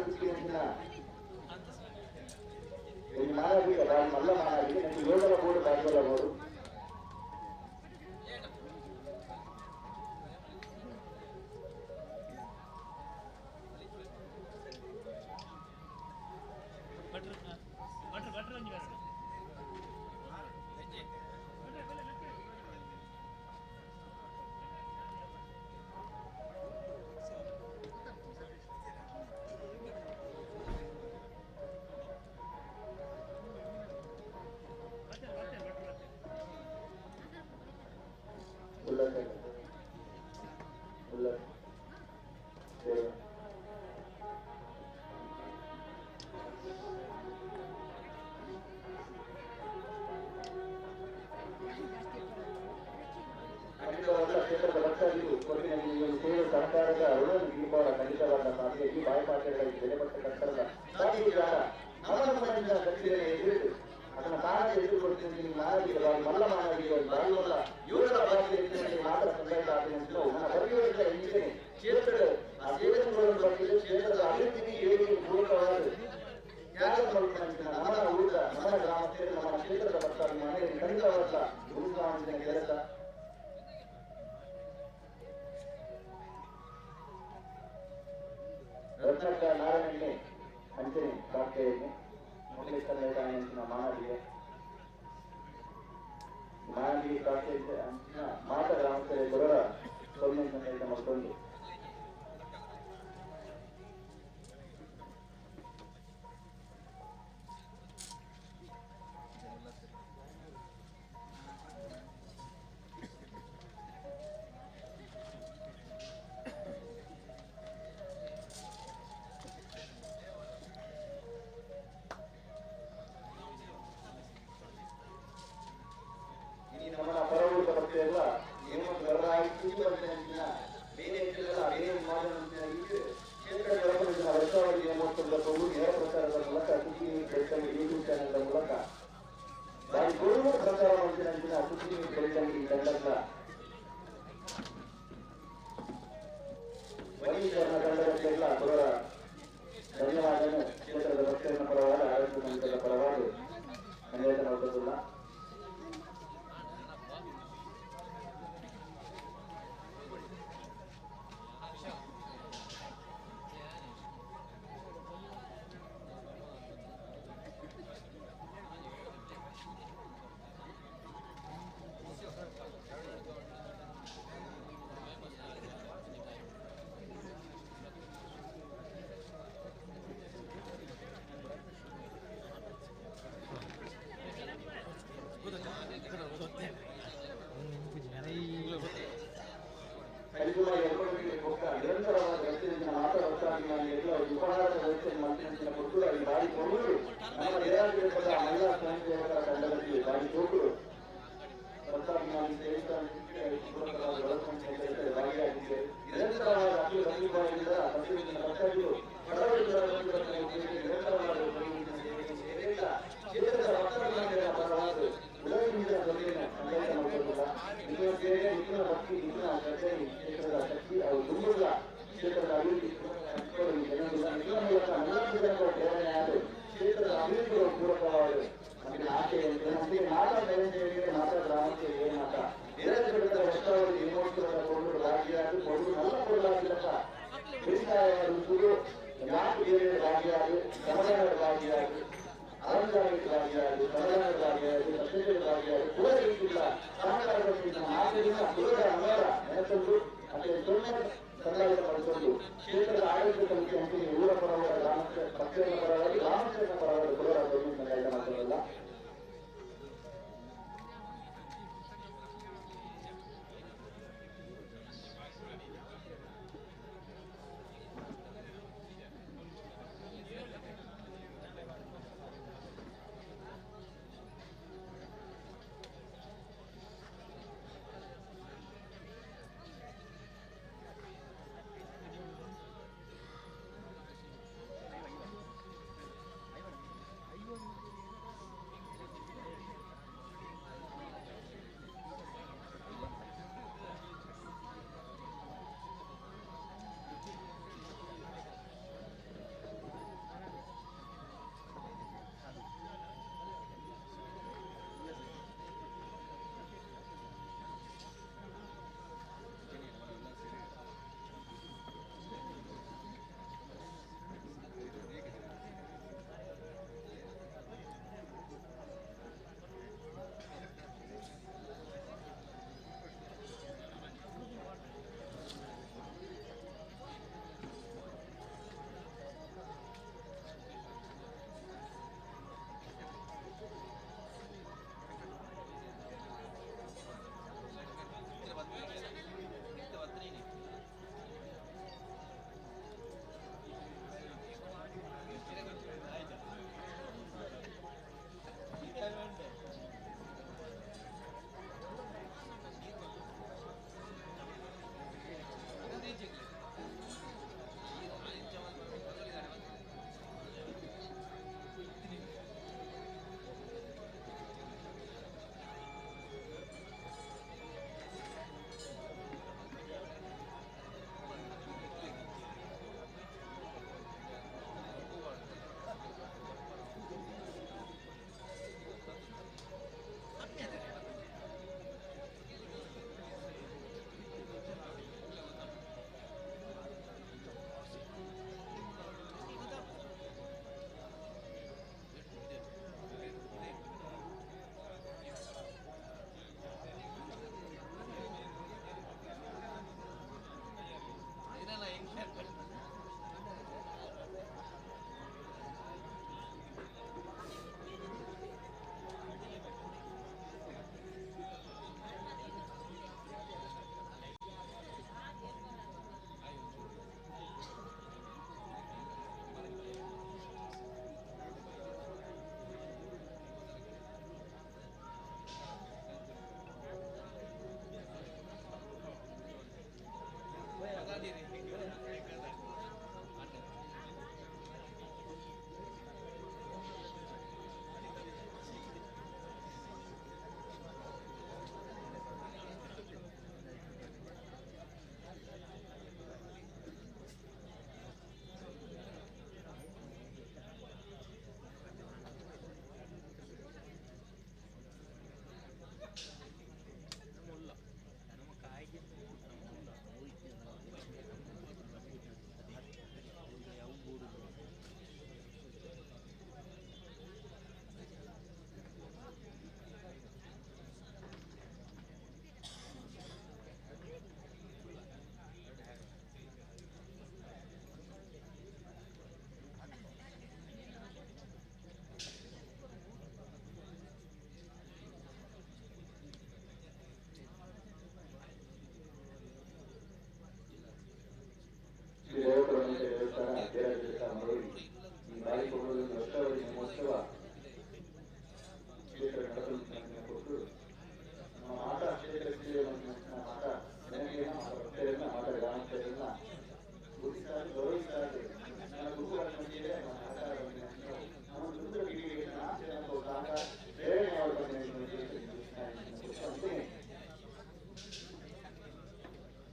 ಮಾನವಿಗೆ ಮಲ್ಲ ಮಾನವಿಗೆ ನನಗೆ ಯೋಗದ ಬೋರ್ಡು ಬಾಗಿಲ ಬೋರ್ಡು ಖಂಡಿತವಾದ ಕ್ಷೇತ್ರದ ಭಕ್ತಾದಿಗಳು ಕೊರಗಿನ ಸೇವೆ ಸರ್ಕಾರದ ಅರುಣನ್ನು ದೀಪಾವಳ ಖಂಡಿತವಾದ ಸಾಧ್ಯ. ಈ ಬಾಯಿಪಾಠಗಳ ಬೆಲೆಪಟ್ಟ ಕಟ್ಟಡದ ಸಾಧಿಸಿದಾಗ ನಮನ ಮನೆಯಿಂದ ಶಕ್ತಿಯನ್ನು ಎದುರಿದು ಅದನ್ನು ತಾನಾಗಿ ಎದುರುಕೊಡ್ತೀನಿ. ಮಾನವಿಕ ಬಾರಿ ಮಲ್ಲ ಮಾನವಿಕ ಬಾರಿ ಮಲ್ಲ ಯೋಗದ ಭಾಷೆ ಮಾತ್ರ ಸಂದಾಯ ಆದ ನನ್ನ ಬರೆಯುವ ಹಿಂದಿದ್ದೇನೆ. ಕ್ಷೇತ್ರದ ಆ ಸೇವೆಗಳನ್ನು ಬರ್ತಿದೆ. ಕ್ಷೇತ್ರದ ಅಭಿವೃದ್ಧಿಗೆ ಏಳಿಗೆ ಪೂರಕವಾದ ತ್ಯಾಗ ಮಲ್ಪನಂಚಿನ ನಮನ ಊಟ ನಮನ ಗ್ರಾಮಸ್ಥರು ನಮ್ಮ ಕ್ಷೇತ್ರದ ಭಕ್ತಾದಿ ಮನೆಯಲ್ಲಿ ಖಂಡಿತವಾದ ಗುರುಸ್ವಾಮಿನ ಕೆಲಸ. ರತ್ನಕ್ಕ ನಾರಾಯಣನೆ ಅಂಚನೆ ಕಾಕ್ತೇನೆ ಮೊದಲೇ ಅಂಚಿನ ಮಾನವಿಗೆ ಮಾನವಿಗೆ ಕಾಕ್ತೇ ಅಂಚಿನ ಮಾತ ಗ್ರಾಮಸ್ಥರ ಕೊರರ ಸೊನ್ನೆ ಸಂಗೀತ ಮಾಡಿಕೊಂಡು ಧನ್ಯವಾದವನ್ನು ಕ್ಷೇತ್ರದ ಭಕ್ತರ ಪರವಾದ ಆರೋಗ್ಯ ಮಂತ್ರಿಗಳ ಪರವಾಗಿ ನಿವೇದನೆ ಮಾಡುತ್ತಿಲ್ಲ.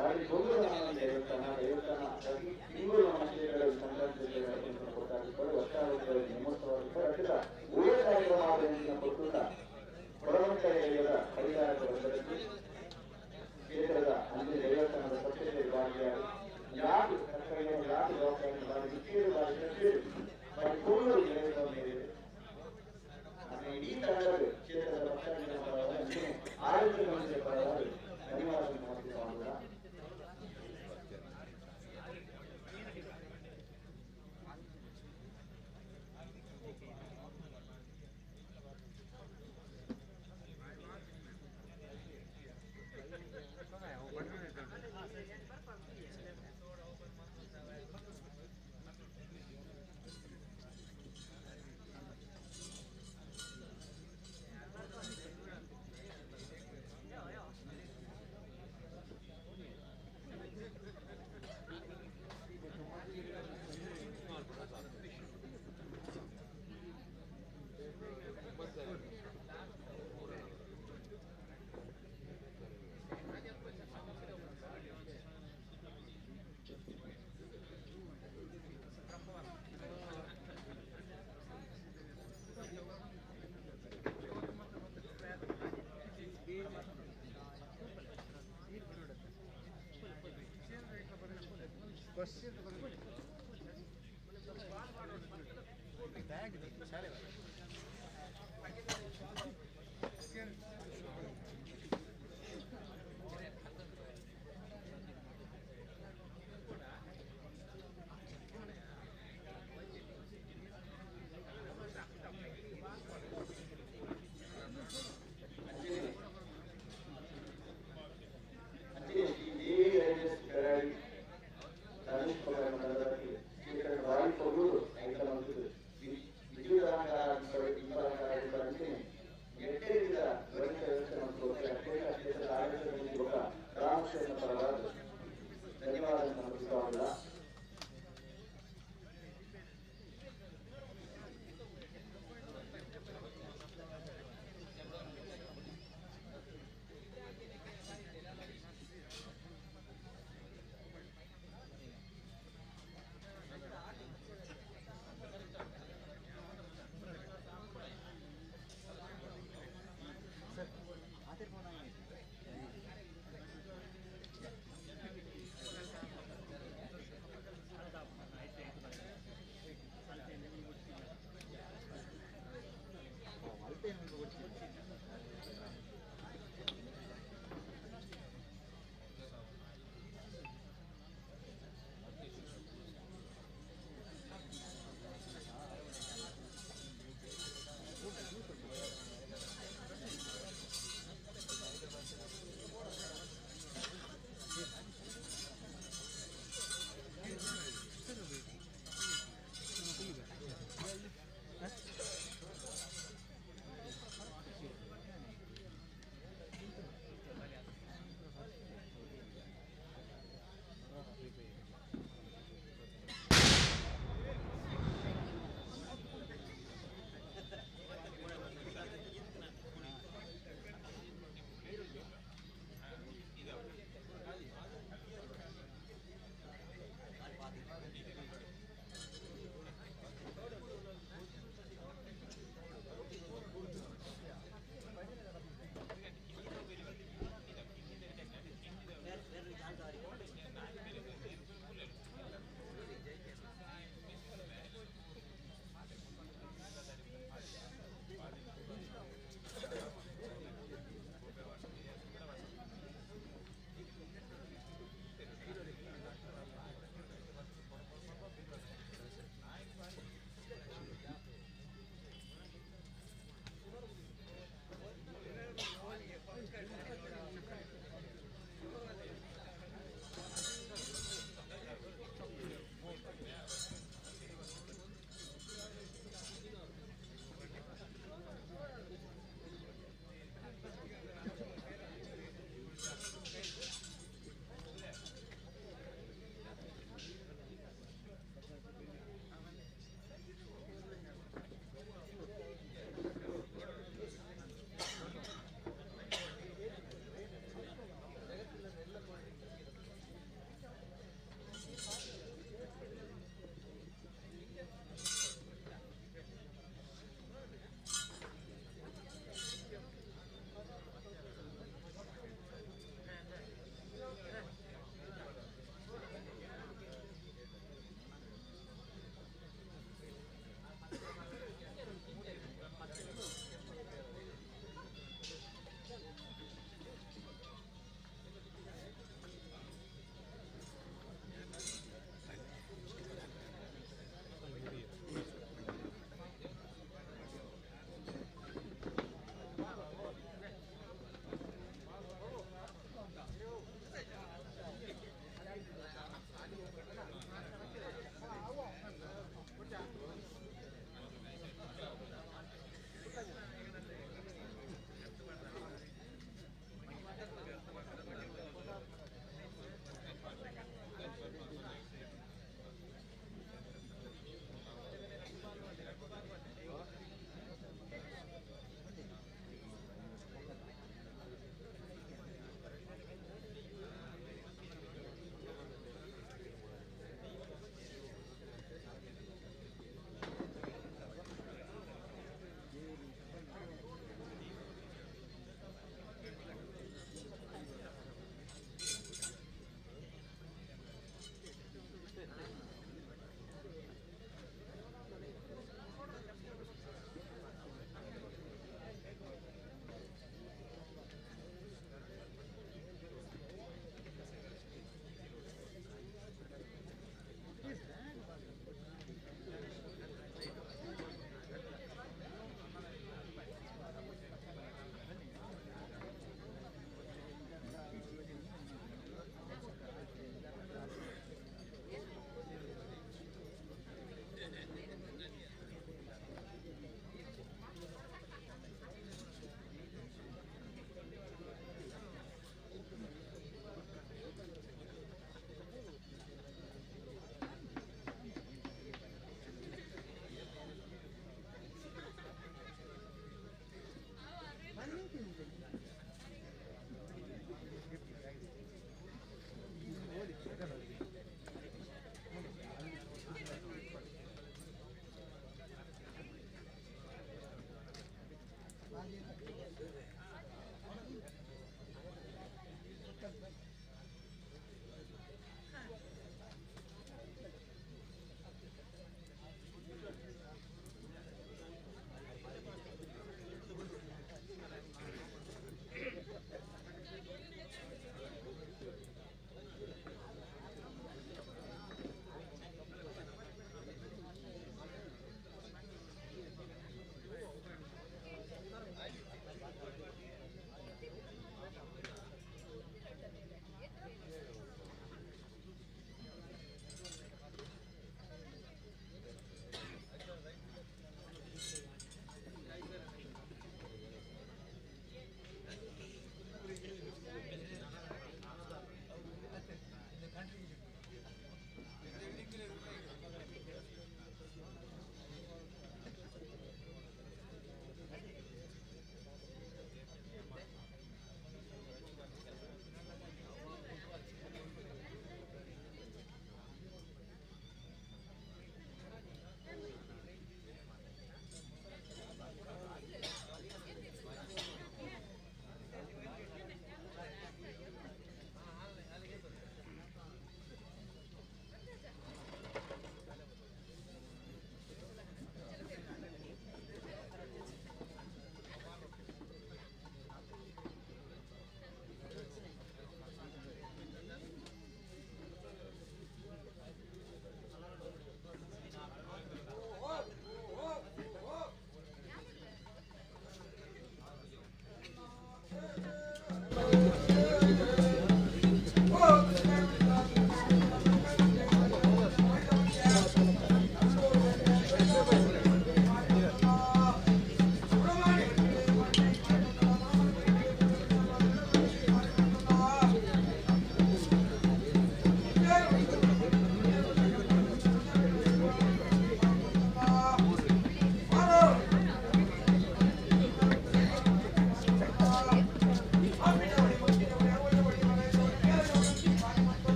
ಬಾರಿ ಗೊಂದಲ ದೇವಸ್ಥಾನ ದೇವಸ್ಥಾನ ಪ್ರತಿ ತಿಂಗಳು ನಮ್ಮ ಕ್ಷೇತ್ರಗಳ ಸಂಕ್ರಾಂತಿ ಕೊಡ್ತಾ ವರ್ಷಾವಧಿಗಳ ನೇಮೋತ್ಸವ ಅರ್ಥದ ಉಳಿದ ಕಾರ್ಯಕ್ರಮ ಕೊಟ್ಟುತ್ತ ಕೊಡವಂತ ಪರಿಹಾರದ ಬಂದದ್ದು ಕ್ಷೇತ್ರದ ಅಂದಿನ ದೇವಸ್ಥಾನದ ಸ್ವಚ್ಛತೆ ವಿಭಾಗೀಯ ಯಾರು ಸರ್ಕಾರಿಯ ಯಾರು ಜವಾಬ್ದಾರಿ ಬಾರಿ ಬಿಟ್ಟಿರು ಬಾರಿ ಕಟ್ಟಿರು ಬಾರಿ ಪೂರ್ಣರು ದೇವಸ್ಥಾನ ಮೇಲಿದೆ. ಇಡೀ ತಂಡದ ಕ್ಷೇತ್ರದ ಭಕ್ತಾದಿಗಳ ಪರವಾಗಿ ಆರೋಗ್ಯ ಮಂತ್ರಿಯ ಪರವಾಗಿ ಧನ್ಯವಾದ ಸಮರ್ಪಿಸುವಾಗ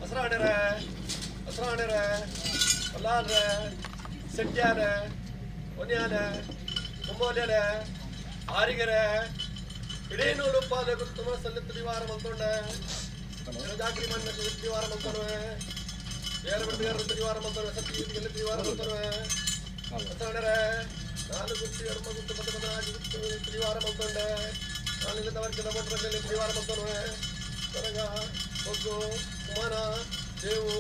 ಅಸ್ರಾಣೆರೆ ಅಸ್ರಾಣೆರೆ. ಬಲ್ಲಾಲ್ರೆ ಸೆಟ್ಯಾರೆ ಒನ್ಯಾಲೆ ಕುಂಬೋಲೆಲೆ ಆರಿಗೆರೆ ಇಡೀ ನೂಲು ಪಾಲೆ ಗುತ್ತು ಮನಸ್ಸಲ್ಲಿ ತಿರಿವಾರ ಮಲ್ತೊಂಡೆ ಜಾಕ್ರಿ ಮಣ್ಣ ತಿರಿವಾರ ಮಲ್ತೊಡುವೆ ಬೇರೆ ಬಿಡ್ತಿಗಾರ ತಿರಿವಾರ ಮಲ್ತೊಡುವೆ ಸತ್ಯ ತಿರಿವಾರ ಮಲ್ತೊಡುವೆ ಹಸರಣರೆ ನಾಲು ಗುತ್ತು ಎಡಮ ಗುತ್ತು ಪದ ಪದ ಗುತ್ತು ತಿರಿವಾರ ಮಲ್ತೊಂಡೆ ನಾನಿಲ್ಲ ತವರ್ಕಿದ ಮೋಟರಲ್ಲಿ ತಿರಿವಾರ ಮಲ್ತೊಡುವೆ ಕೊರಗ ಒಗ್ಗು ಕುಮಾರ ದೇವು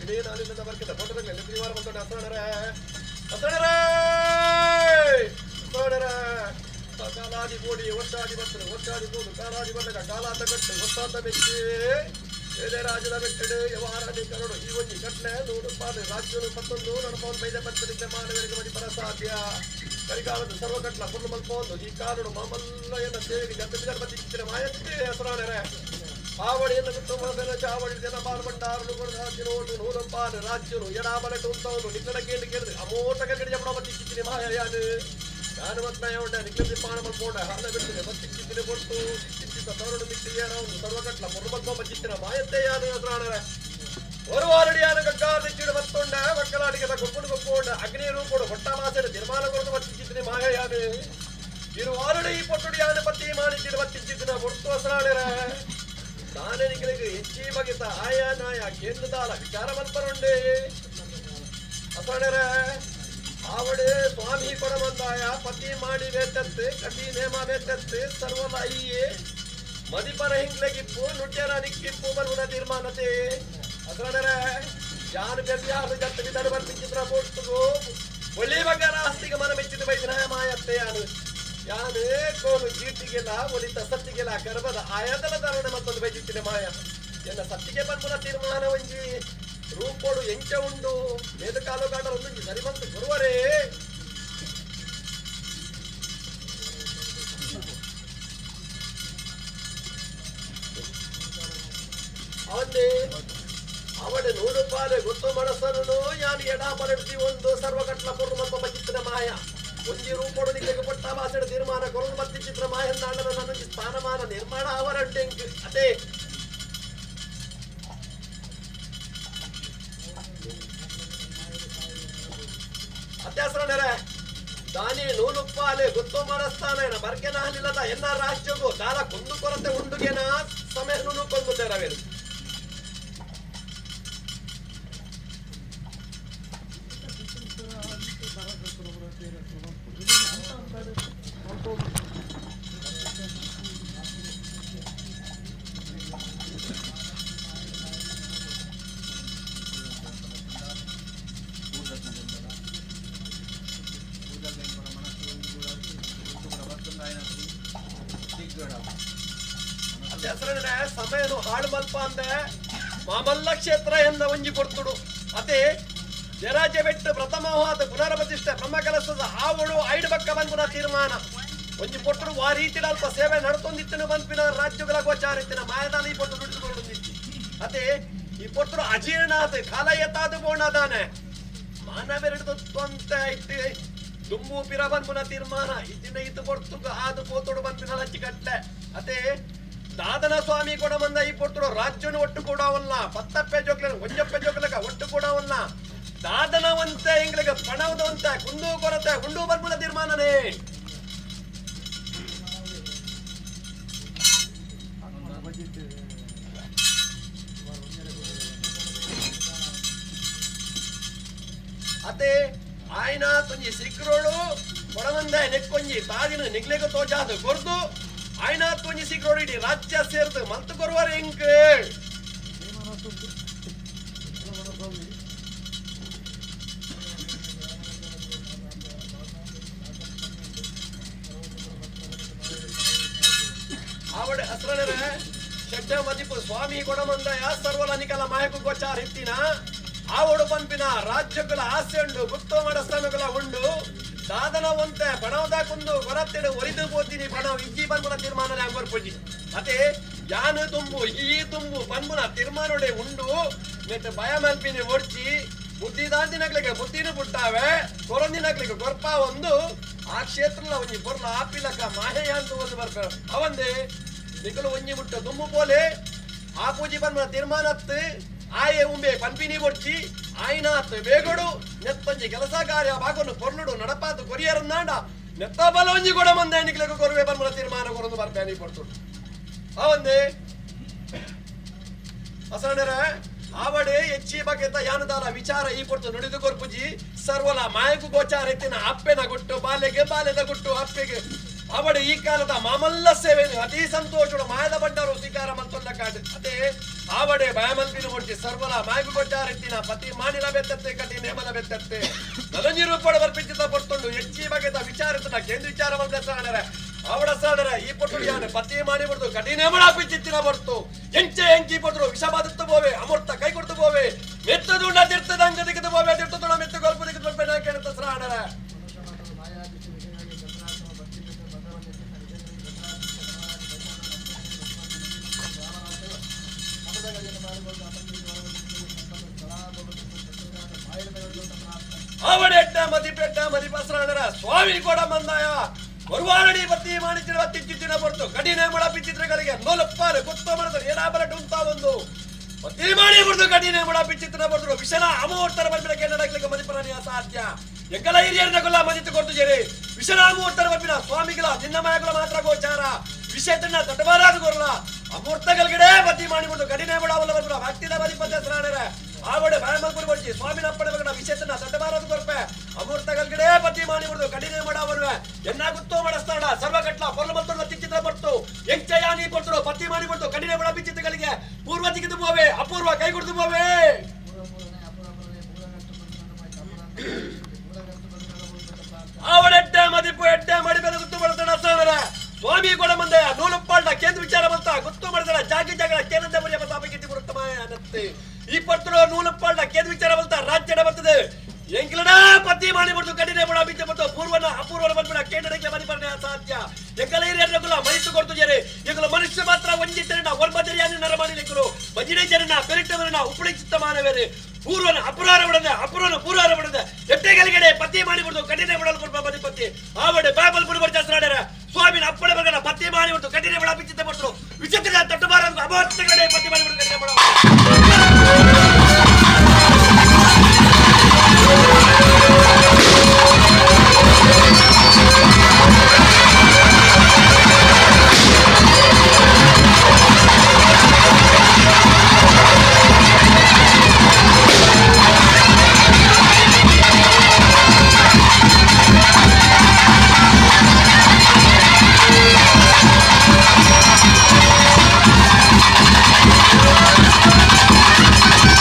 ಇಡೀ ನಾನಿಲ್ಲ ತವರ್ಕಿದ ಮೋಟರಲ್ಲಿ ತಿರಿವಾರ ಮಲ್ತೊಂಡೆ ಹಸರಣರೆ ಹಸರಣರೇ ಹಸರಣರೇ ಕಾಲಾದಿ ಬೋಡಿ ವರ್ಷಾದಿ ಬರ್ತದೆ ವರ್ಷಾದಿ ಬೋದು ಕಾಲಾದಿ ಬಂದಾಗ ಕಾಲಾತ ಕಟ್ಟು ಹೊಸಾತ ಮೆಚ್ಚಿ ಏನೇ ರಾಜದ ಮೆಟ್ಟಡು ವ್ಯವಹಾರಾದಿ ಕರಡು ಈ ಒಂಜಿ ಕಟ್ಲೆ ನೂರು ಪಾಲು ರಾಜ್ಯನು ಪತ್ತೊಂದು ನಡಪವನ್ ಬೈದ ಪತ್ತನಿದ್ದ ಮಾನವರಿಗೆ ಮಡಿ ಪರ ಸಾಧ್ಯ ಕರಿಕಾಲದ ಸರ್ವ ಕಟ್ಲ ಪುಲ್ಲು ಮಲ್ಪೊಂದು ಈ ಕಾಲುಡು ಮಾಮಲ್ಲ ಎನ್ನ ಸೇವೆಗೆ ಜತ್ತ ಬಿಜಾರ ಬತ್ತಿಕ್ಕಿನ ಮಾಯತ್ತೆ ಹೆಸರಾಣರೆ ಆವಡಿಯನ್ನು ಗುತ್ತು ಮನಸ್ಸನ್ನ ಚಾವಡಿ ಜನ ಬಾಲ್ಬಂಡಾರನು ಕೊಡದಾಕಿನೋಟು ನೂರು ಪಾಲು ರಾಜ್ಯನು ಎಡಾಬಲಟು ಉಂಟವನು ನಿಕ್ಕಡ ಕೇಳಿ ಕೇಳಿದ್ರೆ ಅಮೋಟ ಕಗಡಿ ಜಪಡ ಬತ್ತಿಕ್ಕಿನ ಮಾಯಾನು ನಾನು ಮತ್ತೆ ಉಂಡೆ ನಿಕ್ಕಿ ಪಾಣ ಮಲ್ಪೋಂಡೆ ಹಾಲ ಬಿಡ್ತದೆ ಬತ್ತಿಕ್ಕಿದ್ರೆ ಕೊಟ್ಟು ಚಿಕ್ಕಿತ್ತ ತವರಡು ಮಿಕ್ಕಿ ಏನೋ ಒಂದು ಸರ್ವಕಟ್ಲ ಮೊರ್ಮಲ್ಪ ಬಚ್ಚಿತ್ತಿನ ಮಾಯತ್ತೆ ಯಾನು ಹೆಸರಾಣರೆ ಒರುವಾರಡಿಯಾನ ಕಕ್ಕಾದಿಚ್ಚಿಡು ಬತ್ತೊಂಡೆ ಮಕ್ಕಳಾಡಿಗೆ ಗೊಪ್ಪುಡು ಗೊಪ್ಪುಂಡೆ ಅಗ್ನಿ ರೂಪುಡು ಹೊಟ್ಟ ಮಾಸೆಡು ತೀರ್ಮಾನ ಕೊರದು ಬತ್ತಿಕ್ಕಿದ್ರೆ ಮಾಯ ಯಾನು ಇರುವಾರಡಿ ಈ ಪೊಟ್ಟುಡಿ ಯಾನು ಪತ್ತಿ ಮಾಡಿಚ್ಚಿಡು ಬತ್ತಿಕ್ಕಿದ್ದಿನ ಒಟ್ಟು ಹೆಸರಾಣರೆ ತಾನೇ ನಿಗಳಿಗೆ ಹೆಚ್ಚಿ ಬಗೆತ ಆಯ ನಾಯ ಕೇಂದ್ರದಾಲ ವಿಚಾರ ಮಲ್ಪರುಂಡೆ ಹಸರಣರೆ ಆವಡೆ ಸ್ವಾಮಿ ಕೊಡಮಂದಾಯ ಪತಿ ಮಾಡಿ ಬೇತತ್ತು ಕಟಿ ನೇಮ ಬೇತತ್ತು ಸರ್ವಲಾಯಿಯೇ ಮದಿಪರ ಹಿಂಗ್ಲಗಿಪ್ಪು ನುಟ್ಯರ ನಿಕ್ಕಿಪ್ಪು ಬರುವುದ ತೀರ್ಮಾನತೆ ಅಸರಣರೆ ಯಾರು ಬೆರ್ಯಾರು ಜತ್ತ ಬಿದಡು ಬರ್ಪಿಚಿತ್ರ ಕೊಟ್ಟುಗು ಒಳ್ಳೆ ಬಗ್ಗಾರ ಆಸ್ತಿಗೆ ಮನ ಮೆಚ್ಚಿದ ಬೈದಿನ ಮಾಯತ್ತೆ ಯಾನು ಯಾನು ಕೋಲು ಜೀಟಿಗೆಲ್ಲ ಒಲಿತ ಸತ್ತಿಗೆಲ್ಲ ಕರ್ಬದ ಆಯದಲ ಧಾರಣೆ ಮತ್ತೊಂದು ಬೈದಿತ್ತಿನ ಮಾಯ ಎಲ್ಲ ಸತ್ತಿಗೆ ಬರ್ಬುದ ತೀರ್ಮಾನ ಒಂಜಿ ರೂಪೋಡು ಎಂಚ ಉಂಡು ಮೇದು ಕಾಲು ಕಾಡ ಒಂದೊಂದು ಸರಿ ಬಂತು ಗುರುವರೇ ಅವನ್ನೇ ಅವಡೆ ನೂರು ಪಾಲೆ ಗೊತ್ತು ಮನಸ್ಸನ್ನು ಯಾನು ಎಡಾ ಪರಡ್ತಿ ಒಂದು ಸರ್ವಕಟ್ಲ ಪೊರ್ಲು ಮಲ್ಪ ಬಚಿತ್ತಿನ ಮಾಯ ಒಂಜಿ ರೂಪೋಡು ನಿಮಗೆ ಕೊಟ್ಟ ಭಾಷೆಡ ತೀರ್ಮಾನ ಕೊರಲು ಬತ್ತಿ ಚಿತ್ರ ಮಾಯನ್ನಾಡನ ನನ್ನೊಂಜಿ ಸ್ಥಾನಮಾನ ನಿರ್ಮಾಣ ಅವರಡ್ಡೆಂಕ್ ಅದೇ ಅತ್ಯಾಸರಣರೆ ದಾನಿ ನೂಲುಪ್ಪಾಲೆ ಗೊತ್ತು ಮನಸ್ತಾನ ಬರ್ಕೆನ ಹಲಿಲ್ಲದ ಎನ್ನ ರಾಜ್ಯಗೂ ದಾಲ ಕೊಂದು ಕೊರತೆ ಉಂಡುಗೆನ ಸಮಯ ನುನು ಕೊಂದು ತೆರವೇನು ಸಮಯನು ಹಾಳು ಮಲ್ಪ ಅಂದೆ ಮಾಮಲ್ಲ ಕ್ಷೇತ್ರ ಎಂದ ಒಂಜಿ ಕೊಡ್ತುಡು ಅದೇ ಜರಾಜ ಬೆಟ್ಟ ಪ್ರಥಮವಾದ ಪುನರ್ಪ್ರತಿಷ್ಠೆ ಬ್ರಹ್ಮಕಲಸದ ಆವಳು ಐಡು ಬಕ್ಕ ಬಂದ್ಪುನ ತೀರ್ಮಾನ ಒಂಜಿ ಪೊಟ್ಟುಡು ವಾ ರೀತಿಡ ಅಲ್ಪ ಸೇವೆ ನಡ್ತೊಂದಿತ್ತಿನ ಬಂದ್ಪಿನ ರಾಜ್ಯಗಳ ಗೋಚಾರಿತ್ತಿನ ಮಾಯದಾನ ಈ ಪೊಟ್ಟು ನುಡಿದುಕೊಂಡಿತ್ತು ಅದೇ ಈ ಪೊಟ್ಟುಡು ಅಜೀರ್ಣ ಆತ ಕಾಲ ಎತ್ತಾದು ಬೋಣದಾನೆ ಮಾನವೆರಡು ತ್ವಂತೆ ಐತಿ ದುಂಬು ಪಿರ ಬಂದ್ಪುನ ತೀರ್ಮಾನ ಇದ್ದಿನ ಇತ್ತು ಪೊರ್ತು ಆದು ಪೋತುಡು ಬಂದ್ಪಿನ ಹಚ್ಚಿ ಕಟ್ಲೆ ಅದೇ ದಾದನ ಸ್ವಾಮಿ ಕೂಡ ಬಂದ ಈ ಪೊರ್ತುಡು ರಾಜ್ಯನು ಒಟ್ಟು ಕೂಡವಲ್ಲ ಪತ್ತಪ್ಪೆ ಜೋಕ್ಲ ಒಂಜಪ್ಪೆ ಜೋಕ್ಲಕ ಒಟ್ಟು ಕೂಡವಲ್ಲ ದಾದನ ಒಂತೆ ಇಂಗ್ಲಿಗೆ ಪಣವದಂತೆ ಕುಂದು ಕೊರತೆ ಉಂಡು ಬರ್ಬುದ ತೀರ್ಮಾನನೇ ಅದೇ ಆಯ್ನ ತುಂಜಿ ಸಿಕ್ರೋಡು ಕೊಡವಂದೆ ನೆಕ್ಕೊಂಜಿ ತಾದಿನ ನಿಗ್ಲೆಗ ತೋಜಾದು ಕೊರ್ದು ಆಯ್ನ ತುಂಜಿ ಸಿಕ್ರೋಡು ಇಡೀ ರಾಜ್ಯ ಸೇರ್ದು ಮಲ್ತು ಕೊರುವರ ಇಂಕ್ ಆವಡೆ ಹಸ್ರನರೆ ಷಡ್ಡ ಮದಿಪು ಸ್ವಾಮಿ ಕೊಡಮಂದಯ ಸರ್ವಲ ನಿಕಲ ಮಾಯಕು ಗೋಚಾರ ಇತ್ತಿನ ಆವಡು ಪಂಪಿನ ರಾಜ್ಯಗಳ ಆಸೆ ಉಂಡು ಗುಪ್ತ ಮಡಸ್ಥಾನಗಳ ಉಂಡು ಸಾಧನ ಒಂತೆ ಪಣವದ ಕುಂದು ಕೊರತ್ತೆಡು ಒರಿದು ಪೋತೀನಿ ಪಣವ ಇಜ್ಜಿ ಪನ್ಪುನ ತೀರ್ಮಾನನೆ ಅಂಗೋರ್ ಅದೇ ಯಾನು ತುಂಬು ಈ ತುಂಬು ಪನ್ಪುನ ತೀರ್ಮಾನೊಡೆ ಉಂಡು ನೆಟ್ ಭಯ ಮಲ್ಪಿನಿ ಒಡ್ಚಿ ಬುದ್ಧಿದಾಂತಿನಕ್ಲಿಗೆ ಬುದ್ಧಿನ ಪುಟ್ಟಾವೆ ಕೊರೊಂದಿನಕ್ಲಿಗೆ ಕೊರ್ಪ ಒಂದು ಆ ಕ್ಷೇತ್ರ ಒಂಜಿ ಪೊರ್ಲ ಆಪಿಲಕ ಮಾಹೆಯ ಅಂತ ಒಂದು ಬರ್ಪ ಅವಂದೆ ನಿಕಲು ಒಂಜಿ ಮುಟ್ಟ ದುಂಬು ಪೋಲೆ ಆ ಪೂಜೆ ಪನ್ಪುನ ತೀರ್ಮಾನತ್ತು ಆಯೆ ಉಂಬೆ ಪನ್ಪಿನಿ ಬೊಡ್ಚಿ ಆಯ್ನಾತ್ ಬೇಗೊಡು ನೆತ್ತೊಂಜಿ ಕೆಲಸ ಕಾರ್ಯ ಬಾಗೊನು ಪೊರ್ಲುಡು ನಡಪಾತು ಕೊರಿಯರನ್ನಾಂಡ ನೆತ್ತ ಬಲೊಂಜಿ ಕೂಡ ಮಂದೆ ನಿಕ್ಲೆಗ್ ಕೊರುವೆ ಪನ್ಪುನ ತೀರ್ಮಾನ ಕೊರೊಂದು ಬರ್ಪೆ ಪೊರ್ತುಡು ಅವಂದೆ ಅಸರಣರೆ ಆವಡೆ ಹೆಚ್ಚಿ ಬಗೆತ ಯಾನದಾಲ ವಿಚಾರ ಈ ಪೊರ್ತು ನುಡಿದು ಕೊರ್ಪುಜಿ ಸರ್ವಲ ಮಾಯಕು ಗೋಚಾರ ಎತ್ತಿನ ಅಪ್ಪೆನ ಗುಟ್ಟು ಬಾಲೆಗೆ ಬಾಲೆದ ಗುಟ್ಟು ಅಪ್ಪೆಗೆ ಅವಡೆ ಈ ಕಾಲದ ಮಾಮಲ್ಲ ಸೇವೆ ಅತಿ ಸಂತೋಷಡು ಮಾಯದ ಬಂಡರು ಸ್ವೀಕಾರ ಮಲ್ತೊಲ್ಲ ಕಾಡು ಅದೇ ಆವಡೆ ಬಾಯಮಲ್ಪಿನ ಮುಡ್ಚಿ ಸರ್ವಲ ಮಾಯಕು ಗೋಚಾರ ಎತ್ತಿನ ಪತಿ ಮಾನಿಲ ಬೆತ್ತತ್ತೆ ಕಟಿ ನೇಮಲ ಬೆತ್ತತ್ತೆ ನಲಂಜಿ ರೂಪಡ ಬರ್ಪಿಚಿತ ಪೊರ್ತುಂಡು ಹೆಚ್ಚಿ ಬಗೆತ ವಿಚಾರ ಕೇಂದ್ರ ವಿಚಾರ ಮಲ್ತ ಸಾಣರೆ ಅವಡ ಸಾಣರೆ ಈ ಪೊಟ್ಟು ಯಾನೆ ಪತಿ ಮಾನಿ ಬಿಡ್ದು ಕಠಿಣ ಪಿಚ್ಚಿತ್ತಿನ ಬರ್ತು ಎಂಚೆ ಎಂಕಿ ಪೊಟ್ಟರು ವಿಷ ಬಾದುತ್ತು ಬೋವೆ ಅಮೃತ ಕೈ ಕೊಡ್ತು ಬೋವೆ ಮೆತ್ತದುಂಡ ತಿರ್ತದ ಅಂಗ ದಿಕ್ಕದು ಬೋವೆ ತಿರ್ತದುಂಡ ಮೆತ್ತು ಗೊಲ್ಪ ದಿಕ್ಕದು ಬರ್ಪೆ ಕೇಳುತ್ತ ಸಾಣರೆ ಅವಡೆಟ್ಟ ಮದಿಪೆಟ್ಟ ಮದಿಪಸ್ರಾಣರ ಸ್ವಾಮಿ ಕೂಡ ಮಂದಾಯ ಹೊರವಾರಡಿ ಬತ್ತಿ ಮಾಡಿಚಿನ ತಿಚ್ಚಿನ ಹೊರತು ಕಠಿಣ ಮಳ ಪಿಚಿತ್ರಗಳಿಗೆ ನೋಲಪ್ಪಾರು ಗೊತ್ತ ಮಾಡಿದ್ರು ಏನಾಬರ ಉಂತ ಒಂದು ಬತ್ತಿ ಮಾಡಿ ಬಿಡ್ದು ಕಠಿಣ ಮಳ ಪಿಚಿತ್ರ ಬರ್ತರು ವಿಷನ ಅಮೂರ್ತರ ಬರ್ಬಿನ ಕೆನ್ನಡಕ್ಲಿಕ್ಕೆ ಮದಿಪರಾಣಿ ಅಸಾಧ್ಯ ಎಂಕಲ ಹಿರಿಯರನ್ನ ಕೊಲ್ಲ ಮದಿತು ಕೊಡ್ತು ಜೇರಿ ವಿಷನ ಅಮೂರ್ತರ ಬರ್ಬಿನ ಸ್ವಾಮಿಗಳ ನಿನ್ನ ಮಾಯಗಳ ಮಾತ್ರ ಗೋಚಾರ ವಿಷಯತನ್ನ ತಟಬಾರಾದ ಕೊರಲ ಅಮೂರ್ತಗಲ್ಗಡೆ ಬತ್ತಿ ಮಾಡಿಬಿಡ್ದು ಕಠಿಣ ಮಳ ಬರ್ಬಿನ ಭಕ್ತಿದ ಮದಿಪದ ಸ್ರಾಣರ ಆವಡೆ ಬಾಯಮಲ್ಪುರ ಬಡ್ಜಿ ಸ್ವಾಮಿನ ಅಪ್ಪಣೆ ಮಗನ ವಿಷಯತನ್ನ ತಟಬಾರದ ಕೊರ್ಪೆ ಅಮೂರ್ತಗಲ್ಗಡೆ ಬತ್ತಿ ಮಾಡಿಬಿಡ್ದು ಕಠಿಣ ಮಾಡವನ್ವೆ ಎನ್ನ ಗುತ್ತೋ ಮಾಡಸ್ತಾಡ ಸರ್ವಕಟ್ಲ ಪೊರ್ಲ ಮತ್ತೊಂದು ತಿಚ್ಚಿತ್ರ ಬರ್ತು ಎಂಚಯಾನಿ ಕೊಡ್ತರು ಪತ್ತಿ ಮಾಡಿಬಿಡ್ತು ಕಠಿಣ ಬಡ ಬಿಚ್ಚಿತ್ತಗಳಿಗೆ ಪೂರ್ವ ತಿಗಿದು ಬೋವೆ ಅಪೂರ್ವ ಕೈ ಕೊಡ್ತು ಬೋವೆ ಆವಡೆಡ್ಡೆ ಮದಿಪು ಎಡ್ಡೆ ಮಾಡಿ ಮೇಲೆ ಗುತ್ತು ಮಾಡ್ತಾಡ ಸಾಣರ ಸ್ವಾಮಿ ಕೂಡ ಮಂದೆ ನೂಲುಪ್ಪಾಳ್ನ ಕೇಂದ್ರ ವಿಚಾರ ಬಂತ ಗುತ್ತು ಮಾಡ್ತಾಡ ಜಾಗಿ ಜಾಗಡ ಕೇಂದ್ರ ಬರಿಯ ಸಾಪಕ್ಕೆ ಬರುತ್ತಮಾಯ ಅನ್ನತ್ತೆ ಈ ಪರ್ತುಡು ನೂಲುಪ್ಪಾಳ್ನ ಕೇಂದ್ರ ವಿಚಾರ ಬಂತ ರಾಜ್ಯಡ ಬರ್ತದೆ ಎಂಕ್ಲಡ ಪತಿ ಮಾಡಿ ಬಿಡ್ತು ಕಡಿಮೆ ಬಡ ಬಿದ್ದೆ ಮತ್ತು ಪೂರ್ವನ ಅಪೂರ್ವನ ಬಂದ್ಬಿಡ ಕೇಂದ್ರಕ್ಕೆ ಮನಿ ಬರ್ನೆ ಅಸಾಧ್ಯ ಎಂಕಲ ಹಿರಿಯರ್ನಗುಲ ಮನಿಸು ಕೊಡ್ತು ಜರೆ ಎಂಕಲ ಮನುಷ್ಯ ಮಾತ್ರ ಒಂಜಿತ್ತರನ ಒರ್ಮದರಿಯಾನಿ ನರಮಾನಿ ಲೆಕ್ಕರು ಬಜಿಡೆ ಜನನ ಪೆರಿಟವರನ ಉಪಳಿ ಚಿತ್ತ ಮಾನವೇರೆ ಪೂರ್ವನ ಅಪುರಾರ ಬಿಡದೆ ಅಪೂರ್ವನ ಪೂರ್ವಾರ ಬಿಡದೆ ಎಟ್ಟೆಗಲಿಗಡೆ ಪತಿ ಮಾಡಿ ಬಿಡ್ತು ಕಡಿಮೆ ಬಿಡಲು ಕೊಡ್ಪ ಪತಿ ಪತಿ ಆವಡೆ ಬಾಬಲ್ ಬುಡಿ ಬರ್ಜಾಸ್ರಾಡರ ಸ್ವಾಮಿನ ಅಪ್ಪಣೆ ಮಗನ ಪತಿ ಮಾಡಿ ಬಿಡ್ತು ಕಡಿಮೆ ಬಡ ಬಿಚ್ಚಿತ್ತ ಬಿಡ್ತು ವಿಚಿತ್ರ ತಟ್ಟುಬಾರ ಅಮೋರ್ತಗಡೆ ಪತಿ ಮಾಡಿ ಬಿಡ್ತು ಕಡಿಮೆ ಬಿಡ Thank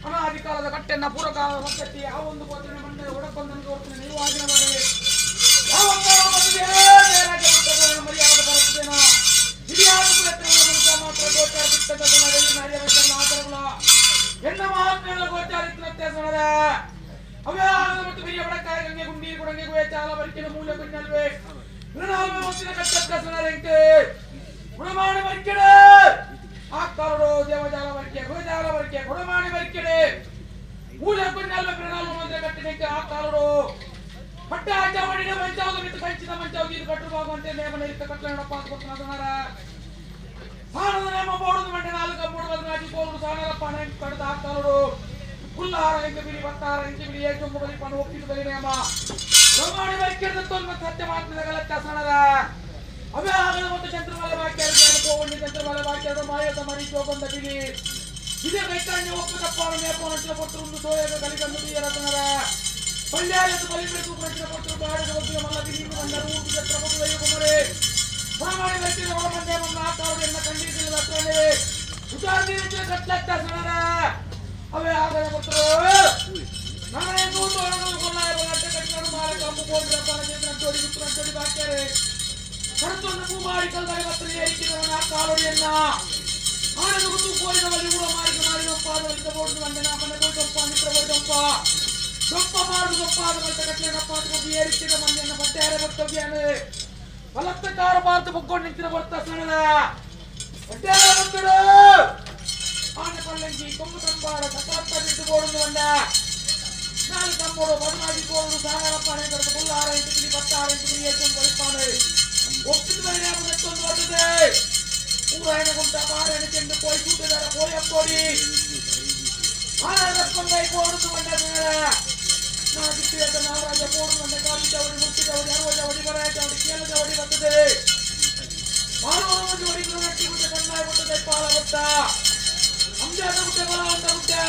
ಅನಾದಿಕಾಲದ ಕಟ್ಟೆನ್ನ ಪೂರ್ವಕಾಲದ ಒಗ್ಗಟ್ಟಿ ಯಾವ ಒಂದು ಗೋತ್ರನ ಮಣ್ಣು ಒಡಕೊಂದನ್ನು ತೋರ್ತನೆ ನೀವು ಆಗಿನ ಮಗನೇ ಯಾವ ಮರ್ಯಾದೆ ಬರುತ್ತದೇನ ಹಿರಿಯಾದ ಮಾತ್ರ ಗೋಚಾರ ಆಚರಗಳ ಎನ್ನ ಮಹಾತ್ಮೆಗಳ ಗೋಚಾರಿತ್ನತ್ತೆ ಸಣದ ಅವೇ ಆಗದ ಮತ್ತು ಬಿರಿಯ ಬಡಕಾಯ ಗಂಗೆ ಗುಂಡಿ ಗುಡಂಗೆ ಗುವೆ ಚಾಲ ಬರಿಕಿನ ಮೂಲ ಕುഞ്ഞಲ್ವೇ ಮೃಣಾಲ್ವೆ ಮುತ್ತಿನ ಕಟ್ಟತ್ತ ಸಣರೆಂಕೆ ಗುಣಮಾಣಿ ಬರಿಕೆಡೆ ಆಕ್ತಾರಡು ದೇವಜಾಲ ಬರಿಕೆ ಗೋಜಾಲ ಬರಿಕೆ ಗುಣಮಾಣಿ ಬರಿಕೆಡೆ ಮೂಲ ಕುഞ്ഞಲ್ವೆ ಮೃಣಾಲ್ವೆ ಮಂತ್ರ ಕಟ್ಟಿನಕ್ಕೆ ಆಕ್ತಾರಡು ಪಟ್ಟ ಆಚವಡಿನ ಮಂಚಾವದ ಮಿತ್ತು ಕಂಚಿನ ಮಂಚಾವದ ಇದು ಕಟ್ಟು ಬಾಗುವಂತೆ ನೇಮ ನಿರಿತ ಕಟ್ಟಲನಪ್ಪ ಅಂತ ಗೊತ್ತನಾದನಾರ ಸಾಣದ ನೇಮ ಬೋಡದು ಮಂಡೆ ನಾಲ್ಕು ಮೂಡು ಬದನಾಗಿ ಕೋರು ಸಾಣರಪ್ಪ ನೆಂಟು ಕಡ್ದು ಹಾಕ್ತಾರಡು ಕುಲ್ಲಾರ ಎಂಗೆ ಬಿಡಿ ಬತ್ತಾರ ಎಂಗೆ ಬಿಡಿ ಏಜೊಂಬು ಬಲಿ ಪಣ ಒಪ್ಪಿಟ್ಟು ಬಲಿ ನೇಮ ಪ್ರಮಾಣಿ ವೈಕ್ಯದ ತೊಂದ ಸತ್ಯ ಮಾತ್ರದ ಗಲತ್ತ ಸಣದ ಅವೇ ಆಗದ ಮತ್ತು ಚಂದ್ರಮಾಲ ವಾಕ್ಯ ಕೋವಣ್ಣಿ ಚಂದ್ರಮಾಲ ವಾಕ್ಯದ ಮಾಯದ ಮರಿ ಜೋಗೊಂದ ಬಿಡಿ ಇದೇ ಕೈತಾಂಜ ಒಪ್ಪು ತಪ್ಪಾನ ಮೇಪೋನಟ್ಟಿನ ಪೊಟ್ಟರು ಸೋಯದ ಕಲಿಗಂದು ರತನರ ಪಳ್ಳ್ಯಾಯದ ಬಲಿ ಬೆಳಕು ಪ್ರಶ್ನೆ ಕೊಟ್ಟರು ಬಾಡಿದ ಒಪ್ಪಿಗೆ ಮಲ್ಲ ಬಿಡಿ ಬಂದರು ಊರು ಚತ್ರ ಕೊಟ್ಟು ದೈವಕುಮಾರೇ ಪ್ರಮಾಣಿ ವೈಕ್ಯದ ಒಳಮಂದೆ ಮನ್ನ ಆಕಾರವೆನ್ನ ಖಂಡಿಸಿದ ಹತ್ರನೇ ಹುಷಾರ್ದಿ ಕಟ್ಲತ್ತ ಸಣರ ಅವೇ ಆಗದ ಕೊಟ್ಟರು ನಾನೇ ನೂರು ಅರನೂರು ಕೊಲ್ಲಾಯ ಅಡ್ಡ ಕಟ್ಟಿನರು ಮಾರ ಕಂಬು ಕೋಡ್ರಪ್ಪನ ಚಂದ್ರಂಟೋಡಿ ಗುತ್ತರಂಟೋಡಿ ಬಾಕ್ಯಾರೆ ಕಡತೊಂದು ಭೂಮಾರಿ ಕಲ್ದಾರಿ ಬತ್ತಲಿ ಏರಿಕಿದವನ ಕಾಲೊಡಿಯನ್ನ ಆನಂದ ಗುತ್ತು ಕೋರಿದವಲ್ಲಿ ಊರ ಮಾರಿಗೆ ಮಾರಿದಪ್ಪ ಅದವಲ್ಲಿದ್ದ ಬೋರ್ಡು ಬಂದನ ಮನೆ ಬೋಯ್ದಪ್ಪ ಮಿತ್ರ ಬೋಯ್ದಪ್ಪ ದೊಪ್ಪ ಮಾರು ದೊಪ್ಪ ಆದ ಕಟ್ಲೇನಪ್ಪ ಅಂತ ಏರಿಕಿದ ಮಂದಿಯನ್ನ ಬಟ್ಟೆ ಬರ್ತವ್ಯಾನೆ ಬಲತ್ತ ಕಾರ ಬಾರ್ದು ಬೊಕ್ಕೊಂಡು ನಿಂತಿನ ಬರ್ತಾ ಸಣದ ಬಟ್ಟೆ ಬರ್ತಡು ಆನೆ ಪಲ್ಲಂಗಿ ಕೊಂಬು ತಂಬಾಡ ಸಕಾತ್ತ ಬಿದ್ದು ಬೋಡುಂದು ಬಂದ ನಾಲ್ಕು ತಮ್ಮೋಡು ಬದಲಾಗಿ ಕೋಡು ಸಾಗರಪ್ಪ ಕರೆದು ಮುಲ್ಲಾರ ಎಂಟು ಬಿಡಿ ಬತ್ತಾರ ಎಂಟು ಬಿಡಿ ಏಜೊಂದು ಬಳಿಪಾನೆ ಒಪ್ಪಿದ ಬರೀ ಎತ್ತೊಂದು ಬರ್ತದೆ ಊರಾಯನ ಗುಂಟ ಬಾರನ ಚೆಂಡು ಕೋಯಿ ಸೂಟದಾರ ಕೋಯಿ ಅಪ್ಪೋಡಿ ಆನಂದಪ್ಪಂಗೈ ಕೋಡುದು ಬಂದ ನಾ ದಿಕ್ಕಿದ ನಾಗರಾಜ ಕೋಡು ಬಂದ ಕಾಲಿ ಚವಡಿ ಮುಟ್ಟಿ ಚವಡಿ ಅರುವ ಚವಡಿ ಬರಾಯ ಚವಡಿ ಕೇಳ ಚವಡಿ ಬರ್ತದೆ ಮಾನವ ಜೋಡಿ ನಟ್ಟಿ ಗುಡ್ಡ ಕಣ್ಣಾಯ ಗುಡ್ಡದ ಪಾಲ ಬತ್ತ ಅಂಜಾದ ಗುಡ್ಡೆ ಬಲ ಅಂತ ಗುಡ್ಡೆ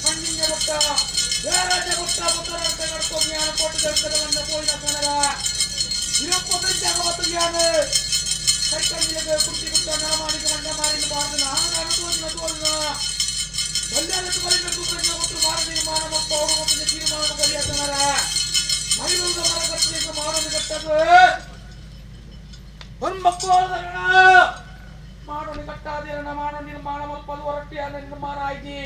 ಕಣ್ಣಿಂಗ ಗುಟ್ಟ ದೇವರಾಜ ಗುಟ್ಟ ಬುತ್ತರಂತೆ ನಡ್ಕೊ ಜ್ಞಾನ ಕೋಟೆ ದರ್ಶನವನ್ನ ಕೋಯಿನ ಕಣರ ಇರಪ್ಪ ಬೆಂಚಾಗ ಬತ್ತು ಜ್ಞಾನ ಕೈಕಂಡಿಗೆ ಕುರ್ತಿ ಗುಟ್ಟ ನಾಮಾನಿಗೆ ಮಂಡ ಮಾರಿನ ಬಾರದನ ನಾನು ತೋಜಿನ ತೋಜಿನ ಬಲ್ಯಾಲತ್ತು ಬಲಿಬೇಕು ಪ್ರಜ್ಞೆ ಕೊಟ್ಟು ಮಾರ ತೀರ್ಮಾನ ಮಪ್ಪ ಅವರು ಮತ್ತು ತೀರ್ಮಾನ ಬಲಿಯತನರ ಮೈಲೂರ ಮರ ಕಟ್ಟಬೇಕು ಮಾಡೋದು ಕಟ್ಟದು ಹೊನ್ಮಕ್ಕಳು ಮಾಡೋಣ ಕಟ್ಟಾದಿರಣ ಮಾಡೋ ನಿರ್ಮಾಣ ಮಲ್ಪದು ಹೊರಟಿಯ ನಿರ್ಮಾಣ ಆಯ್ತಿ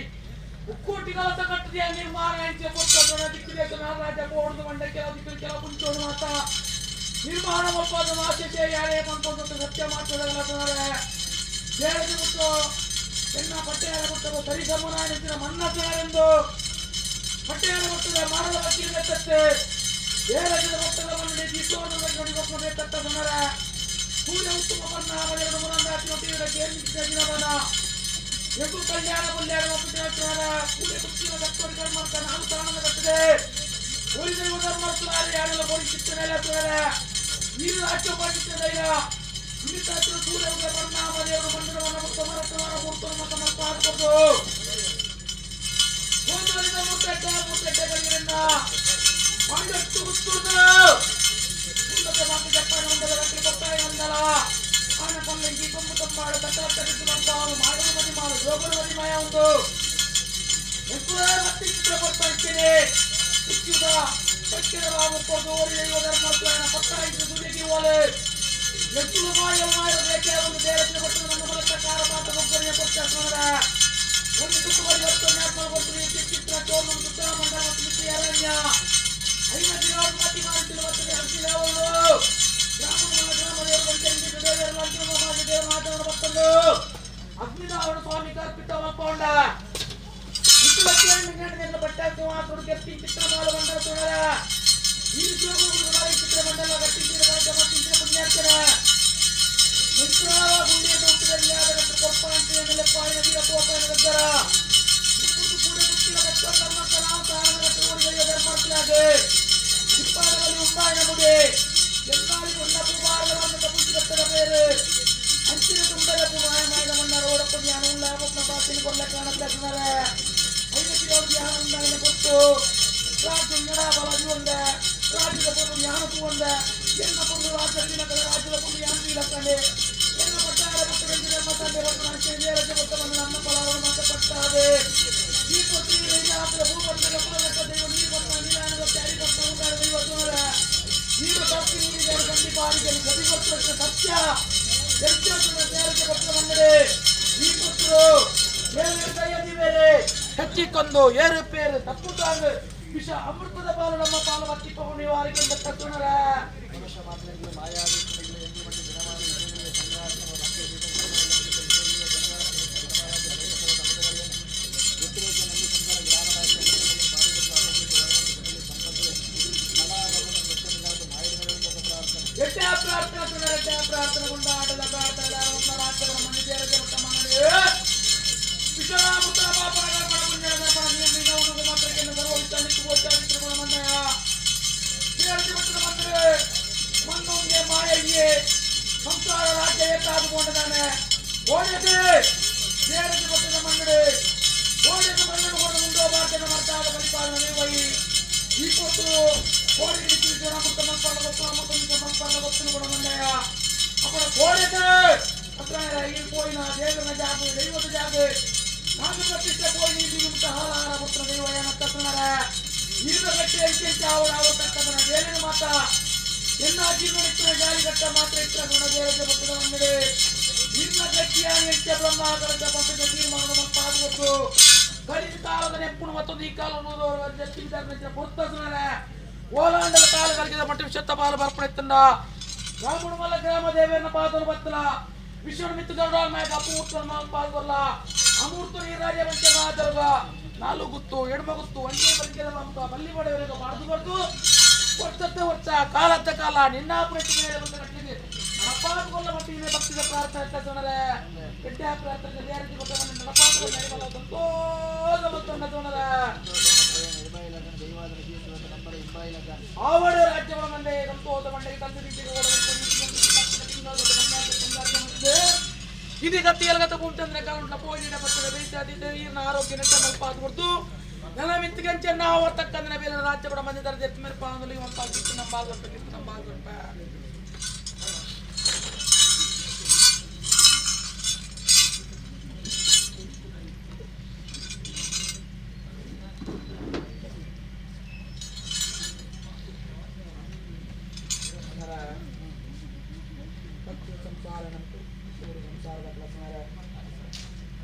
ಮುಕ್ಕೋಟಿ ಕಲಸ ಕಟ್ಟದೆಯ ನಿರ್ಮಾಣ ಆಯ್ತು ಕೊಟ್ಟದೊಣ ದಿಕ್ಕಿದೆ ನಾಗರಾಜ ಕೋಡ್ದು ಮಂಡ ಕೆಲ ದಿಕ್ಕು ಕೆಲ ಕುಂಚೋಡು ಮಾತ ನಿರ್ಮಾಣ ಮಲ್ಪದ ಮಾತೆ ಯಾರೇ ಬಂದ್ಕೊಂಡು ಸತ್ಯ ಮಾತುಗಳೇ ಹೇಳದು ಬಿಟ್ಟು ಎನ್ನ ಪಟ್ಟೆಯಾರ ಕೊಟ್ಟರು ಸರಿ ಸಮನಾಯನ ಮನ್ನಸರೆಂದು ಪಟ್ಟೆಯಾರ ಕೊಟ್ಟದ ಮಾಡದ ವಕೀಲ ತತ್ತೆ ಏಳಜದ ಕೊಟ್ಟದ ಮನ್ನಡೆ ದೀಸೋದ ನೋಡಿ ಕೊಟ್ಟರೆ ತತ್ತ ಸಮರ ಸೂರ್ಯ ಉತ್ತಮ ಬಣ್ಣ ಎರಡು ಮುರಂದಾತಿ ದಿನವನ ಎಗು ಕಲ್ಯಾಣ ಕಲ್ಯಾಣ ಕೂಡೆ ಕುತ್ತಿನ ದತ್ತೋಡಿ ಕರ್ಮರ್ತ ನಾನು ತಾಣನ ಕಟ್ಟಿದೆ ಒಲಿದೈವ ಧರ್ಮರ್ತುಲಾರೆ ಯಾರೆಲ್ಲ ಕೊಡಿ ಚಿತ್ತ ಮೇಲೆ ಹತ್ತುವರೆ ನೀರು ಹಾಕೋ ಪಡಿಸಿದ ಧೈರ್ಯ ಮಿಳಿತಾತ್ರ ಸೂರ್ಯ ಉದಯ ಪರಿಣಾಮ ದೇವರು ಮಂಡಲವನ್ನು ಮುಕ್ತ ಮರತ್ತವರ ಮೂರ್ತವನ್ನು ಮತ ಮಲ್ಪ ಹಾಕಬಹುದು ಮುಂದುವರಿದ ಮುಟ್ಟೆಡ್ಡೆ ಮುಟ್ಟೆಡ್ಡೆಗಳಿಂದ ಮಂಡಟ್ಟು ಗುತ್ತುರ್ದು ಮುಂದಕ್ಕೆ ಮಾತು ಜಪ್ಪಾನ ಒಂದರ ಗಟ್ಟಿ ಕೊಟ್ಟಾಯ ಒಂದಲ ಆನ ಪಲ್ಲಂಗಿ ಕೊಂಬು ತಂಬಾಡ ತಟ್ಟ ಬಿದ್ದು ಬಂತಾನು ಮಾಯನ ಮದಿ ಮಾಡು ಜೋಗರು ಮದಿ ಮಾಯ ಒಂದು ಮತ್ತೆ ಚಿತ್ರ ಕೊಡ್ತಾ ಇದ್ದೇನೆ ಉಚ್ಚಿದ ಪಕ್ಕಿದ ಬಾಬು ಕೊಡು ಓರಿ ಧರ್ಮತ್ವಾನ ಪಟ್ಟ ಇದ್ದು ಸೂರ್ಯಗೆ ಓಲೆ ಎತ್ತುಲು ಮಾಯ ಮಾಯ ಬೇಕೆ ಒಂದು ದೇವತೆ ಕೊಟ್ಟು ನಮ್ಮ ಬಲತ್ತ ಕಾರ ಪಾತ ಒಬ್ಬರಿಗೆ ಕೊಟ್ಟ ಸ್ಮರ ಒಂದು ತುತ್ತು ಬರಿ ಹೊತ್ತು ಜ್ಞಾಪಕ ಕೊಟ್ಟು ಚಿತ್ರ ತೋರ್ನು ಸುತ್ತ ಮಂಡ ಮತ್ತು ಮಿತಿ ಅರಣ್ಯ ಐನ ದಿನ ಮಾತಿ ಮಾಡುತ್ತಿಲ್ಲ ಬರ್ತದೆ ಹಂಚಿಲ್ಲ ಅವಳು ಗ್ರಾಮ ಗ್ರಾಮ ದೇವರು ಪಂಚಂಗಿ ದೇವರ ಅಂತಿಮ ದೇವರ ಮಾತನ್ನು ಬರ್ತಂದು ಅಗ್ನಿದಾವಣ ಸ್ವಾಮಿ ಕರ್ಪಿತ ಮಕ್ಕೊಂಡ ಚಿತ್ರ ಮಂಡಲ ಗಟ್ಟಿ ಪುಣ್ಯಾರ್ಚನೆ ಹೆಚ್ಚಿಕೊಂಡು ಏರುಪೇರು ತಪ್ಪುತ್ತಾಗ ವಿಷ ಅಮೃತದ ಪಾಲು ನಮ್ಮ ಪಾಲು ಬತ್ತಿಕೊಂಡು ವಾರಿಗೆ ತಕ್ಕುನರ ಪ್ರಾರ್ಥನೆ ಕೊಂಡಾಟದ ಪ್ರಾರ್ಥನೆ ಸಂಸಾರ ರಾಜ್ಯ ಕಾದುಕೊಂಡದಾನೆ ಓಡದೆ நேரத்து பட்டத மன்னடு ஓடது மன்னடு கொண்டு உண்டோ பார்த்தன மர்த்தாத பரிபாலனை வை இப்போது கோடி அமೃತ மப்பால கொத்து அமೃತ மப்பால கொத்து கூட மன்னயா அப்புறம் கோடது அப்புறம் ಈ போயிನ ದೇವರ ಜಾಗ ದೈವದ ಜಾಗ ನಾಗು ಪ್ರತಿಷ್ಠೆ போய் ನೀ ಮುತ್ತ ಹಾಲಾರ ಪುತ್ರ ದೈವ ಏನತ್ತನರ ನೀರು ಗಟ್ಟಿ ಐತೆ ಅವರ ಅವರ ತಕ್ಕದನ ಬೇರೆ ಮಾತಾ ಎಲ್ಲ ಜೀವನಕ್ಕೆ ಜಾಲಿ ಗಟ್ಟ ಮಾತ್ರ ಇತ್ರ ಗುಣ ದೇವರ ಪುತ್ರ ಮನ್ನಡೆ ನಿಮ್ಮ ಗಟ್ಟಿಯಾಗಿ ನಿತ್ಯ ಬ್ರಹ್ಮಾಗರದ ಪಂಪಿನ ತೀರ್ಮಾನ ಪಾಲ್ಗೊಟ್ಟು ಗಡಿದ ಕಾಲದ ನೆಪ್ಪುಣ ಮತ್ತೊಂದು ಈ ಕಾಲ ಓಲಾಂಡದ ಕಾಲ ಕಲಿಕಿದ ಮಟ್ಟ ವಿಶತ್ತ ಪಾಲು ಬರ್ಪಣೆತ್ತಂಡ ರಾಮುಣಮಲ್ಲ ಗ್ರಾಮ ದೇವರನ್ನ ಪಾದಲು ಬತ್ತಲ ವಿಶ್ವನ ಮಿತ್ತು ಗರುಡಾಲ್ ನಾಯಕ ಅಪೂರ್ತ ಪಾಲ್ಗೊಲ್ಲ ಅಮೂರ್ತ ನೀರಾಜ ಪಂಚಮಾದರ್ಗ ನಾಲು ಗುತ್ತು ಎಡಮ ಗುತ್ತು ಒಂದೇ ಬಲಿಕೆದ ಮಂಕ ಬಲ್ಲಿ ಬಡವರಿಗೆ ಬಾರ್ದು ಬರ್ದು ವರ್ಷದ ವರ್ಷ ಕಾಲದ ಕಾಲ ನಿನ್ನ ಪ್ರತಿಮೆಯ ಬಂದ ಕಟ್ಟಿದೆ ನಡಪಾದುಗೊಲ್ಲ ಮಟ್ಟಿಗೆ ಭಕ್ತಿದ ಪ್ರಾರ್ಥನೆ ತೋಣರೆ ಗಡ್ಡೆ ಪ್ರಾರ್ಥನೆ ದೇವರಿಗೆ ಕೊಟ್ಟವನ್ನ ನಡಪಾದುಗೊಲ್ಲ ಸಂತೋಷ ಮತ್ತೊಂದು ತೋಣರೆ ಆವಡ ರಾಜ್ಯಗಳ ಮಂಡೆ ಸಂತೋಷ ಮಂಡೆ ತಂದೆ ఇది గతి పూర్తంద్ర కాలం పోయిన ಪಟ್ಟದ ಬೇಸಾದಿದ್ದ ಆರೋಗ್ಯ ನೆಟ್ಟ ಮಲ್ಪಾದ ಕೊಡ್ತು ನೆಲ ಮಿಂತ್ಕಂಚೆ ನಾವು ತಕ್ಕಂದ್ರೆ ಬೇರೆ ರಾಜ್ಯ ಕೂಡ ಮಂದಿ ದರ್ಜೆ ಮೇರೆ ಪಾಂದಲಿ ಮಲ್ಪಾಗಿತ್ತು ನಮ್ಮ ಬಾಲ್ಗೊಟ್ಟು ನಮ್ಮ ಬಾಲ್ಗೊಟ್ಟ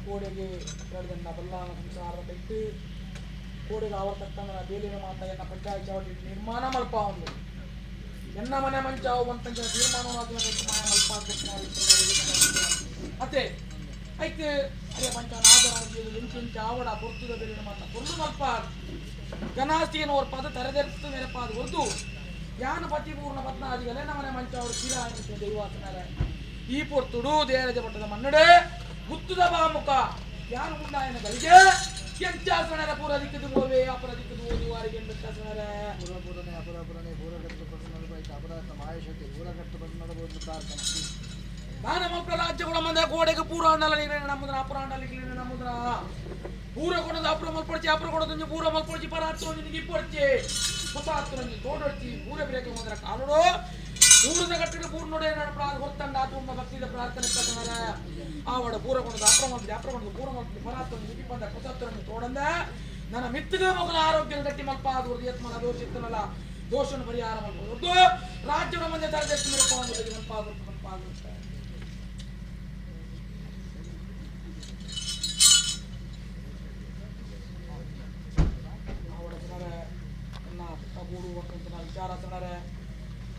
ಕೋಡೆಗೆ ಎರಡು ಬಲ್ಲಾನ ಸಂಸಾರದ ಬಿಟ್ಟು ಕೋಡೆಗೆ ಅವರ ತಕ್ಕಂದ್ರೆ ಬೇಲಿನ ಮಾತ ಎನ್ನ ಪಂಚಾಯತ್ ಚಾವಡಿ ನಿರ್ಮಾಣ ಮಲ್ಪ ಒಂದು ಎನ್ನ ಮನೆ ಮಂಚಾವು ಅಂತ ತೀರ್ಮಾನ ಮಾಯ ಮಲ್ಪ ಅತ್ತೆ ಐತೆ ಅರೆ ಪಂಚಾನ ಆದರ ಇಂಚಿಂಚ ಆವಡ ಪೊರ್ತುದ ಬೇಲಿನ ಮಾತ ಪೊರ್ಲು ಮಲ್ಪ ಘನಾಸ್ತಿಯನ್ನು ಅವ್ರ ಪದ ತರೆದೆತ್ತು ನೆನಪಾದ ಹೊರತು ಯಾನ ಪತಿಪೂರ್ಣ ಪತ್ನಾದಿಗಳೇ ನಮ್ಮನೆ ಮಂಚಾವರು ತೀರಾ ದೈವಾಸನರೆ ಈ ಪೊರ್ತುಡು ದೇರಜ ಪಟ್ಟದ ಮನ್ನಡೆ ಗುತ್ತುದ ಬಾಮುಖ ಯಾರು ಗುಂಡಾಯನ ಗಳಿಗೆ ಎಂಚಾಸನರ ಪೂರ ದಿಕ್ಕದು ಹೋವೆ ಅಪರ ದಿಕ್ಕದು ಓದುವಾರಿಗೆ ಎಂಬತ್ತಾಸನರ ಪೂರಪೂರನೆ ಅಪರಪುರನೆ ಪೂರಕಟ್ಟು ಪಟ್ಟಣದ ಅಪರಾಧ ಮಾಯಶಕ್ತಿ ಪೂರಕಟ್ಟು ಪಟ್ಟಣದ ಪ್ರಾರ್ಥನೆ ದಾನ ಮಕ್ಕಳ ರಾಜ್ಯಗಳ ಮಂದ ಕೋಡೆಗೆ ಪೂರ ಅಂಡಲ ನೀರೇನ ನಮ್ಮದ್ರ ಅಪರ ಅಂಡಲ ನಮ್ಮದ್ರ ಪೂರ ಕೊಡೋದು ಅಪರ ಮಲ್ಪೊಡ್ಚಿ ಅಪರ ಕೊಡೋದು ಪೂರ ಮಲ್ಪೊಡ್ಚಿ ಪರ ಹತ್ತು ನಿನಗೆ ಇಪ್ಪೊಡ್ಚಿ ಹೊಸ ಹತ್ತು ನಂಗೆ ತೋಡೊಡ್ಚಿ ಪೂರ ಬೇಕ ಮಂದ್ರ ಕಾಲೋಡು ಪೂರದ ಕಟ್ಟಡ ಪೂರ್ ನೋಡೇ ಹೊತ್ತಂಡ ಆತ್ಮ ಭಕ್ತಿದ ಪ್ರಾರ್ಥನೆ ತಗೊಂಡಾರ ಆವಡ ಪೂರ ಕೊಡೋದು ಅಪ್ರ ಮಾಡ್ದು ಅಪ್ರ ಕೊಡೋದು ಪೂರ ಮಾಡ್ದು ಪರಾತ್ವ ನಿಗಿ ಬಂದ ಹೊಸತ್ತರನ್ನು ತೋಡಂದ ನನ್ನ ಮಿತ್ತಿದ ಮಗನ ಆರೋಗ್ಯ ಗಟ್ಟಿ ಮಲ್ಪ ಅದು ಯತ್ಮನ ದೋಷ ಇತ್ತನಲ್ಲ ದೋಷವನ್ನು ಪರಿಹಾರ ಮಾಡ್ಬೋದು ರಾಜ್ಯದ ಮಂದಿ ತರಗತಿ ಮಲ್ಪ ಮಲ್ಪ ಆಗುತ್ತೆ. ಗೂಡು ವಿಚಾರ ತಣರೆ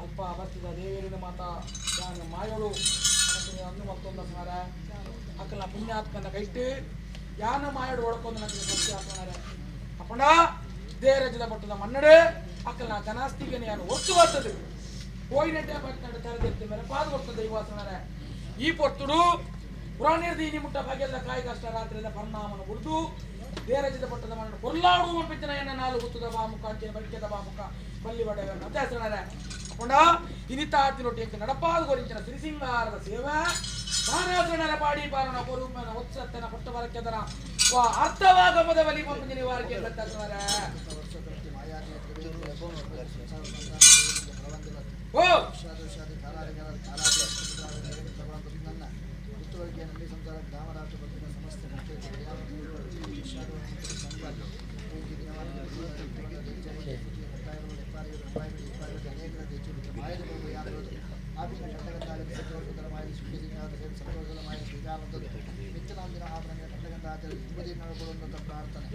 ಅಲ್ಪ ಬರ್ತಿದ್ದ ದೇವೇರಿನ ಮಾತಾ ಯಾನ ಮಾಯೋಳು ಅಂದು ಮತ್ತೊಂದು ಸಮಾರೆ ಅಕ್ಕನ ಪುಣ್ಯಾತ್ಮನ ಕೈಟ್ಟು ಯಾನ ಮಾಯೋಡು ಒಳಕೊಂದು ನನಗೆ ಸತ್ಯ ಹಾಕೋಣರೆ ಅಪ್ಪಣ ದೇರಜದ ಪಟ್ಟದ ಮನ್ನಡೆ ಅಕ್ಕನ ಘನಾಸ್ತಿಗೆ ಯಾನು ಒತ್ತು ಬರ್ತದೆ ಹೋಯಿನಟ್ಟೆ ಬರ್ತದೆ ತರದೆತ್ತಿ ಮೇಲೆ ಪಾದ ಬರ್ತದೆ ದೈವಾಸನರೆ ಈ ಪೊರ್ತುಡು ಪುರಾಣೀರ್ದೀನಿ ಮುಟ್ಟ ಭಾಗ್ಯದ ಕಾಯಿ ಕಷ್ಟ ರಾತ್ರಿದ ಪರಿಣಾಮನ ಗುರುತು ದೇರಜಿದ ಪಟ್ಟದ ಮಣ್ಣು ಕೊರ್ಲಾಡು ಪಿತ್ತಿನ ಎನ್ನ ನಾಲು ಗುತ್ತದ ಬಾಮುಖ ಅಂಚಿನ ಬಲ್ಕೆದ ಬಾಮುಖ ಬಲ್ಲಿ ಬಡೆಯನ್ನು ಅತ್ಯಾಸರಣರೆ ಅಪ್ಪಂಡ ಇನಿತಾತಿನೊಟ್ಟಿ ಎಂಕ ನಡಪಾದ ಗೊರಿಂಚಿನ ಸಿರಿಸಿಂಗಾರದ ಸೇವೆ ದಾನಾಸರಣರ ಪಾಡಿ ಪಾರಣ ಕೊರುಪನ ಒತ್ಸತ್ತನ ಪಟ್ಟ ಬರಕೆದನ ವಾ ಅರ್ಥವಾಗಮದ ಬಲಿ ಪಂಪಿನ ವಾರಕ್ಕೆ ಬೆತ್ತಾಸರಣರೆ ಓ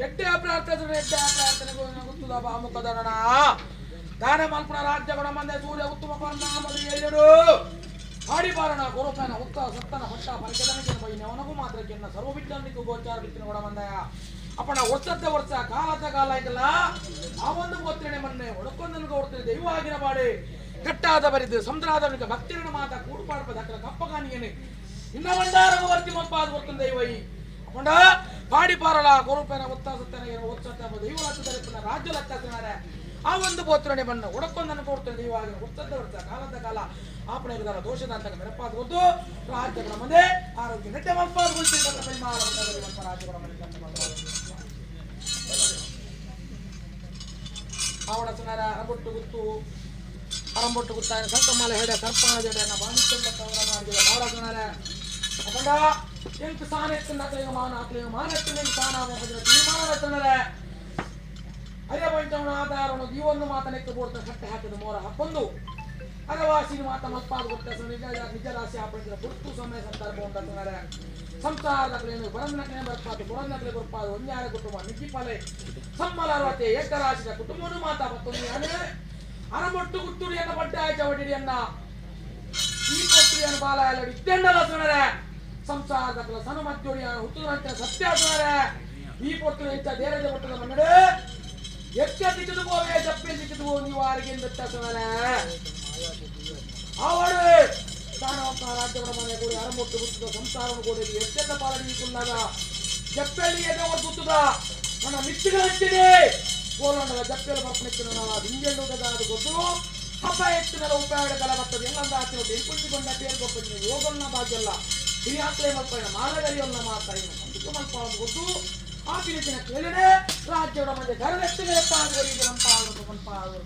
ಎಡ್ಡೆ ಪ್ರಾರ್ಥನೆ ಎಡ್ಡೆ ಪ್ರಾರ್ಥನೆ ಗುತ್ತುದ ಬಾಮುಖದರಣ ದಾನ ಮಲ್ಪುಣ ರಾಜ್ಯ ಗುಣ ಮಂದೆ ಸೂರ್ಯ ಉತ್ತಮ ಪರಿಣಾಮದ ಎಲ್ಲಿಡು ಹಾಡಿಬಾರಣ ಗುರುಪನ ಉತ್ತ ಸತ್ತನ ಹೊಟ್ಟ ಪರಕೆದನಿಗೆ ಬೈನವನಗೂ ಮಾತ್ರ ಕೆನ್ನ ಸರ್ವ ವಿಜ್ಞಾನಿಗೂ ಗೋಚಾರ ಬಿತ್ತಿನ ಗುಣ ಮಂದಯ ಅಪ್ಪಣ ವರ್ಷದ ವರ್ಷ ಕಾಲದ ಕಾಲ ಇದಲ್ಲ ಆ ಒಂದು ಗೋತ್ರಣೆ ಮೊನ್ನೆ ಒಡಕೊಂದನು ಕೊಡ್ತೇನೆ ದೈವ ಆಗಿನ ಬಾಡಿ ಕಟ್ಟಾದ ಬರಿದು ಸಮುದ್ರಾದವನಿಗೆ ಭಕ್ತಿರಣ ಮಾತ ಕೂಡುಪಾಡುವ ದಾಖಲ ಕಪ್ಪಗಾನಿಯನೆ ಇನ್ನ ಬಂಡಾರವು ವರ್ತಿ ಮಪ್ಪಾದ ಬರ್ತದೆ ದೈವಯಿ ಅಪ್ಪಂಡ ಪಾಡಿ ಪಾರಲ ಗುರುಪನ ಉತ್ತ ಸತ್ತನ ಒತ್ಸತ್ತ ದೈವ ಲತ್ತದರಿಪನ ರಾಜ್ಯ ಲತ್ತಾಸನಾರೆ ಆ ಒಂದು ಗೋತ್ರಣೆ ಬಣ್ಣ ಒಡಕೊಂದನ್ನು ಕೊಡ್ತೇನೆ ದೈವ ಆಗಿನ ವರ್ಷದ ವರ್ಷ ಕಾಲದ ಕಾಲ ಆಪಣೆ ದೋಷದ ಅಂತ ಮೆರಪಾದ ಗೊತ್ತು ರಾಜ್ಯಗಳ ಮುಂದೆ ಆರೋಗ್ಯ ನೆಟ್ಟೆ ಮಲ್ಪಾದ ರಾಜ್ಯಗಳ ಮನೆ ಆವಡ ಸುನಾರ ಅರಬೊಟ್ಟು ಗುತ್ತು ಅರಂಬೊಟ್ಟು ಗುತ್ತಾಯ ಸಂತಮಾಲ ಹೆಡೆ ಸರ್ಪಾಣ ಜಡೆಯನ್ನ ಬಾಣಿಸ್ಕೊಂಡ ತವರ ಮಾಡಿದ ಆವಡ ಸುನಾರ ಅಪ್ಪಂಡ ಎಂಟು ಸಾನ ಎತ್ತಿನ ಮಾನ ಹಾಕಲಿ ಮಾನ ಎತ್ತಿನ ಸಾನ ತೀರ್ಮಾನ ರಚನರೆ ಅರಿಯ ಪಂಚವನ ಆಧಾರವನ್ನು ಈ ಒಂದು ಮಾತನೆಕ್ಕೆ ಬೋಡ್ತ ಕಟ್ಟೆ ಹಾಕಿದ ಮೋರ ಹಾಕೊಂಡು ಅರವಾಸಿನ ಮಾತ ಮತ್ಪಾದ ಗೊತ್ತ ನಿಜ ನಿಜ ರಾಶಿ ಆಪಣಿಸಿದ ಗುರುತು ಸಮಯ ಸಂದರ್ಭ ಉಂಟಂತಾರೆ ಸಂಸಾರದ ಕಲೆಯನ್ನು ಬರನ್ನಕನೆ ಬರ್ಪಾದು ಬೊರನ್ನಕಲೆ ಬರ್ಪಾದು ಒಂಜಾರ ಕುಟುಂಬ ನಿಜ್ಜಿಪಾಲೆ ಸಮ್ಮಲಾರ್ವತೆ ಏಕರಾಶಿದ ಕುಟುಂಬನು ಮಾತ ಮತ್ತೊಂದು ಅನೆ ಅರಮೊಟ್ಟು ಗುತ್ತುಡಿಯನ್ನ ಪಡ್ಡ ಚವಟಿಡಿಯನ್ನ ಈ ಪತ್ರಿಯನ್ನು ಬಾಲ ಎಲ್ಲ ಇತ್ತೆಂಡಲ ಸುನರೆ ಸಂಸಾರದ ಕಲ ಸನು ಮಧ್ಯೋಡಿಯ ಹುತ್ತುರಂತೆ ಸತ್ಯ ಸುನರೆ ಈ ಪೊಟ್ಟು ಹೆಚ್ಚ ದೇರದ ಪಟ್ಟದ ಮನ್ನಡೆ ಎಕ್ಕ ಸಿಕ್ಕಿದು ಹೋವೆ ಚಪ್ಪೆ ಸಿಕ್ಕಿದು ನೀವು ಆರಿಗೆ ಬೆಟ್ಟ ಸುನರೆ ಆವಡು ದಾನವಂತ ರಾಜ್ಯಗಳ ಮನೆ ಕೂಡಿ ಅರಮೊಟ್ಟು ಗುತ್ತದ ಸಂಸಾರವನ್ನು ಕೂಡಿ ಎಷ್ಟೆಲ್ಲ ಪಾಲಡಿ ಕುಲ್ಲಾಗ ಜಪ್ಪೆಲ್ಲಿ ಎದೆ ಗುತ್ತದ ನನ್ನ ಮಿತ್ತಿಗಳ ಗೋಲಂಡಲ ಜಪ್ಪೆಲ್ಲ ಬರ್ಪಣಿತ್ತು ನನ್ನ ಹಿಂಗೆಳ್ಳುವುದ ಗೊತ್ತು ಹಬ್ಬ ಎತ್ತಿನ ಉಪಾಯ ಕಲ ಬರ್ತದೆ ಎಲ್ಲಂದ ಹಾಕಿನ ಬೆಂಕುಂಡಿಕೊಂಡ ಪೇರು ಗೊಪ್ಪ ಯೋಗನ್ನ ಭಾಗ್ಯಲ್ಲ ಹಿರಿಯಾತ್ರೆ ಮಲ್ಪಯ್ಯ ಮಾಲಗರಿಯೊಲ್ಲ ಮಾತಾ ಇನ್ನು ಸಂಪಿಕ ಮಲ್ಪ ಗೊತ್ತು ಆ ಪಿರಿತಿನ ಕೇಳಿದೆ ರಾಜ್ಯದ ಮಧ್ಯೆ ಗರದೆತ್ತಿನ ಎಪ್ಪಾಗುವರಿಗೆ ಮಂಪಾಗುವ ಮಂಪಾಗುವ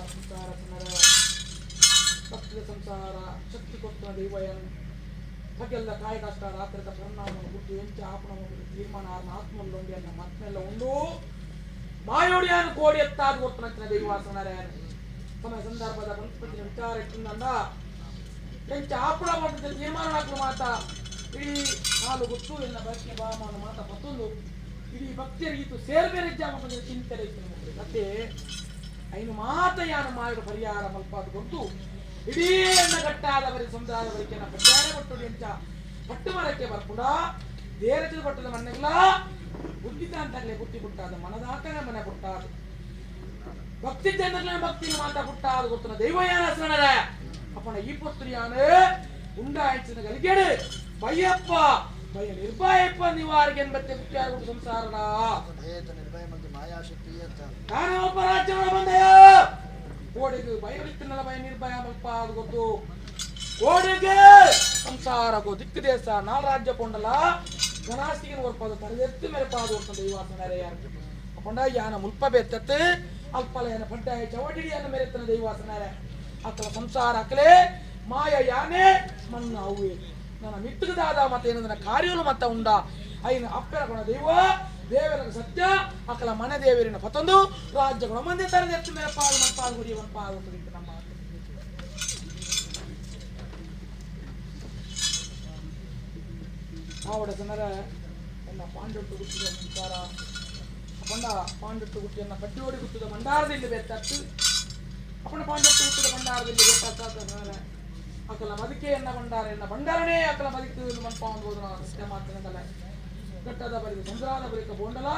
ಸಂಸಾರ ಭಕ್ತಿಯ ಸಂಸಾರ ಶಕ್ತಿ ಕೊಟ್ಟ ದೈವಯನ್ ಬಗೆಲ್ಲ ಕಾಯ ಕಷ್ಟ ರಾತ್ರಿದ ಪರಿಣಾಮವನ್ನು ಗುಟ್ಟು ಎಂಚ ಆಪಣ ತೀರ್ಮಾನ ಆತ್ಮಲ್ಲೊಂಡಿ ಅನ್ನ ಮತ್ಮೆಲ್ಲ ಉಂಡು ಮಾಯೋಡಿಯಾನು ಕೋಡಿ ಎತ್ತಾದ ಕೊಟ್ಟನಂಚಿನ ದೈವಾಸನರೇ ಸಮಯ ಸಂದರ್ಭದ ಪಂಚಪತಿನ ವಿಚಾರ ಇಟ್ಟಿಂದ ಎಂಚ ಆಪಣ ಮಾಡಿದ ತೀರ್ಮಾನ ಹಾಕಲು ಮಾತ ಇಡೀ ಹಾಲು ಗುಟ್ಟು ಎನ್ನ ಬಯಸಿನ ಭಾವನ ಮಾತ ಮತ್ತೊಂದು ಇಡೀ ಭಕ್ತಿಯರಿಗಿತ್ತು ಸೇರ್ಬೇರೆ ಜಾಮ ಚಿಂತನೆ ಇತ್ತು ಮತ್ತೆ ಐನು ಮಾತ ಯಾನು ಮಾಯಡು ಪರಿಹಾರ ಮಲ್ಪಾದ ಗೊತ್ತು ಇಡೀ ಎನ್ನ ಗಟ್ಟಾದ ಬರಿ ಸಮುದಾಯ ಬರಿಕೆನ ಪಟ್ಟಾರೆ ಪಟ್ಟು ಎಂಚ ಪಟ್ಟು ಮರಕ್ಕೆ ಬರ್ಪುಡ ದೇರಚದ ಪಟ್ಟದ ಮನೆಗಳ ಬುದ್ಧಿತ ಅಂತಲೇ ಬುಟ್ಟಿ ಪುಟ್ಟಾದ ಮನದಾತನೇ ಮನೆ ಪುಟ್ಟಾದ ಭಕ್ತಿ ಚಂದ್ರನ ಭಕ್ತಿನ ಮಾತಾ ಪುಟ್ಟಾದ ಗೊತ್ತನ ದೈವಯಾನ ಸ್ಮರಣೆ ಅಪ್ಪನ ಈ ಪುತ್ರಿಯಾನು ಉಂಡಾಯಿಸಿದ ಗಲಿಗೇಡು ಬಯ್ಯಪ್ಪ ಭಯ ನಿರ್ಭಯಪ್ಪ ನಿವಾರಿಗೆ ಎಂಬತ್ತೆ ಮುಖ್ಯ ಸಂಸಾರಣ ಕಾನೊಬ್ಬ ರಾಜ್ಯಗಳ ಬಂದೆಯ ಕೋಡಿಗೆ ಭಯವಿತ್ತಿನಲ್ಲ ಭಯ ನಿರ್ಭಯ ಮಲ್ಪ ಅದು ಗೊತ್ತು ಕೋಡಿಗೆ ಸಂಸಾರಗೋ ದಿಕ್ಕು ದೇಶ ನಾಲ್ ರಾಜ್ಯ ಕೊಂಡಲ ಗಣಾಸ್ತಿಗೆ ಒರ್ಪಾದ ತಲೆದೆತ್ತು ಮೆರಪಾದ ಒರ್ತಂದ ಈ ವಾಸನ ಯಾರು ಅಪ್ಪಂಡ ಯಾನ ಮುಲ್ಪ ಬೆತ್ತತ್ತು ಅಲ್ಪಲ ಯಾನ ಪಡ್ಡಾಯ ಚವಟಿಡಿಯನ್ನು ಮೆರೆತ್ತನ ದೈವಾಸನ ಅಕ್ಕಲ ಸಂಸಾರ ಅಕ್ಕಲೆ ಮಾಯ ಯಾನೇ ಮಣ್ಣು ಅವುವೆ ನನ್ನ ಮಿತ್ತುಗದಾದ ಮತ್ತೆ ಏನಂದ್ರೆ ಕಾರ್ಯಲು ಮತ್ತ ಉಂಡ ಐನ ಅಪ್ಪರ ಗುಣ ದೈವ ದೇವರ ಸತ್ಯ ಅಕ್ಕಲ ಮನೆ ದೇವರಿನ ಪತೊಂದು ರಾಜ್ಯ ಗುಣ ಮಂದಿ ತರದೆತ್ತು ಮೇಲೆ ಪಾಲು ಮಲ್ಪಾಲು ಗುರಿಯ ಮಲ್ಪಾಲು ನಮ್ಮ ಆವಡ ಜನರ ಎಲ್ಲ ಪಾಂಡೊಟ್ಟು ಗುತ್ತಿದ ಸಂಸಾರ ಅಪ್ಪಂಡ ಪಾಂಡೊಟ್ಟು ಗುಟ್ಟಿಯನ್ನು ಕಡ್ಡಿಯೋಡಿ ಗುತ್ತದ ಭಂಡಾರದಲ್ಲಿ ಬೆತ್ತತ್ತು ಅಪ್ಪಣ ಪಾಂಡೊಟ್ಟು ಗುತ್ತದ ಭಂಡಾರದಲ್ಲಿ ಬೆತ್ತ ಅಕಲ ಮದಿಕೆಯನ್ನ ಭಂಡಾರ ಎನ್ನ ಭಂಡಾರನೇ ಅಕಲ ಮದಿಕೆ ಮನ್ಪಾವನ್ ಹೋದ ಸತ್ಯ ಮಾತಿನದಲ್ಲ ಘಟ್ಟದ ಬಳಿಕ ಚಂದ್ರಾದ ಬಳಿಕ ಬೋಂಡಲ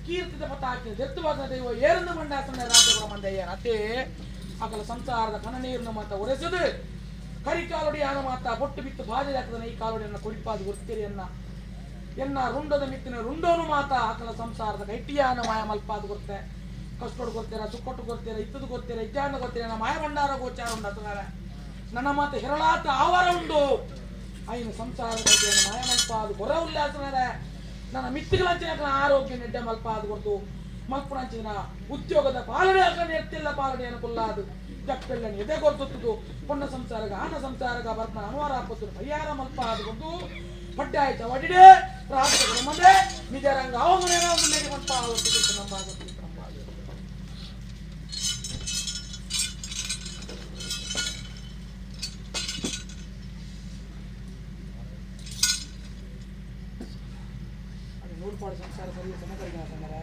ಕೀರ್ತಿದ ಪತಾಕೆ ದೆತ್ತುವಾದ ದೈವ ಏರನ್ನು ಮಂಡಾಸನ ರಾಜ್ಯಗಳ ಮಂದಯ್ಯ ಅತೆ ಅಕಲ ಸಂಸಾರದ ಕಣ್ಣನೀರನ್ನು ಮಾತ ಒರೆಸದು ಕರಿಕಾಲುಡಿ ಆನ ಮಾತ ಬೊಟ್ಟು ಬಿತ್ತು ಬಾಜೆ ಹಾಕದನ ಈ ಕಾಲುಡಿಯನ್ನ ಕೊಡಿಪಾದ ಗುರ್ತಿರಿಯನ್ನ ಎನ್ನ ರುಂಡದ ಮಿತ್ತಿನ ರುಂಡೋನು ಮಾತ ಆಕಲ ಸಂಸಾರದ ಗಟ್ಟಿಯಾನ ಮಾಯ ಮಲ್ಪಾದ ಗೊತ್ತೆ ಕಷ್ಟೋಡು ಗೊತ್ತೀರ ಸುಕ್ಕೊಟ್ಟು ಗೊತ್ತೀರ ಇತ್ತದು ಗೊತ್ತೀರ ಇಜ್ಜಾನ ಗೊತ್ತೀರ ಮಾಯ ಭಂಡಾರ ಗೋಚಾರ ಉಂಡು ಅತನಾರ ನನ್ನ ಮಾತು ಹೆರಳಾತ ಆವಾರ ಉಂಡು ಐನು ಸಂಸಾರದ ಗಟ್ಟಿಯನ್ನು ಮಾಯ ಮಲ್ಪಾದ ಹೊರ ಉಲ್ಲಾಸನಾರ ನನ್ನ ಮಿತ್ತಿಗಳಂಚಿನ ಆರೋಗ್ಯ ನೆಡ್ಡೆ ಮಲ್ಪಾದ ಕೊಡ್ತು ಮಲ್ಪುಣಂಚಿನ ಉದ್ಯೋಗದ ಪಾಲನೆ ಹಾಕಿ ಎತ್ತಿಲ್ಲ ಪಾಲನೆ ಅನುಕೂಲಾದು ಜಪ್ಪೆಲ್ಲని ಎದೆ ಕೊರ್ತುತ್ತದು ಪೊಣ್ಣ ಸಂಸಾರಗ ಆನ ಸಂಸಾರಗ ಬರ್ಪಣ ಅನುವಾರ ಹಾಕೋದು ಪರಿಹಾರ ಮಲ್ಪ ಆದುಕೊಂಡು ಪಡ್ಡಾಯ್ತ ವಡಿಡೆ ರಾಷ್ಟ್ರಗಳ ಮುಂದೆ ನಿಜರಂಗ ಅವನ ಮುಂದೆ ಮಲ್ಪ ಆಗುತ್ತೆ ನಮ್ಮ ಆಗುತ್ತೆ ನಮ್ಮ ಆಗುತ್ತೆ. ಅದು ನೂಲ್ಪಾಡು ಸಂಸಾರ ಸರಿ ಸಮಕರಿಗ ಸಮರ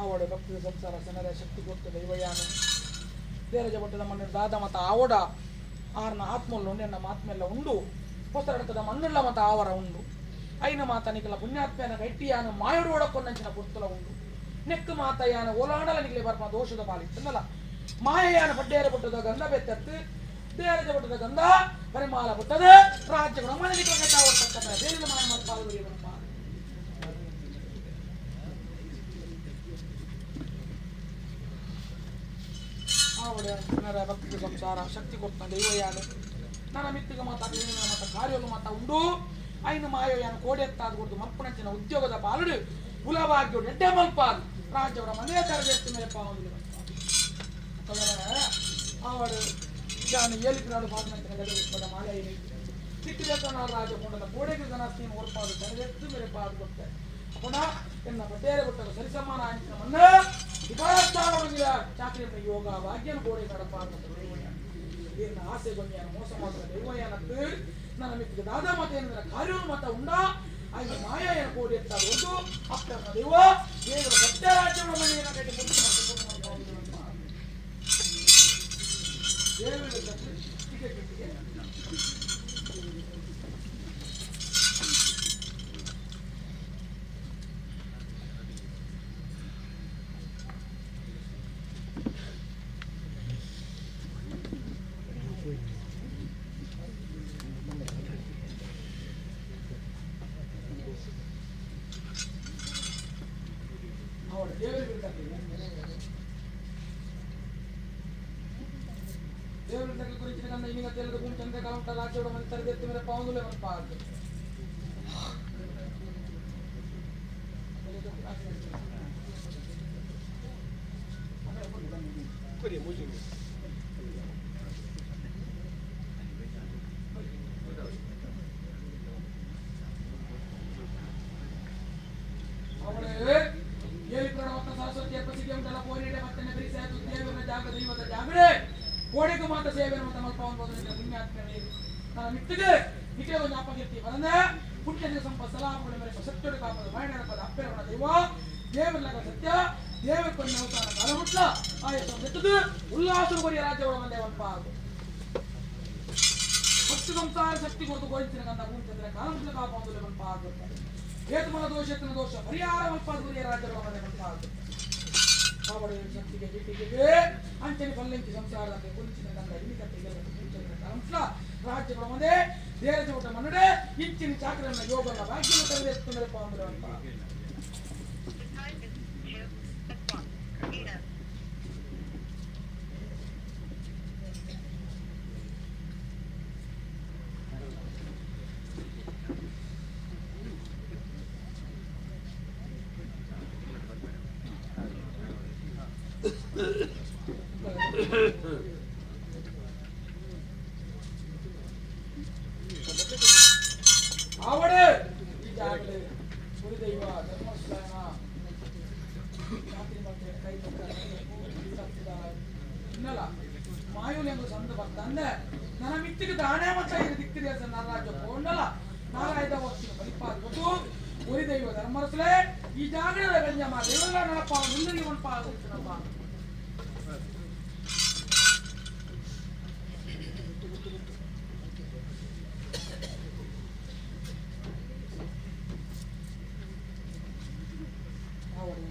ಆವಡ ಭಕ್ತಿಯ ಸಂಸಾರ ಜನರ ಶಕ್ತಿ ಗೊತ್ತು ದೈವಯಾನ ದೇರಜ ಭಟ್ಟದ ಮಣ್ಣಿನ ದಾದ ಮತ ಆವಡ ಆರ್ನ ಆತ್ಮಲ್ಲ ಉಂಡು ಎನ್ನ ಮಾತ್ಮೆಲ್ಲ ಉಂಡು ಹೊಸರಡಕದ ಮಣ್ಣುಳ್ಳ ಮತ ಆವರ ಉಂಡು ಐನ ಮಾತ ನಿಕಲ ಪುಣ್ಯಾತ್ಮೆಯನ ಗಟ್ಟಿಯಾನ ಮಾಯುಡು ಒಡಕ್ಕೊಂದಂಚಿನ ಪುರ್ತಲ ಉಂಡು ನೆಕ್ಕು ಮಾತಯಾನ ಓಲಾಡಲ ನಿಕಲೆ ಬರ್ಪ ದೋಷದ ಪಾಲಿತ್ತನ್ನಲ್ಲ ಮಾಯಯಾನ ಪಡ್ಡೇರ ಪುಟ್ಟದ ಗಂಧ ಬೆತ್ತತ್ತು ದೇರಜ ಪಟ್ಟದ ಗಂಧ ಪರಿಮಾಲ ಪುಟ್ಟದ ರಾಜ್ಯ ಬ್ರಹ್ಮನ ನಿಕಲ ಕಟ್ಟಾವರ್ತಕ್ಕಂಥ ಬೇರೆ ಮಾಯ ಮಲ್ಪಾದ ಆವಡ ಭಕ್ತಿ ಸಂಸಾರ ಶಕ್ತಿ ಕೊಟ್ಟ ದೈವಯಾನ ನನ್ನ ಮಿತ್ತಿಗ ಮಾತ ಮಾತ ಕಾರ್ಯಲು ಮಾತ ಉಂಡು ಐನು ಮಾಯೋಯಾನ ಕೋಡೆತ್ತಾದ ಕೊಡ್ದು ಮಲ್ಪನಂಚಿನ ಉದ್ಯೋಗದ ಪಾಲುಡು ಕುಲಭಾಗ್ಯ ಎಡ್ಡೆ ಮಲ್ಪಾದು ರಾಜ್ಯವರ ಮನೆಯ ತರಬೇತಿ ಮೇಲೆ ಪಾವುದು ಆವಡು ಜಾನು ಏಲಿಕ್ರಾಡು ಪಾದನಂಚಿನ ಗದವಿಪ್ಪದ ಮಾಲೆ ಸಿಕ್ಕಿದ ರಾಜ ಕೊಂಡದ ಕೋಡೆಗೆ ಜನಾಸ್ತಿಯನ್ನು ಓರ್ಪಾದು ತರಬೇತಿ ಮೇಲೆ ಪಾದು ಕೊಟ್ಟೆ ಪುನಃ ಎನ್ನ ಬಟ್ಟೆರೆ ಬಿಟ್ಟದ ಸರಿಸಮಾನ ಅಂಚಿನ ಮನ್ನ ವಿಕಾರಸ್ಥಾನವೊಳಗಿನ ಚಾಕ್ರಿಯ ಯೋಗ ಭಾಗ್ಯನ ಗೋಡೆ ಕಡಪ ಏನ ಆಸೆ ಗೊಂದಿಯನ್ನು ಮೋಸ ಮಾಡಿದ ದೈವಯಾನತ್ತು ನನ್ನ ಮಿತ್ತಿಗೆ ದಾದ ಮತ ಏನಂದ್ರೆ ಕಾರ್ಯವನ್ನು ಮತ ಉಂಡ ಐದು ಮಾಯ ಏನ ಕೋಡಿ ಎತ್ತ ಒಂದು ಅಪ್ಪನ ದೈವ ದೇವರ ಸತ್ಯ ರಾಜ್ಯಗಳ ಮನೆಯನ್ನು ಕಟ್ಟಿ ಮುಂದೆ ದೇವರ ಟಿಕೆಟ್ ಕೋಡಿಗೂ ಮಾತ ಸೇವೆ ಮತ್ತು ಮಲ್ಪವನ್ನು ಪುಣ್ಯಾತ್ಮೆ ನನ್ನ ಮಿತ್ತಿಗೆ ನಿಖಿಲ ಜ್ಞಾಪಕೀರ್ತಿ ಬರನ ಪುಣ್ಯದ ಸಂಪ ಸಲಾಪುಗಳ ಮೇಲೆ ಸತ್ಯಡು ಕಾಪದ ಮಾಯಣಪದ ಅಪ್ಪೆರವಣ ದೈವ ದೇವರಲಗ ಸತ್ಯ ದೇವ ಕೊನ್ನ ಅವತಾರ ಕಾಲಮುಟ್ಲ ಆಯಸ ನೆತ್ತದು ಉಲ್ಲಾಸರು ಬರಿಯ ರಾಜ್ಯಗಳ ಮಂದೆ ಒಲ್ಪ ಭಕ್ತಿ ಸಂಸಾರ ಶಕ್ತಿ ಕೊರತು ಗೋಯಿಂಚಿನ ಗಂಧ ಭೂಮಿ ಕಾಲಮುಟ್ಲ ಕಾಪ ಒಂದು ಒಲ್ಪ ಆಗುತ್ತೆ ಏತಮನ ದೋಷ ಎತ್ತನ ದೋಷ ಪರಿಹಾರ ಮಲ್ಪಾದ ಬರಿಯ ರಾಜ್ಯಗಳ ಮಂದೆ ಒಲ್ಪ ಆಗುತ್ತೆ ಶಕ್ತಿಗೆ ಜೀಟಿಗೆ ಅಂಚನೆ ಪಲ್ಲಂಕಿ ಸಂಸಾರದ ಕುಂಚಿನ ಗಂಧ ಇನ್ನಿಕತ್ತೆ ರಾಜ್ಯಗಳ ಮುಂದೆ ದೇರಜ ಊಟ ಮನ್ನಡೆ ಇಂಚಿನ ಚಾಕ್ರನ್ನ ಯೋಗನ ಭಾಗ್ಯ ತೆಗೆದುಕೊಂಡರೆ ಅಂದ್ರೆ ಅಂತ ಆವಡೆ ಈ ಜಾಗಡೆ ಗುರುದೈವ ಧರ್ಮಸ್ಥಾನ ಕೈ ಇನ್ನಲ್ಲ ಮಾಯುಲೆಂಬ ಸಂದ ಭಕ್ತ ಅಂದೆ ನನ್ನ ಮಿತ್ತಿಗೆ ದಾಣೆ ಮತ್ತ ಇದು ದಿಕ್ಕಿದೆ ನನ್ನ ರಾಜ್ಯ ಕೊಂಡಲ್ಲ ನಾರಾಯದ ವಸ್ತಿನ ಬಲಿಪಾದ ಒರಿ ದೈವ ಧರ್ಮರಸಲೇ ಈ ಜಾಗರದ ಗಂಜಮ್ಮ ದೇವರ ನಡಪ ನಿಲ್ಲಲ್ಲಿ ಒಣಪ ಆಗುತ್ತನಪ್ಪ. ಅವರು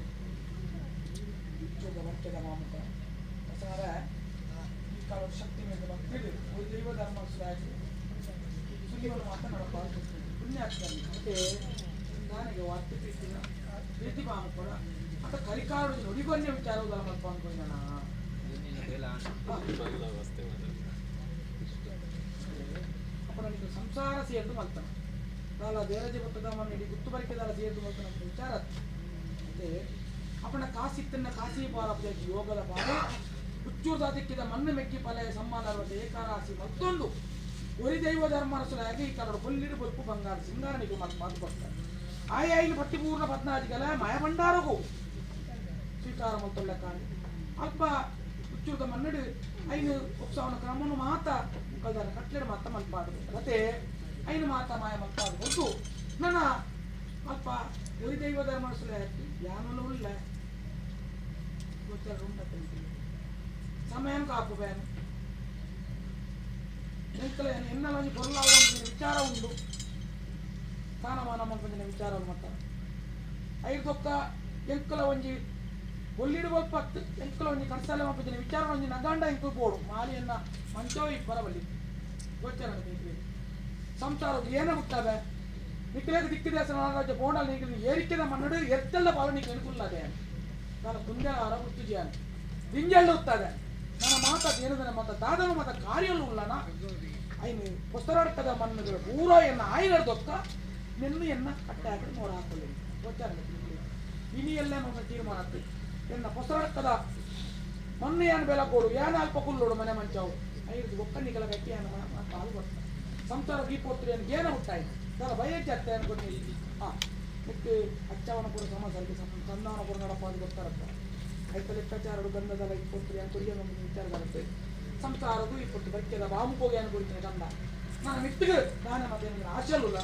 ಬರ್ತದ ಮಾಮುಕ ಅಸನಾರ ಈ ಕಾಲದ ಶಕ್ತಿ ಮೇಲೆ ಭಕ್ತಿಡು ಒರಿ ದೈವ ಧರ್ಮರಸಲಾಗಿ ಸುಲಿವನ್ನು ಮಾತ್ರ ನಡಪ ಪುಣ್ಯ ಆಗ್ತದೆ. ಮತ್ತೆ ನನಗೆ ವಾರ್ತೆ ಪ್ರೀತಿನ ಪ್ರೀತಿ ಬಾಮುಕೊಡ ಅಂತ ಕರಿಕಾರು ನುಡಿಗೊನ್ನೆ ವಿಚಾರವುದಲ್ಲ ಮಲ್ಪ ಅನ್ಕೊಂಡ. ಅಪ್ಪ ನನಗೆ ಸಂಸಾರ ಸೇರ್ದು ಮಲ್ತಾನ ದಾಲ ದೇರಜೆ ಭಟ್ಟದ ಮನೆ ಇಡೀ ಗುತ್ತು ಬರಿಕೆದಾಲ ಸೇರ್ದು ಮಲ್ತಾನ ಅಂತ ವಿಚಾರ. ಮತ್ತೆ ಅಪ್ಪನ ಕಾಸಿತ್ತನ್ನ ಕಾಸಿ ಪಾಲ ಯೋಗದ ಪಾಲ ಹುಚ್ಚೂರ್ದ ದಿಕ್ಕಿದ ಮಣ್ಣು ಮೆಕ್ಕಿ ಪಲೆ ಸಮ್ಮಾನ ಏಕಾರಾಸಿ ಮತ್ತೊಂದು ಒರಿ ದೈವ ಧರ್ಮರಸಲಾಗಿ ಈ ಕರಡು ಬೊಲ್ಲಿಡು ಬೊಲ್ಪು ಬಂಗಾರ ಸಿಂಗಾರನಿಗೆ ಮಲ್ಪಾದು ಬರ್ತಾರೆ. ಆಯ ಪಟ್ಟಿಪೂರ್ಣ ಪದ್ನಾಜಿಗಲ ಮಾಯಭಂಡಾರಗೂ ಸ್ವೀಕಾರ ಮಲ್ತೊಳ್ಳೆ ಕಾಣಿ ಅಲ್ಪ ಹುಚ್ಚೂರ್ದ ಮನ್ನಡು ಐನು ಉತ್ಸವನ ಕ್ರಮನು ಮಾತ ಕಲ್ದಾರ ಕಟ್ಲೆಡು ಮಾತ ಮಲ್ಪಾಡು ಮತ್ತೆ ಐನು ಮಾತ ಮಾಯ ಮಲ್ಪಾಡು ಹೊತ್ತು ನನ್ನ ಅಲ್ಪ ಒರಿ ದೈವ ಧರ್ಮರಸಲಾಗಿ ಯಾನೂ ಉಳ್ಳ ಗೊತ್ತಾರ ಉಂಟ ಸಮಯ ಕಾಪು ಬೇನು ಎಂತಲೇ ಎನ್ನಲ ಒಂಜಿ ಪೊರ್ಲಾವ ವಿಚಾರ ಉಂಡು ಸ್ಥಾನಮಾನ ಮಲ್ಪಂಜಿನ ವಿಚಾರ ಮತ್ತ ಐದೊಕ್ಕ ಎಂಕಲ ಒಂಜಿ ಒಲ್ಲಿಡು ಬಲ್ಪತ್ತು ಎಂಕಲ ಒಂಜಿ ಕಣಸಾಲೆ ಮಲ್ಪಂಜಿನ ವಿಚಾರ ಒಂಜಿ ನಗಾಂಡ ಎಂಕಲ್ ಬೋಡು ಮಾಲಿಯನ್ನ ಮಂಚೋ ಇಪ್ಪರ ಬಲ್ಲಿ ಗೋಚರ ಸಂಸಾರದ ಏನ ಹುಟ್ಟಾವೆ ನಿಕ್ಕಲೇಗ ದಿಕ್ಕಿದೆ ರಾಜ್ಯ ಬೋಂಡಲ್ ನೀಗಿನ ಏರಿಕೆದ ಮನ್ನಡು ಎತ್ತೆಲ್ಲ ಪಾಲ ನೀ ಅನುಕೂಲದೆ ನಾನು ಕುಂಜಾರ ಹುಟ್ಟುಜಿಯಾನ ದಿಂಜೆಳ್ಳು ಹುಟ್ಟಾದೆ ನನ್ನ ಮಾತ ಏನದನ ಮಾತ ದಾದನ ಮಾತ ಕಾರ್ಯಲ್ಲೂ ಉಳ್ಳನ ಐನು ಪುಸ್ತರಾಡ್ತದ ಮಣ್ಣುಗಳ ಪೂರ ಎನ್ನ ಆಯ್ನರ್ದೊಕ್ಕ ನಿನ್ನ ಎನ್ನ ಕಟ್ಟೆ ಹಾಕಿ ಮೋರ ಹಾಕೊಳ್ಳಿ ಗೋಚಾರ ಇನಿಯಲ್ಲೇ ನಮ್ಮ ತೀರ್ಮಾನ ಎನ್ನ ಪುಸ್ತರಾಡ್ತದ ಮಣ್ಣು ಏನು ಬೆಲಕೋಡು ಏನ ಅಲ್ಪ ಕುಲ್ಲೋಡು ಮನೆ ಮಂಚಾವು ಐದು ಒಕ್ಕ ನಿಗಲ ಗಟ್ಟಿ ಏನು ಪಾಲು ಬರ್ತಾರೆ ಸಂಸಾರ ದೀಪೋತ್ರಿ ಏನು ಏನ ಹುಟ್ಟಾಯ್ತು ದಾದ ಬಯಕ್ಕೆ ಅನ್ಕೊಂಡು ಹಾಂ ಮತ್ತು ಅಚ್ಚವನ ಪೂರ ಸಮಾಜಕ್ಕೆ ಸಂಧಾನ ಪೂರ ನಡಪ ಅದು ಗೊತ್ತಾರಪ್ಪ ಐತ ಲೆಕ್ಕಾಚಾರಡು ಗಂಧದಲ್ಲ ಇಪ್ಪತ್ತು ಅಂತ ಒಂದು ವಿಚಾರ ಬರುತ್ತೆ ಸಂಸಾರದು ಇಪ್ಪತ್ತು ಬಕ್ಕೆದ ಬಾಮುಕೋಗಿ ಅನ್ಕೊಳ್ತೀನಿ ಗಂಧ ನಾನು ಮಿಟ್ಟಿಗೆ ನಾನು ಮತ್ತೆ ಆಸೆಯಲ್ಲ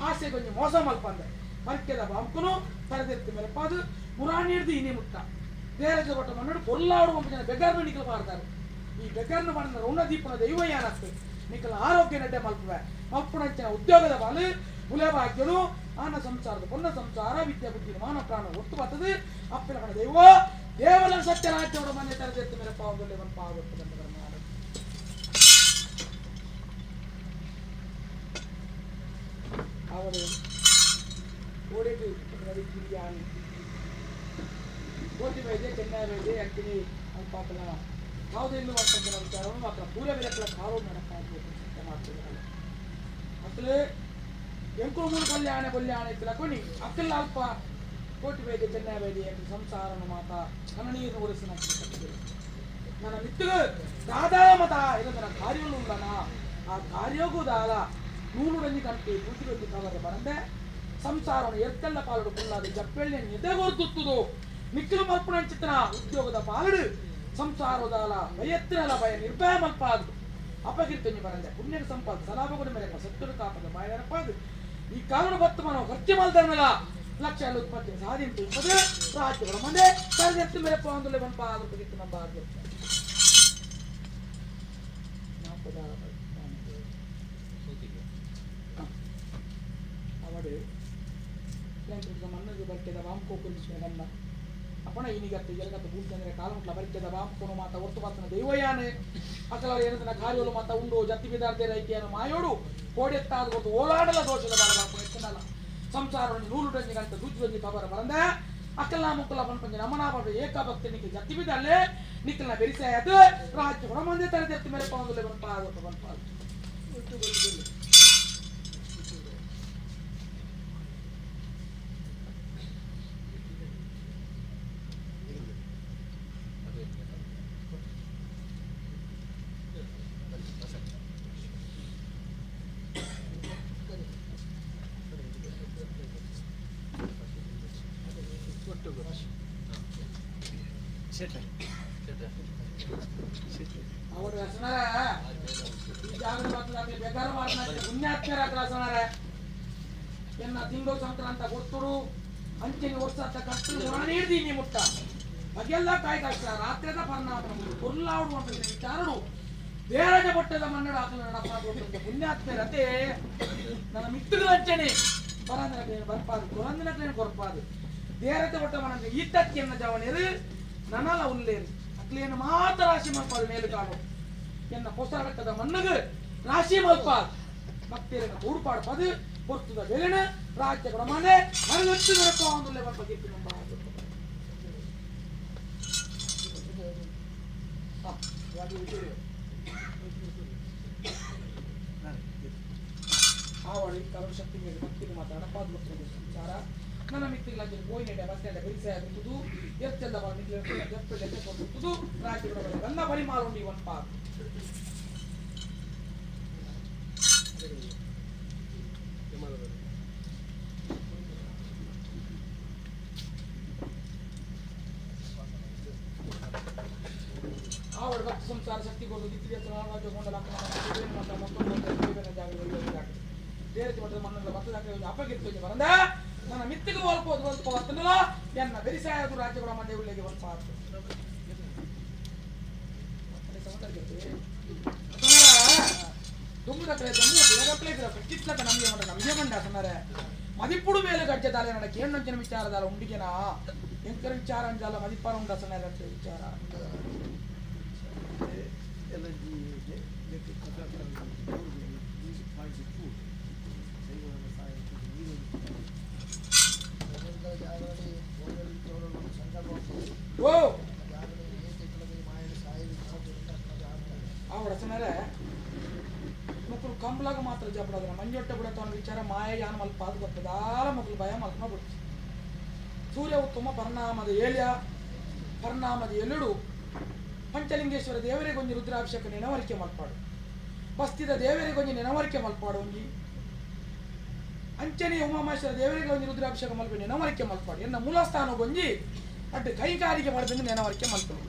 ಆಸೆ ಕೊಂಚ ಮೋಸ ಮಲ್ಪಂದೆ ಬಕ್ಕೆದ ಬಾಂಕುನು ತರದೆತ್ತು ಮೆರಪಾದು ಮುರಾಣಿಡ್ದು ಇನಿ ಮುಟ್ಟ ದೇರಜ ಕೊಟ್ಟ ಮನ್ನಡು ಪೊಲ್ಲಾಡು ಒಂಬ ಜನ ಬೆಗರ್ನ ನಿಖಲು ಮಾಡ್ತಾರೆ. ಈ ಬೆಗರ್ನ ಮಾಡಿದ ಋಣ ದೀಪನ ದೈವ ಏನಾಗ್ತದೆ ನಿಖಲ ಆರೋಗ್ಯ ನಡ್ಡೆ ಮಲ್ಪುವೆ ಮಲ್ಪುಣಂಚಿನ ಉದ್ಯೋಗದ ಬಾಲು ಮುಲೆ ಭಾಗ್ಯನು ಆನ ಸಂಸಾರದ ಪೊನ್ನ ಸಂಸಾರ ವಿದ್ಯೆ ಬುದ್ಧಿ ಮಾನ ಪ್ರಾಣ ಒಟ್ಟು ಬರ್ತದೆ ಅಪ್ಪಿನ ಕಣ ದೈವ ದೇವಲ ಸತ್ಯರಾಜ್ಯವರ ಮನೆ ತರದೆತ್ತು ಮೇಲೆ ಪಾವದಲ್ಲಿ ಒಂದು ಪಾವತ್ತು ಬಂದವರ ಮಾಡು ಅವರು ಓಡಿಗೆ ಕಿರಿಯಾನಿ ಕೋಟಿ ವೈದ್ಯ ಚೆನ್ನೈ ವೈದ್ಯ ಅಂತೀನಿ ಅಲ್ಲಿ ಪಾಪಲ ಯಾವುದೇ ಇಲ್ಲೂ ಮಾಡ್ತಂತ ವಿಚಾರವನ್ನು ಮಾತ್ರ ಪೂರ ಬೆಲೆಗಳ ಕಾರು ನಡಕ್ಕಾಗಬೇಕು ಅಂತ ಮಾಡ್ತಿದ್ದಾರೆ. ಅಸಲೇ ಎಂಕುಲು ಮೂರು ಕಲ್ಯಾಣ ಕೊಲ್ಯಾಣ ಇತ್ತಲ ಕೊನಿ ಅಕ್ಕಲ್ಲ ಅಲ್ಪ ಕೋಟಿ ವೈದ್ಯ ಚೆನ್ನೈ ವೈದ್ಯ ಸಂಸಾರನ ಮಾತ ಕನ್ನಡೀಯನ್ನು ಒರೆಸಿ ನನ್ನ ಮಿತ್ತಿಗೆ ದಾದಾ ಮತ ಇಲ್ಲ ಕಾರ್ಯಗಳು ಉಳ್ಳನ ಆ ಕಾರ್ಯಗೂ ದಾಲ ನೂಲುಡಂಜಿ ಕಂಟಿ ಕೂತಿರೊಂಜಿ ಕವರೆ ಬರಂದೆ ಸಂಸಾರವನ್ನು ಎರ್ತೆಲ್ಲ ಪಾಲಡು ಕುಲ್ಲಾದ ಜಪ್ಪೆಳ್ಳೆ ನಿದೆಗೊರ್ದುತ್ತುದು ನಿಕ್ಕಿಲು ಮಲ್ಪುಣಂಚಿತನ ಉದ್ಯೋಗದ ಪಾಲಡು ಸಂಸಾರದಾಲ ಭಯತ್ತಿನಲ ಭಯ ನಿರ್ಭಯ ಮಲ್ಪಾದು ಅಪಕೀರ್ತಂಜಿ ಬರಂದೆ ಪುಣ್ಯದ ಸಂಪಾದ ಸಲಾಭಗುಣ ಮೇಲೆ ಸತ್ತುಡು ಕಾಪದ ಬಾಯ ನೆನಪಾದು ಈ ಕಾಲುಡು ಬತ್ತು ಮನೋ ಖರ್ಚು ಮಲ್ದರ್ನಲ ಲಕ್ಷ ಉತ್ಪತ್ತಿ ಸಾಧಿಂತು ಇಪ್ಪದು ರಾಜ್ಯಗಳ ಮುಂದೆ ಸರಿದೆತ್ತು ಮೇಲೆ ಪಾಂದುಲೆ ಬಂಪಾದು ಪಗಿತ್ತು ನಂಬಾರ್ದು ಅವಡು ಮಣ್ಣು ಬರ್ಕೆದ ವಾಂಕೋ ಕುಲಿಸಿದ ಗಂಡ ಅಪ್ಪಣ ಈನಿಗತ್ತು ಎಲಗತ್ತು ಬೂರ್ತಂದ್ರೆ ಕಾಲುಂಟ್ಲ ಬರಿಕೆದ ವಾಂಕೋನು ಮಾತ ಒರ್ತು ಪಾತನ ದೈವಯಾನೆ ಅಕಲ ಏನದನ ಕಾರ್ಯೋಲು ಮಾತ ಉಂಡು ಜತ್ತಿ ಬಿದಾರ್ದೆ ರೈಕೆಯನ್ನು ಮಾಯೋಡು ಕೋಡೆತ್ತಾದ ಗೊತ್ತು ಓಲಾಡಲ ದೋಷದ ಬಾರ ಎತ್ತನಲ್ಲ ಸಂಸಾರವನ್ನು ನೂಲು ಡಂಜಿ ಗಂಟ ದೂಜಿ ಕಬರ ಬರಂದ ಅಕ್ಕಲ ಮುಕ್ಕಲ ಪಂಪಂಜ ನಮನಾ ಬಾಬ ಏಕಭಕ್ತಿ ನಿಕ್ಕೆ ಜತ್ತಿ ಬಿದಲ್ಲೇ ನಿಕ್ಕಲ್ನ ಬೆರಿಸಾಯದು ರಾಜ್ಯ ಹೊರಮಂದೆ ತರದೆತ್ತು ಮೇಲೆ ಪಾಂದುಲೆ ಬಂಪಾದು ಬಂಪಾದು ಅವರು ಹೆಸನಾರ ಈ ಜಾಗದ ಬದಲಾಗಿ ಬೆಗಾರು ಮಾತನಾಡಿ ಪುಣ್ಯಾತ್ಮರ ಅಸನಾರ ಎನ್ನ ತಿಂಗಳು ಸಂಕ್ರಾಂತ ಗೊತ್ತುಡು ಅಂಚಿನ ವರ್ಷ ಕಟ್ಟು ನೀಡ್ದೀನಿ ಮುಟ್ಟ ಬಗೆಲ್ಲ ಕಾಯಿ ಕಷ್ಟ ರಾತ್ರಿದ ಪರಿಣಾಮ ಕೊಲ್ಲಾಡು ಅಂತ ವಿಚಾರಡು ಬೇರಜ ಬಟ್ಟದ ಮನ್ನಡ ಹಾಕಲು ನಡಪಾದ ಪುಣ್ಯಾತ್ಮೇರತೆ ನನ್ನ ಮಿತ್ತುಗಳ ಅಂಚನೆ ಬರಂದಿನ ಬರ್ಪಾದು ಕೊರಂದಿನ ಕೊರ್ಪಾದು ದೇರತೆ ಬಟ್ಟ ಮನ ಈತಕ್ಕೆನ್ನ ಜವನೇರು ನನಲ ಉಲ್ಲೇರು ಅಕ್ಲೇನು ಮಾತ್ರ ರಾಶಿ ಮಲ್ಪಾದು ಮೇಲು ಕಾಡು ಎನ್ನ ಹೊಸ ಮಣ್ಣಗ ರಾಶಿ ಮಲ್ಪಾದು ಭಕ್ತಿಯರನ್ನ ಕೂಡುಪಾಡ್ಪಾದು ಪೊರ್ತುದ ಬೆಲೆನ ರಾಜ್ಯ ಕೊಡಮಾನೆ ಮರಗಟ್ಟು ನಡಪಾವಂದುಲ್ಲೆ ಬರ್ಪ ಗಿಟ್ಟು ನಮ್ಮ ಆವಳಿ ಕರುಣ ಶಕ್ತಿ ಮೇಲೆ ಭಕ್ತಿಗೆ ಮಾತ್ರ ಹಣಪಾದ ಭಕ್ತರಿಗೆ ವಿಚಾರ ನನ್ನ ಮಿತ್ತಿಗಳ ಗೋಯಿನೆಡೆ ಬಸ್ನೆಡೆ ಬೆರಿಸಾಯ ತುದು ಎರ್ಚೆಲ್ಲ ಮಿತ್ತಿಗಳ ತುದು ರಾಜ್ಯ ಗಂಧ ಪರಿಮಾಳುಂಡಿ ಒನ್ ಪಾತ್ ಆವಡ ಭಕ್ತ ಸಂಸಾರ ಶಕ್ತಿ ಕೊಡು ದಿಕ್ಕಿಗೆ ಅಪಕೀರ್ತಿ ಬರಂದ ನನ್ನ ಮಿತ್ತಿಗೆ ಹೋಲ್ಬೋದು ಹೊತ್ತನಲ್ಲ ಎನ್ನ ಬೆರಿಸಾಯದು ರಾಜ್ಯಗಳ ಮಂಡ್ಯ ಉಳ್ಳಿಗೆ ಒಂದು ಪಾತು ದುಮ್ಮದಕ್ಕಲೆ ದುಮ್ಮು ಕಿತ್ಲಕ ನಮಗೆ ಮಂಡ ನಮಗೆ ಮಂಡ ಸೊನ್ನಾರೆ ಮದಿಪ್ಪುಡು ಮೇಲೆ ಗಜ್ಜೆ ದಾಲೆ ನಡ ಕೇಣ್ಣೊಂಚಿನ ವಿಚಾರದಾಲ ಉಂಡಿಗೆನಾ ಎಂಕರ ವಿಚಾರ ಅಂಜಾಲ ಮದಿಪ್ಪಾರ ಉಂಡ ಸೊನ್ನಾರೆ ಅಂತ ವಿಚಾರ ಓ ಆವಡ ಸೊನ್ನಾರೆ ಮುಕ್ಕಳು ಕಂಬ್ಲಾಗ ಮಾತ್ರ ಜಪಡೋದ್ರ ಮಂಜೊಟ್ಟೆ ಬಿಡತ್ತ ವಿಚಾರ ಮಾಯ ಯಾನ ಮಲ್ಪ ಅದು ಗೊತ್ತದಾಲ ಮಕ್ಕಳು ಭಯ ಮಲ್ಪನ ಬಿಡ್ತು ಸೂರ್ಯ ಉತ್ತಮ ಪರಿಣಾಮದ ಏಳ್ಯ ಪರಿಣಾಮದ ಎಳ್ಳುಡು ಪಂಚಲಿಂಗೇಶ್ವರ ದೇವರಿಗೊಂಜಿ ರುದ್ರಾಭಿಷೇಕ ನೆನವರಿಕೆ ಮಲ್ಪಾಡು ಬಸ್ತಿದ ದೇವರಿಗೊಂಜಿ ನೆನವರಿಕೆ ಮಲ್ಪಾಡು ಒಂಜಿ ಅಂಚನೆ ಉಮಾಮಹೇಶ್ವರ ದೇವರಿಗೆ ಒಂಜಿ ರುದ್ರಾಭಿಷೇಕ ಮಲ್ಪಿ ನೆನವರಿಕೆ ಮಲ್ಪಾಡು ಎನ್ನ ಮೂಲಸ್ಥಾನಗೊಂಜಿ ಅಡ್ಡು ಕೈಗಾರಿಕೆ ಮಾಡಬೇಕು ನೆನವರಿಕೆ ಮಲ್ಪಡು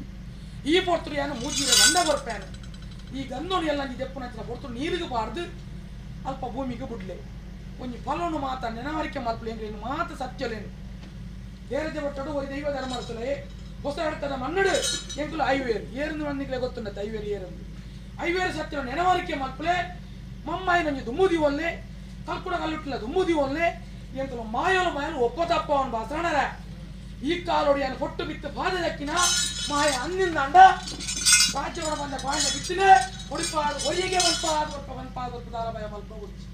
ಈ ಪೊರ್ತರು ಯಾನು ಮೂಜಿರ ಗಂಧ ಬರ್ಪೇನು ಈ ಗಂಧೋನು ಎಲ್ಲ ದೆಪ್ಪನ ಹೊರತು ನೀರಿಗೆ ಬಾರ್ದು ಅಲ್ಪ ಭೂಮಿಗೆ ಬಿಡ್ಲೆ ಒಂಜಿ ಫಲವನ್ನು ಮಾತ ನೆನವರಿಕೆ ಮಲ್ಪಲೆ ಏನು ಮಾತು ಸತ್ಯಲೇನು ದೇರಜ ಬಟ್ಟಡು ಒಂದು ದೈವ ಧರ್ಮಸ್ಥಳೇ ಹೊಸ ಹಿಡ್ತದ ಮನ್ನಡು ಎಂಕುಲು ಐವೇರು ಏರಂದು ಮಂದಿಗಳೇ ಗೊತ್ತುಂಡತ್ತೆ ಐವೇರು ಏರಂದು ಐವೇರು ಸತ್ಯ ನೆನವರಿಕೆ ಮಲ್ಪಲೆ ಮಮ್ಮಾಯಿನೊಂಜಿ ದುಮ್ಮುದಿ ಒಲ್ಲೆ ಕಲ್ಕುಡ ಕಲ್ಲುಟ್ಟಿಲ್ಲ ದುಮ್ಮುದಿ ಒಲ್ಲೆ ಎಂಕುಲು ಮಾಯಲು ಮಾಯಲು ಒಪ್ಪ ತಪ್ಪ ಅವನು ಬಾಸಣರ ಈ ಕಾಲೊಡಿಯನ್ನು ಕೊಟ್ಟು ಬಿತ್ತು ಪಾದದಕ್ಕಿನ ಮಾಯ ಅಂದಿಂದ ಅಂಡ ರಾಜ್ಯಗಳ ಬಂದ ಪಾಂಡ ಬಿತ್ತಿನ ಹೊಡಿಪಾದ ಒಯ್ಯಿಗೆ ಮಲ್ಪಾದ ಒಪ್ಪ ಮಲ್ಪಾದ ಒಪ್ಪದಾರ ಭಯ ಮಲ್ಪ ಉಚ್ಚಿ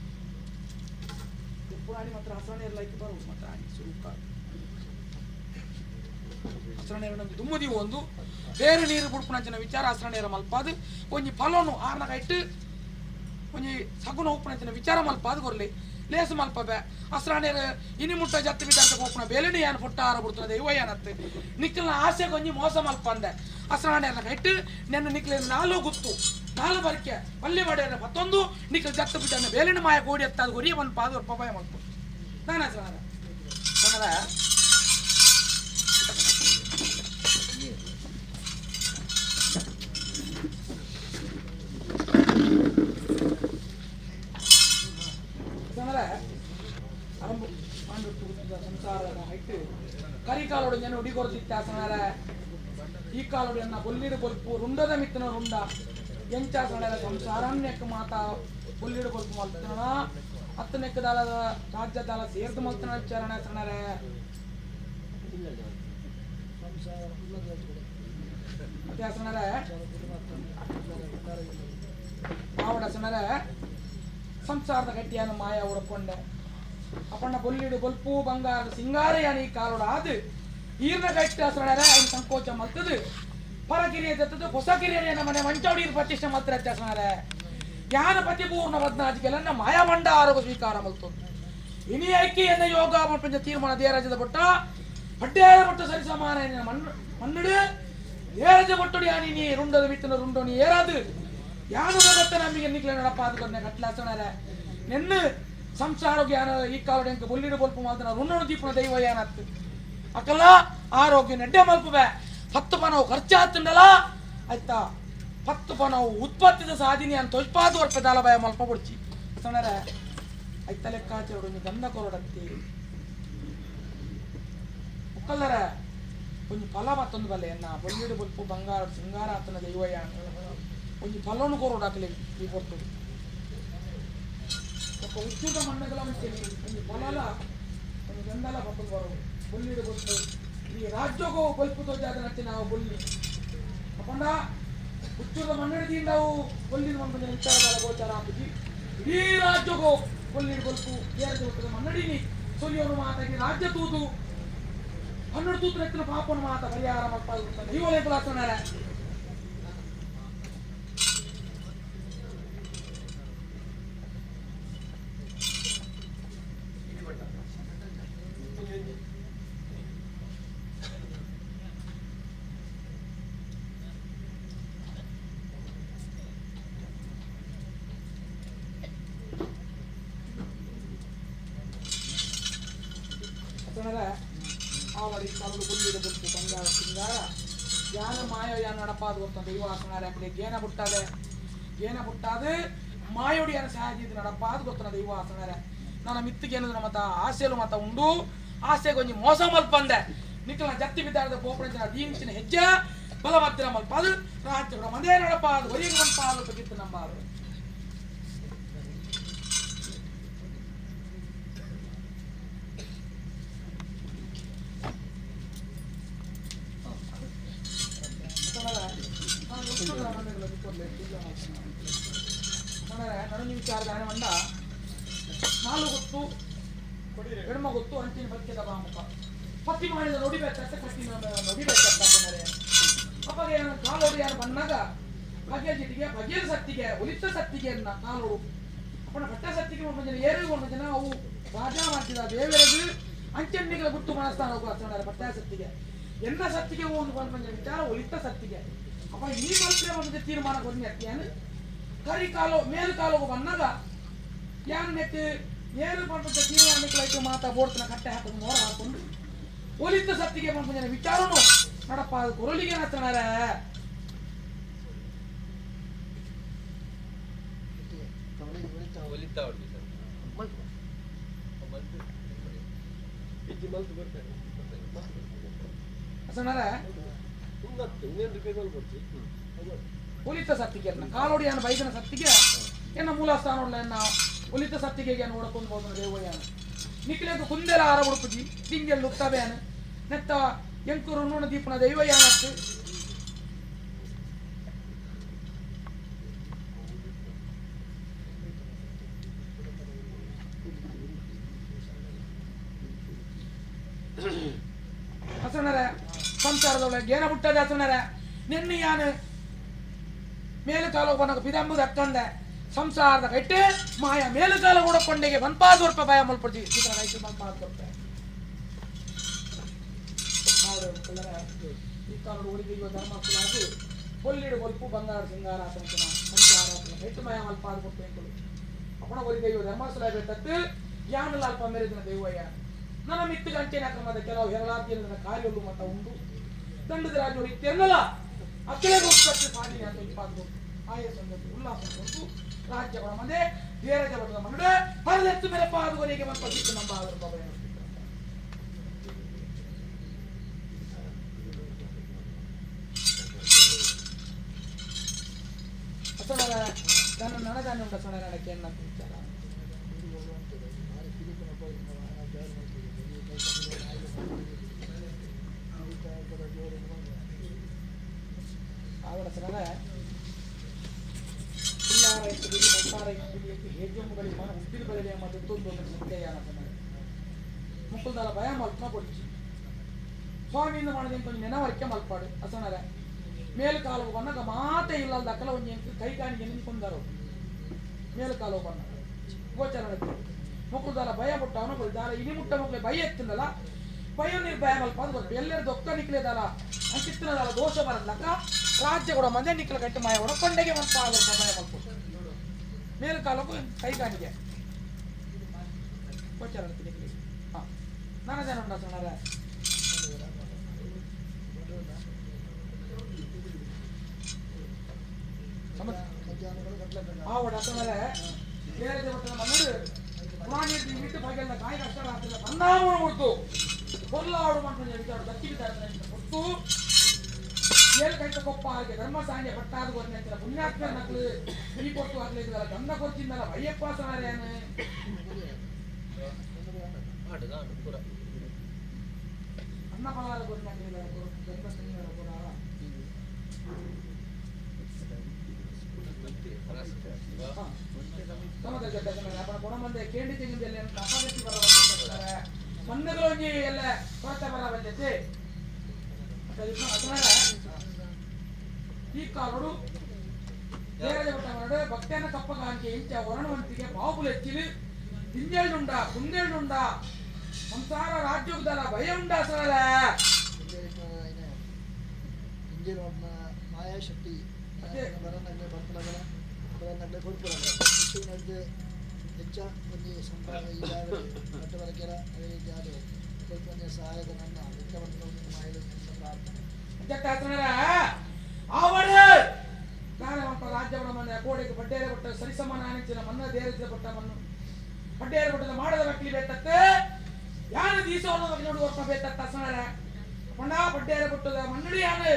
ಪುರಾಣಿ ಮಾತ್ರ ಹಸರಣೆ ಲೈಕ್ ಬರು ಮಾತ್ರ ಸುರುಕ ಹಸರಣೆ ದುಮ್ಮದಿ ಒಂದು ಬೇರೆ ನೀರು ಬುಡ್ಪುನಂಚಿನ ವಿಚಾರ ಹಸರಣೆಯರ ಮಲ್ಪಾದು ಒಂಜಿ ಫಲನು ಆರ್ನ ಕೈಟ್ಟು ಒಂಜಿ ಸಗುಣ ಉಪ್ಪುನಂಚಿನ ವಿಚಾರ ಮಲ್ಪಾದು ಕೊರ್ಲಿ ಲೇಸು ಮಲ್ಪಬೆ ಹಸರಣೆಯರ ಇನಿ ಮುಟ್ಟ ಜತ್ತಿ ಬಿದ್ದಂತ ಹೋಗ್ಪುನ ಬೇಲೆನಿ ಯಾನು ಪುಟ್ಟ ಆರ ಬಿಡ್ತದೆ ಇವ ಏನತ್ತು ನಿಕ್ಕಲ್ನ ಆಸೆ ಕೊಂಜಿ ಮೋಸ ಮಲ್ಪಂದೆ ಹಸರಣೆಯರ್ನ ಕೈಟ್ಟು ನೆನ್ನ ನಿಕ್ಕಲಿನ ನಾಲು ಗುತ್ತು ನಾಲು ಬರಿಕೆ ಪಲ್ಲಿ ಬಡೆಯರ ಮತ್ತೊಂದು ನಿಕ್ಕಲ್ ಜತ್ತು ಬಿದ್ದನ್ನ ಬೇಲಿನ ಮಾಯ ಕೋಡಿ ಎತ್ತಾದ ಗೊರಿಯ ಒಂದು ಪಾದ ಪಪಾಯ ಮಲ್ಪ ನಾನು ಹಸರಣ ಸೊನ್ನದ ಕರಿಕಾಲೋಡು ಜನ ಉಡಿಗೊರ್ತಿತ್ತಾಸನಾರ ಈ ಕಾಲೋಡು ಎನ್ನ ಬೊಲ್ಲಿಡು ಬೊಲ್ಪು ರುಂಡದ ಮಿತ್ತನ ರುಂಡ ಎಂಚಾಸನಾರ ಸಂಸಾರನ್ಯಕ್ಕೆ ಮಾತಾ ಬೊಲ್ಲಿಡು ಬೊಲ್ಪು ಮಲ್ತನ ಹತ್ತನೆಕ್ಕದಾಲ ರಾಜ್ಯದಾಲ ಸೇರ್ದು ಮಲ್ತನ ವಿಚಾರಣೆ ಸಣ್ಣರೆ ಮತ್ತೆ ಸಣ್ಣರೆ ಆವಡ ಸಣ್ಣರೆ ಸಂಸಾರದ ಗಟ್ಟಿಯನ್ನು ಮಾಯ ಉಡ್ಕೊಂಡೆ ಅಪ್ಪಣ್ಣ ಬೊಲ್ಲಿಡು ಬೊಲ್ಪು ಬಂಗಾರದ ಸಿಂಗಾರ ಈ ಕಾಲೋಡ ಅದು ಈರ್ನ ಗಟ್ಟಿ ಹಸರಣರೆ ಐನ್ ಸಂಕೋಚ ಮಲ್ತದು ಪರಕಿರಿಯ ಜತ್ತದು ಹೊಸ ಕಿರಿಯ ಮನೆ ಮಂಚೌಡಿ ಪ್ರತಿಷ್ಠೆ ಮಲ್ತರ ಹಸರಣರೆ ಯಾನ ಪತಿಪೂರ್ಣ ಬದ್ನಾಜಿಗೆಲ್ಲ ಮಾಯಾಮಂಡ ಆರೋಗ್ಯ ಸ್ವೀಕಾರ ಮಲ್ತದ್ದು ಇನಿ ಐಕಿ ಎನ್ನ ಯೋಗ ಮಲ್ಪಂಚ ತೀರ್ಮಾನ ದೇರಾಜದ ಬೊಟ್ಟ ಪಡ್ಡೇರ ಬೊಟ್ಟ ಸರಿ ಸಮಾನ ಮಣ್ಣುಡು ದೇರಾಜ ಬೊಟ್ಟುಡು ಯಾನಿ ನೀ ರುಂಡದ ಬಿತ್ತನ ರುಂಡೋನಿ ಏರಾದು ಯಾನು ಭಗತ್ತ ನಮಗೆ ನಿಕ್ಲೆ ನಡಪ ಅದು ಕಟ್ಲಾಸಣರೆ ನೆನ್ನು ಸಂಸಾರ ಜ್ಞಾನ ಈ ಕಾಲೋಡು ಎಂಕ ಬೊಲ್ಲಿಡು ಬೊಲ್ಪು ಮಾತ್ರ ರುಣ್ಣನು ದೀಪನ ದೈವ ಏನತ್ತು ಅಕಲ್ಲ ಆರೋಗ್ಯ ನೆಡ್ಡೆ ಮಲ್ಪುವೆ 10 ಪನವು ಖರ್ಚಾತುಂಡಲ ಆಯ್ತಾ 10 ಪನವು ಉತ್ಪತ್ತಿದ ಸಾಧಿನಿ ಅಂತ ತೊಜ್ಪಾದು ವರ್ಷ ದಾಲಭಯ ಮಲ್ಪ ಬುಡ್ಚಿ ಸಣ್ಣರೆ ಐತ ಲೆಕ್ಕಾಚಾರ ಒಂಜಿ ಗಂಧ ಕೊರಡತ್ತಿ ಮುಕ್ಕಲ್ಲರ ಒಂಜಿ ಫಲ ಮತ್ತೊಂದು ಬಲ್ಲೆ ಎನ್ನ ಬೊಲ್ಲಿಡು ಬೊಲ್ಪು ಬಂಗಾರ ಸಿಂಗಾರ ಆತನ ದೈವಯ್ಯ ಒಂಜಿ ಫಲವನ್ನು ಕೊರಡಾಕಲಿ ಈ ಕೊಡ್ತದೆ ಒಕ್ಕ ಉದ್ಯೋಗ ಮಣ್ಣಗಳ ಒಂಜಿ ಫಲಲ ಒಂಜಿ ಗಂಧಲ ಬಪ್ಪು ಬರೋ ಬೊಲ್ಲಿಡು ಬೊಲ್ಪು ಈ ರಾಜ್ಯಕ್ಕೂ ಬೊಲ್ಪು ತೋಜಾದ ನಾವು ಬೊಲ್ಲಿ ಅಪ್ಪಂಡ ಉಚ್ಚದ ಮಣ್ಣಡಿದಿಂದ ನಾವು ಬೊಲ್ಲಿನ ಒಂದು ವಿಚಾರಗಳ ಗೋಚಾರ ಹಾಕುಜಿ ಇಡೀ ರಾಜ್ಯಕ್ಕೂ ಬೊಲ್ಲಿಡು ಬೊಲ್ಪು ಏರದು ಹುಟ್ಟದ ಮನ್ನಡಿನಿ ಸೊಲಿಯೋನು ಮಾತಾಗಿ ರಾಜ್ಯ ತೂತು 12 ತೂತು ಎತ್ತಿನ ಪಾಪನ ಮಾತ ಪರಿಹಾರ ಮಲ್ಪಾದ ದೈವಲೇ ಕುಲಾಸನಾರ ಆವಡಿ ಕಾಲುಡು ಬುಲ್ಲಿಡು ಬುಲ್ಪು ಬಂಗಾರ ಸಿಂಗಾರ ಯಾನ ಮಾಯ ಯಾನ ನಡಪಾದು ಗೊತ್ತ ದೈವಾಸನಾರ ಯಾಕಡೆ ಗೇನ ಬುಟ್ಟಾದೆ ಗೇನ ಬುಟ್ಟಾದೆ ಮಾಯೋಡಿ ಯಾನ ಸಹಾಯ ನಡಪಾದು ಗೊತ್ತನ ದೈವಾಸನಾರ ನನ್ನ ಮಿತ್ತಿಗೆ ಏನದು ಮತ ಆಸೆಲು ಮತ ಉಂಡು ಆಸೆಗೆ ಒಂಜಿ ಮೋಸ ಮಲ್ಪಂದೆ ನಿಕ್ಕಲ ಜತ್ತಿ ಬಿದ್ದಾರದ ಪೋಪಣ ದೀಂಚಿನ ಹೆಜ್ಜೆ ಬಲಭದ್ರ ಮಲ್ಪಾದು ರಾಜ್ಯ ಮಂದೇ ನಡಪಾದು ಹೊರಿಗೆ ಮಲ್ಪಾದು ಬಗಿತ್ತು ನಂಬಾರು ವಿಚಾರದಾನೆ ಬಂದ ನಾಲು ಗೊತ್ತು ಹೆಣ್ಮ ಗೊತ್ತು ಅಂಚಿನ ಬತ್ತಿದ ಬಾಮುಖ ಪತ್ತಿ ಮಾಡಿದ ನುಡಿಬೇಕಂತ ಕಟ್ಟಿ ನುಡಿಬೇಕಂತ ಅಪ್ಪಾಗ ಏನು ಕಾಲೋಡು ಯಾರು ಬಂದಾಗ ಬಗೆಯ ಜಿಟಿಗೆ ಬಗೆಯ ಸತ್ತಿಗೆ ಒಲಿತ ಸತ್ತಿಗೆ ಅನ್ನ ಕಾಲೋಡು ಅಪ್ಪನ ಬಟ್ಟ ಸತ್ತಿಗೆ ಒಂದು ಜನ ಏರಿಗೂ ಒಂದು ಜನ ಅವು ರಾಜ ಮಾಡ್ತಿದ ದೇವರದು ಅಂಚನ್ನಿಗಳ ಗುಟ್ಟು ಮನಸ್ಥಾನ ಹೋಗುವ ಬಟ್ಟ ಸತ್ತಿಗೆ ಎಲ್ಲ ಸತ್ತಿಗೆ ಒಂದು ಬಂದ ವಿಚಾರ ಒಲಿತ ಸತ್ತಿಗೆ ಅಪ್ಪ ಈ ಮಲ್ಪೆ ಒಂದು ತೀರ್ಮಾನ ಕೊಡ್ನಿ ಅತ್ತಿಯಾನು ಕರಿ ಕಾಲು ಮೇಲು ಕಾಲು ಬಂದಾಗ ಯಾನ್ ನೆಟ್ಟು ಏರು ಪಂಪದ ತೀರ್ಮಾನಕ್ಕೆ ಮಾತಾ ಬೋಡ್ತನ ಕಟ್ಟೆ ಹಾಕೊಂಡು ಮೋರ ಹಾಕೊಂಡು ಒಲಿತ ಸತ್ತಿಗೆ ಪಂಪನ ವಿಚಾರನು ನಡಪ್ಪ ಅದು ಕೊರಲಿಗೆ ನತ್ತನಾರ ಒಲಿತ ಸತ್ತಿಗೆ ಕಾಲೋಡಿ ಅನ್ನ ಬೈದನ ಸತ್ತಿಗೆ ಎನ್ನ ಮೂಲ ಸ್ಥಾನ ಎನ್ನ ಒಲಿತ ಸತ್ತಿಗೆ ನೋಡಕೊಂಡು ಹೋದ ದೇವಯ್ಯನ ನಿಕ್ಲೆಗ್ ಕುಂದೆಲ ಆರ ಉಡುಪುಜಿ ದಿಂಗೆಲ್ ಉತ್ತಬೇನ ನೆತ್ತ ಎಂಕುರು ನೂನ ದೀಪನ ದೈವಯ್ಯನತ್ತು ಹಸನರ ಸಂಸಾರದೊಳಗೆ ಏನ ಬಿಟ್ಟದ ಹಸನರ ನಿನ್ನೆ ಯಾನು ಮೇಲು ಕಾಲು ಬನಗ ಬಿದಂಬುದು ಅಕ್ಕಂದೆ ಸಂಸಾರದ ಕೈಟೆ ಮಾಯ ಮೇಲು ಕಾಲ ಕೂಡ ಕೊಂಡೆಗೆ ಬನ್ಪಾದ ರೂಪಾಯಿ ಭಯ ಮಲ್ಪಡ್ತಿ ಬನ್ಪಾದ ರೂಪಾಯಿ ಈ ಕಾಲದ ಒಳಿದೆಯುವ ಧರ್ಮಸ್ಥಳಾಗಿ ಕೊಲ್ಲಿಡು ಕೊಲ್ಪು ಬಂಗಾರ ಸಿಂಗಾರ ಸಂಚನ ಸಂಸಾರ ಕೈಟು ಮಾಯ ಮಲ್ಪಾದ ಕೊಟ್ಟು ಅಪ್ಪಣ ಒಲಿದೆಯುವ ಧರ್ಮಸ್ಥಳ ಬೇಕತ್ತು ಯಾನಲ್ಲ ಅಲ್ಪ ಮೇರೆದಿನ ದೈವಯ್ಯ ನನ್ನ ಮಿತ್ತು ಗಂಟೆನ ಕ್ರಮದ ಕೆಲವು ಹೆರಳಾತಿಯ ಕಾರ್ಯಗಳು ಮತ ಉಂಟು ದಂಡದ ರಾಜರು ಇತ್ತೆನ್ನಲ್ಲ ಅಕ್ಕಲೆಗೆ ಉತ್ಪತ್ತಿ ಸಾಧನೆ ಅಂತ ಇಪ್ಪಾದ್ರು ಆಯಸಂದದ್ದು ಉಲ್ಲಾಸ ರಾಜ್ಯ ಮಂದೆ ಧೀರಜ ಬಟ್ಟದ ಮನುಡೆ ಹರಿದೆತ್ತು ಮೇಲೆ ಪಾದುವರೆಗೆ ಬಂದ ನಮ್ಮ ಆದರು ಬಾಬಾ. ಅಸನರ ತನ್ನ ನನದಾನೆ ಉಂಟು ಅಸನರ ಅಡಕೆ ವಿಚಾರ ಅವರ ಸನರ ಮುಕ್ಕುಲ್ದಾಲ ಭಯ ಮಲ್ಪನ ಕೊಡಿಚಿ ಸ್ವಾಮಿಯಿಂದ ಮಾಡಿದ కొంచెం ನೆನವರಿಕೆ ಮಲ್ಪಾಡು ಅಸನರ ಮೇಲು ಕಾಲು ಬನ್ನಗ ಮಾತೆ ಇಲ್ಲ ದಕ್ಕಲ ಒಂಜಿ ಕೈ ಕಾಣಿಗೆ ನಿಂತ್ಕೊಂಡರು ಮೇಲು ಕಾಲು ಬನ್ನ ಗೋಚಾರ ಮುಕ್ಕುಲ್ದಾಲ ಭಯ ಮುಟ್ಟ ಅವನು ದಾಲ ಇನಿ ಮುಟ್ಟ ಮಕ್ಕಳು ಭಯ ಎತ್ತಿಂದಲ್ಲ ಭಯ ನಿರ್ಭಯ ಮಲ್ಪ ಅದು ಎಲ್ಲರ ದೊಕ್ಕ ನಿಕ್ಲೇದಲ್ಲ ಅಂಚಿತ್ತಿನದಲ್ಲ ದೋಷ ಬರಲ್ಲಕ್ಕ ರಾಜ್ಯ ಕೂಡ ಮಂದೆ ನಿಕ್ಲ ಗಟ್ಟಿ ಮಾಯ ಕೂಡ ಕೊಂಡೆಗೆ ಮಲ್ಪ ಭಯ ಮಲ್ಪ ಮೇಲು ಕಾಲಕ್ಕೂ ಕೈ ಕಾಣಿಗೆ ಗೋಚಾರ ನಿಕ್ಲಿ ಹಾಂ ನಾನದೇನು ಉಂಟು ಸಣ್ಣರ ಆವಡ ಅಸನರೆ ಬೇರೆ ದೇವತನ ಮನ್ನಡು ಪುರಾಣಿ ಬಿಟ್ಟು ಬಗೆಲ್ಲ ಕಾಯಿ ಕಷ್ಟ ಆಗ್ತದೆ ಬಂದಾಮಣ ಕೊಡ್ತು ಕೊಲ್ಲಾಡು ಮಾಡ್ಕೊಂಡು ವಿಚಾರ ದಕ್ಕಿ ಕೊಟ್ಟು ಏಳು ಕೈತ ಕೊಪ್ಪ ಆಗಿ ಧರ್ಮಸಾಂಗೆ ಪಟ್ಟಾದ ಗೊತ್ತಿಲ್ಲ ಪುಣ್ಯಾತ್ಮ ನಕ್ಲು ಈ ಕೊಟ್ಟು ಆಗ್ಲಿದ್ದಲ್ಲ ಗಂಧ ಕೊಚ್ಚಿಂದಲ್ಲ ಅಯ್ಯಪ್ಪ ಸಾರೇನು ಅನ್ನ ಫಲಾರ ಗೊತ್ತಿಲ್ಲ ಧರ್ಮಸಂಘ ಕೂಡ ಕೇಂಡಿ ತೆಗೆದಲ್ಲಿ ಬರ ಮಣ್ಣುಗಳು ಎಲ್ಲ ಕೊರತೆ ಬರ ಬಂದೈತಿ ಈ ಕಾಲಡು ದೇವರ ಭಕ್ತನ ಕಪ್ಪಗಾಂಕೆ ಇಂಚ ವರ್ಣವಂತಿಗೆ ಬಾಹುಲೆಚ್ಚಿಲಿ ತಿಂಜೇಳುಂಡ ಕುಂದೇಳುಂಡ ಸಂಸಾರ ರಾಜ್ಯೋಗ್ದಲ ಭಯ ಉಂಡ ಸರಳ ಮಾಯಾ ಶಕ್ತಿ ಬರನಗಲೆ ಬರ್ತಲಗಲ ಬರನಗಲೆ ಕೊಡ್ಪುರಗಲ ನಡುವೆ ಹೆಚ್ಚ ಒಂದು ಸಂಪಾದ ಈಗಾಗಲೇ ಕಟ್ಟವರಕೆರ ಅದೇ ರೀತಿ ಅದು ಸ್ವಲ್ಪ ಒಂದು ಸಹಾಯದ ನನ್ನ ವಿತ್ತವನ್ನು ಮಾಹಿತಿ ಪ್ರಾರ್ಥನೆ ರಾಜ್ಯಗಳ ಕೋಡೆಗೆ ಬಡ್ಡೇರೆ ಕೊಟ್ಟ ಸರಿಸಮಾನ ಅನಿಸಿನ ಮನ್ನ ದೇರಿಸಿದ ಕೊಟ್ಟ ಮಣ್ಣು ಬಡ್ಡೇರೆ ಕೊಟ್ಟದ ಮಾಡದ ಮಕ್ಕಳಿ ಬೇತತ್ತೆ ಯಾರು ದೀಸವನ್ನು ನೋಡುವ ಬೇತತ್ತ ಸಣರೆ ಪಂಡ ಬಡ್ಡೇರೆ ಕೊಟ್ಟದ ಮಣ್ಣು ಯಾನು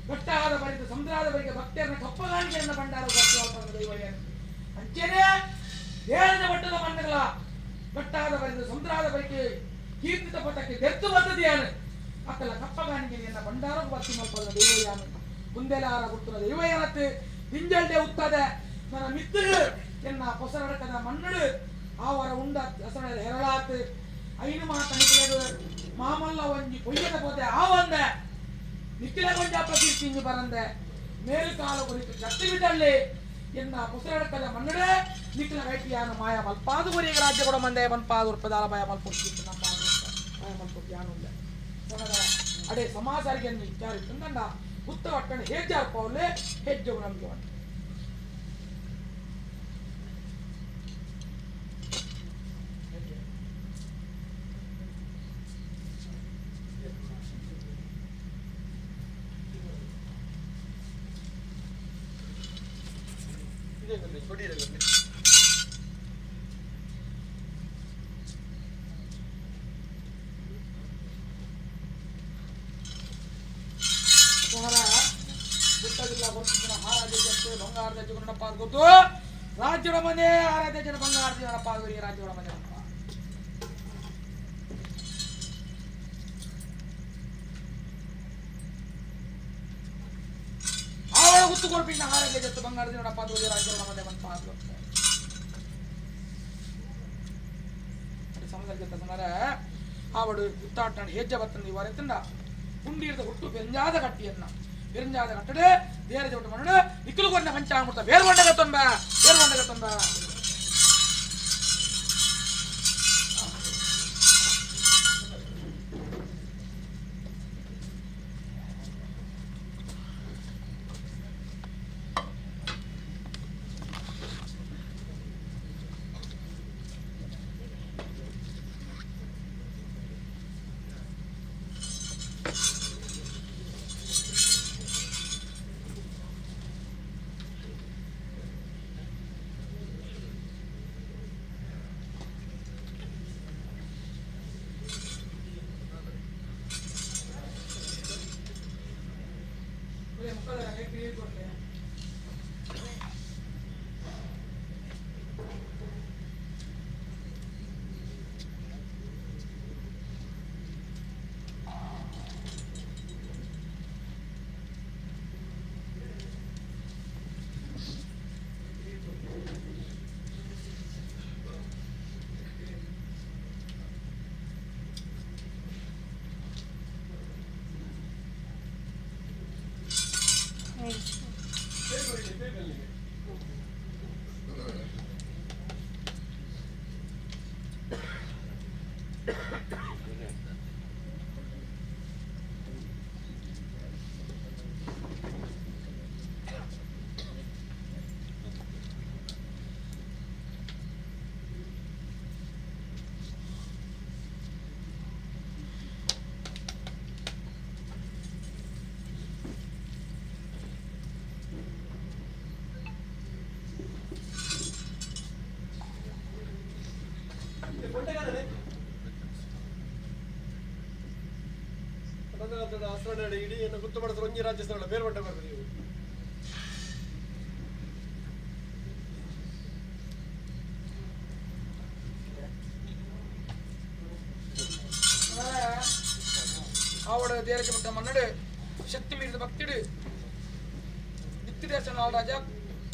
ಗಟ್ಟಾದ ಬರಿದ ಸಮುದ್ರಾದ ಬರಿಗೆ ಭಕ್ತಿಯನ್ನ ಕಪ್ಪಗಾಣಿಕೆಯನ್ನ ಭಂಡಾರ ದೈವ ಅಂಚೆನೆ ದೇರದ ಮಟ್ಟದ ಮಣ್ಣುಗಳ ಗಟ್ಟಾದ ಬರಿದ ಸಮುದ್ರಾದ ಬರಿಗೆ ಕೀರ್ತಿತ ಪಥಕ್ಕೆ ಬೆತ್ತು ಬದ್ದದಿಯಾನು ಅಕ್ಕಲ ಕಪ್ಪಗಾಣಿಕೆಯನ್ನ ಭಂಡಾರ ಭಕ್ತಿ ಮಲ್ಪದ ದೈವಯಾನು ಕುಂದೆಲಾರ ಗುರ್ತುನ ದೈವಯಾನತ್ತು ತಿಂಜಲ್ಡೆ ಉತ್ತದೆ ನನ್ನ ಮಿತ್ತರು ಎನ್ನ ಹೊಸರಡಕದ ಮಣ್ಣಡು ಆವರ ಉಂಡ ಹಸನ ಹೆರಳಾತ್ ಐನು ಮಾತನಿಗೆ ಮಾಮಲ್ಲ ಒಂಜಿ ಪೊಯ್ಯದ ಪೋದೆ ಆವಂದೆ ನಿಖಿಲ ಕೊಂಜ ಪ್ರಕೀರ್ತಿಂದು ಬರಂದೆ ಮೇಲ್ಕಾಲ ಕುರಿತು ಜತ್ತಿ ಬಿಟ್ಟಲ್ಲಿ ಎನ್ನ ಕುಸರಡಕದ ಮಣ್ಣಡೆ ನಿಖಿಲ ಗೈಟಿಯಾನು ಮಾಯ ಮಲ್ಪಾದು ಗುರಿಗೆ ರಾಜ್ಯ ಕೊಡ ಮಂದೆ ಮನ್ಪಾದು ಉರ್ಪದಾಲ ಮಾಯ ಮಲ್ಪೊಟ್ಟು ನಮ್ಮ ಮಾಯ ಮಲ್ಪೊಟ್ಟು ಯಾನು ಅಡೆ ಸಮಾಜರಿಗೆ ವಿಚಾರ ತಂದಂಡ ಉತ್ತ ಒಟ್ಟಣ ಹೇಜಾರ್ ಪೌಲೆ ಹೆಜ್ಜೆ ನಮಗೆ ಒಟ್ಟು ರಾಜ್ಯದ ಮನೆ ಆರಾಧ್ಯ ಜನ ಬಂಗಾರ ಜೀವನಪ್ಪ ರಾಜ್ಯದ ಮನೆ ಆವಳ ಗುತ್ತು ಕೊಡ್ಪಿನ ಆರಾಧ್ಯ ಜೊತೆ ಬಂಗಾರ ಜೀವನಪ್ಪ ರಾಜ್ಯದ ಮನೆ ಬಂತ ಸಮುದ್ರ ಜೊತೆ ಸುಮಾರ ಆವಡು ಗುತ್ತಾಟ ಹೆಜ್ಜೆ ಬತ್ತಂದು ಇವಾರ ತಂಡ ಹುಂಡಿರದ ಹುಟ್ಟು ಬೆಂಜಾದ ಕಟ್ಟಿಯನ್ನ ಬೆಂಜಾದ ಕಟ್ಟಡೆ ದೇರ ಜೊತೆ ಮಣ್ಣು ನಿಖಿಲು ಕೊಟ್ಟ ಪಂಚಾಮೃತ ಬೇರ್ಗೊಂಡಗ ತೊಂಬ ಬೇರ್ಗೊಂಡಗ ತೊಂಬ ಅಸ್ರಣ ಇಡೀ ಗುತ್ತು ಮಾಡಿದ್ರೆ ಒಂಜಿ ರಾಜ್ಯ ಸರಳ ಬೇರೆ ಬಂಟ ಬರ್ತದೆ. ಆವಡ ದೇರಕ್ಕೆ ಬಿಟ್ಟ ಮನ್ನಡು ಶಕ್ತಿ ಮೀರಿದ ಭಕ್ತಿಡು ನಿತ್ಯದೇಶ ನಾಳರಾಜ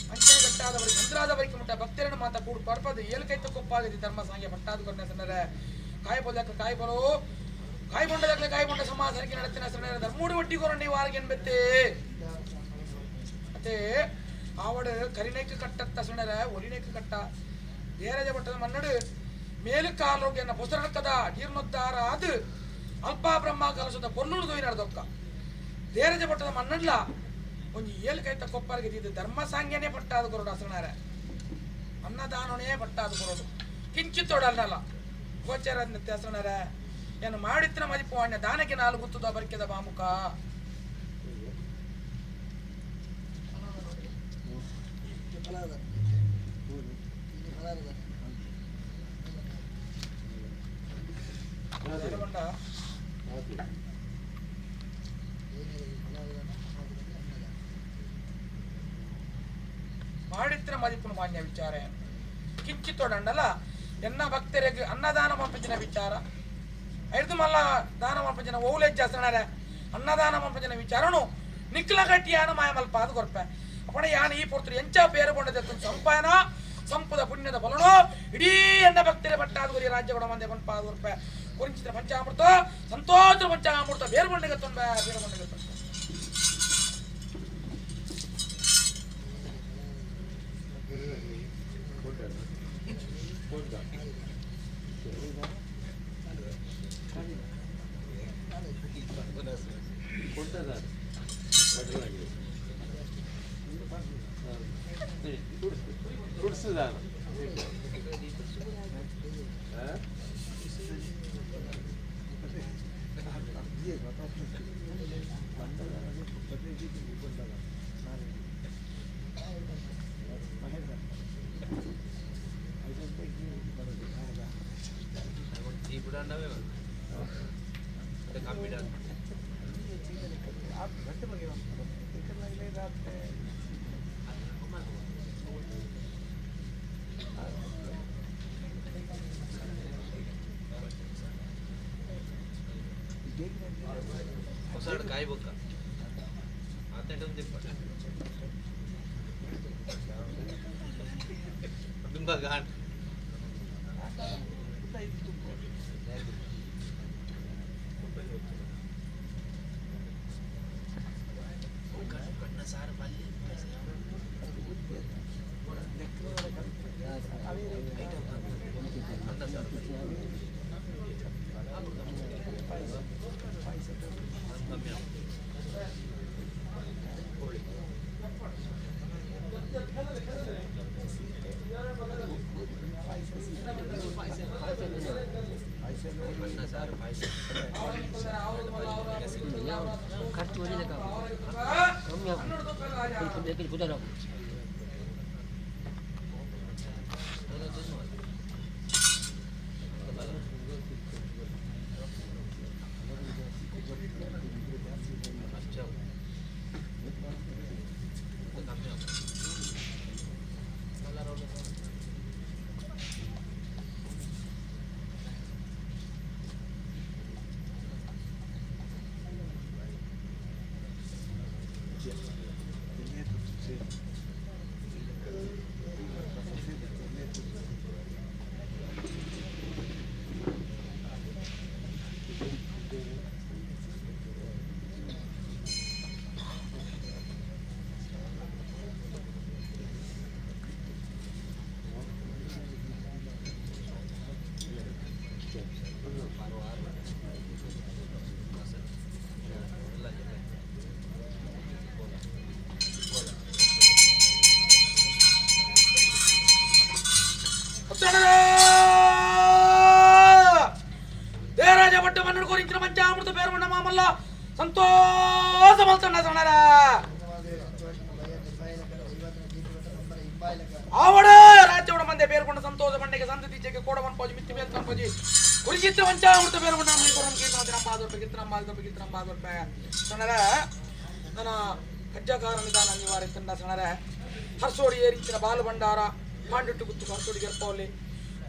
ಅಂಚನೆ ಗಟ್ಟಾದವರಿಗೆ ಚಂದ್ರಾದವರಿಗೆ ಮುಟ್ಟ ಭಕ್ತರನ್ನು ಮಾತ ಕೂಡು ಪರ್ಪದು ಏಳ್ಕೈತ ಕೊಪ್ಪಾಗದಿ ಧರ್ಮ ಸಾಂಗೆ ಪಟ್ಟಾದ ಕೊರನೆ ಸಣ್ಣರೆ ಕಾಯಿ ಪೊಲಕ ಕಾಯಿ ಪೊಲೋ ಕಾಯಿ ಬೊಂಡದಕ್ಕೆ ಕಾಯಿ ಬೊಂಡ ಸಮಾಧಾನಕ್ಕೆ ನಡೆತಿನ ಸಣ್ಣರೆ ಧರ್ಮೂಡಿ ಒಟ್ಟಿ ಕೊರಂಡಿ ವಾರಗೆ ಎನ್ಬೆತ್ತೆ ಅತ್ತೆ ಆವಡು ಕರಿನೇಕ ಕಟ್ಟತ್ತ ಸಣ್ಣರೆ ಒಲಿನೇಕ ಕಟ್ಟ ದೇರಜ ಪಟ್ಟದ ಮನ್ನಡು ಮೇಲುಕಾಲೋಗ್ಯನ ಪೊಸರಣಕದ ಜೀರ್ಣೋದ್ಧಾರ ಅದು ಅಲ್ಪ ಬ್ರಹ್ಮ ಕಲಸದ ಪೊರ್ಲುಡು ದೊಯ್ಯ ನಡೆದೊಕ್ಕ ದೇರಜ ಪಟ್ಟದ ಮನ್ನಡ್ಲ ಒಂಜಿ ಏಳು ಕೈತ ಕೊಪ್ಪರಿಗೆ ಇದು ಧರ್ಮ ಸಾಂಗ್ಯನೇ ಪಟ್ಟಾದ ಕೊರೋಡು ಅಸಣಾರೆ ಅನ್ನದಾನನೇ ಪಟ್ಟಾದ ಕೊರೋಡು ಕಿಂಚಿತ್ತೋಡಲ್ಲ ಗೋಚರ ಅಸಣಾರೆ ಏನು ಮಾಡಿತ್ತಿನ ಮದಿಪು ಅಣ್ಣ ದಾನಕ್ಕೆ ನಾಲ್ಕು ಗುತ್ತದ ಬರಿಕೆದ ಬಾಮುಕ ಮಾಡಿತ್ತಿನ ಮದಿಪುನ ಮಾನ್ಯ ವಿಚಾರ ಕಿಂಚಿತ್ತೋಡಂಡಲ್ಲ ಎನ್ನ ಭಕ್ತರಿಗೆ ಅನ್ನದಾನ ಮಂಪಜಿನ ವಿಚಾರ ಐದು ಮಲ್ಲ ದಾನ ಮಂಪಜಿನ ಓಲೆಜ್ಜ ಸಣರೆ ಅನ್ನದಾನ ಮಂಪಜಿನ ವಿಚಾರನು ನಿಕ್ಲ ಗಟ್ಟಿಯಾನ ಮಾಯಮಲ್ಪ ಅದು ಕೊರ್ಪೆ ಅಪ್ಪಣ ಯಾನ ಈ ಪೊರ್ತರು ಎಂಚ ಬೇರೆ ಕೊಂಡದ ಸಂಪಾಯನ ಸಂಪದ ಪುಣ್ಯದ ಬಲನೋ ಇಡೀ ಎನ್ನ ಭಕ್ತರ ಪಟ್ಟಾದ ಗುರಿ ರಾಜ್ಯ ಕೊಡ ಮಂದೆ ಪಂಪಾದ ಕೊರ್ಪೆ ಕುರಿಂಚಿತ್ರ ಪಂಚಾಮೃತ ಸಂತೋಷ ಪಂಚಾಮೃತ ಬೇರೆ ಕೊಂಡಿಗೆ ತುಂಬ ಬೇರೆ ಕೊಂಡಿಗೆ ತುಂಬ ದೇವರಾಜ ಭಟ್ಟ ಮನ್ನಡು ಕೋರಿಂಚಿನ ಪಂಚಾಮೃತ పేరున్న మామల్ల ಸಂತೋಷ ಮಲ್ತಣ್ಣ ಸಣ್ಣರ ಆವಡ ರಾಜ್ಯವಡ ಮಂದೆ ಬೇರ್ಕೊಂಡ ಸಂತೋಷ ಬಂಡೆಗೆ ಸಂತತಿ ಜಗೆ ಕೋಡವನ್ ಪೋಜಿ ಮಿತ್ತಿ ಮೇಲ್ ಪೋಜಿ ಕುರಿಚಿತ್ರ ಪಂಚಾಮೃತ ಬೇರ್ಕೊಂಡ ನಮ್ಮ ಕೀರ್ತನ ನಮ್ಮ ಗಿತ್ತನ ಬಾಲ್ ಸಣರ ನನ್ನ ಕಜ್ಜಕಾರ ನಿಧಾನ ಅನಿವಾರ್ಯ ತಂಡ ಸಣರ ಹರ್ಸೋಡಿ ಏರಿಂಚಿನ ಬಾಲು ಭಂಡಾರ ಪಾಂಡಿಟ್ಟು ಗುತ್ತು ಹರ್ಸೋಡಿ ಗೆರ್ಪವಲ್ಲಿ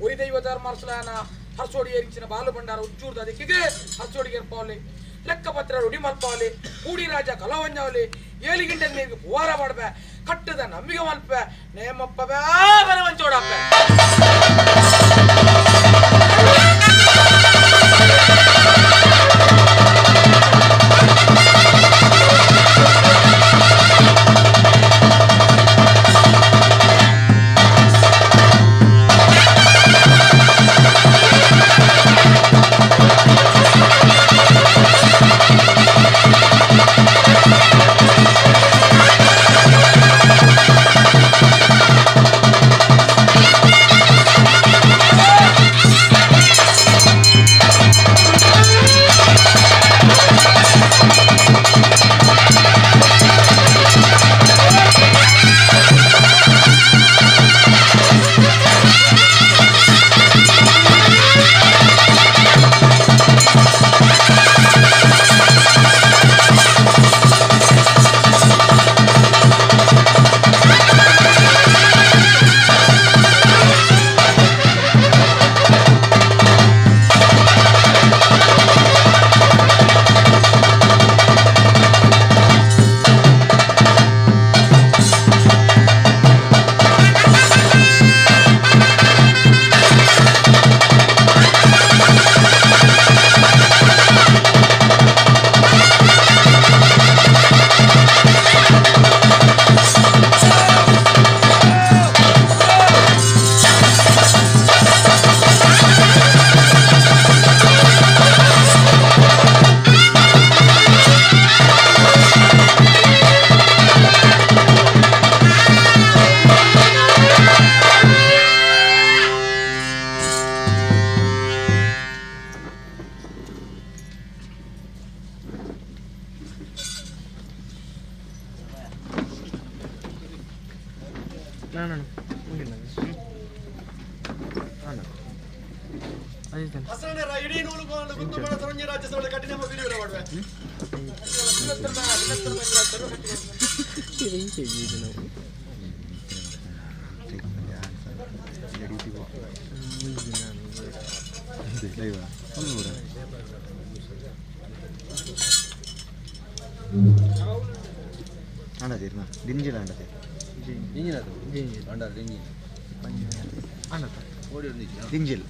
ಒರಿ ದೈವ ಧರ್ಮಾರ್ಸಲಾನ ಹರ್ಸೋಡಿ ಏರಿಂಚಿನ ಬಾಲು ಭಂಡಾರ ಉಜ್ಜೂರ್ದ ಅದಕ್ಕೆ ಹರ್ಸೋಡಿ ಗೆರ್ಪವಲ್ಲಿ ಲೆಕ್ಕಪತ್ರ ರುಡಿ ಮಲ್ಪವಲ್ಲಿ ಕೂಡಿ ರಾಜ ಕಲವಂಜಾವಲಿ ಏಲಿಗಿಂಡ ನೀರಿಗೆ ಪುವಾರ ಮಾಡ್ಬೆ ಕಟ್ಟದ ನಂಬಿಕೆ ಮಲ್ಪೆ ನೇಮಪ್ಪ ಬರವಂಚೋಡಪ್ಪೆ ದಿಂಜಿಲ್.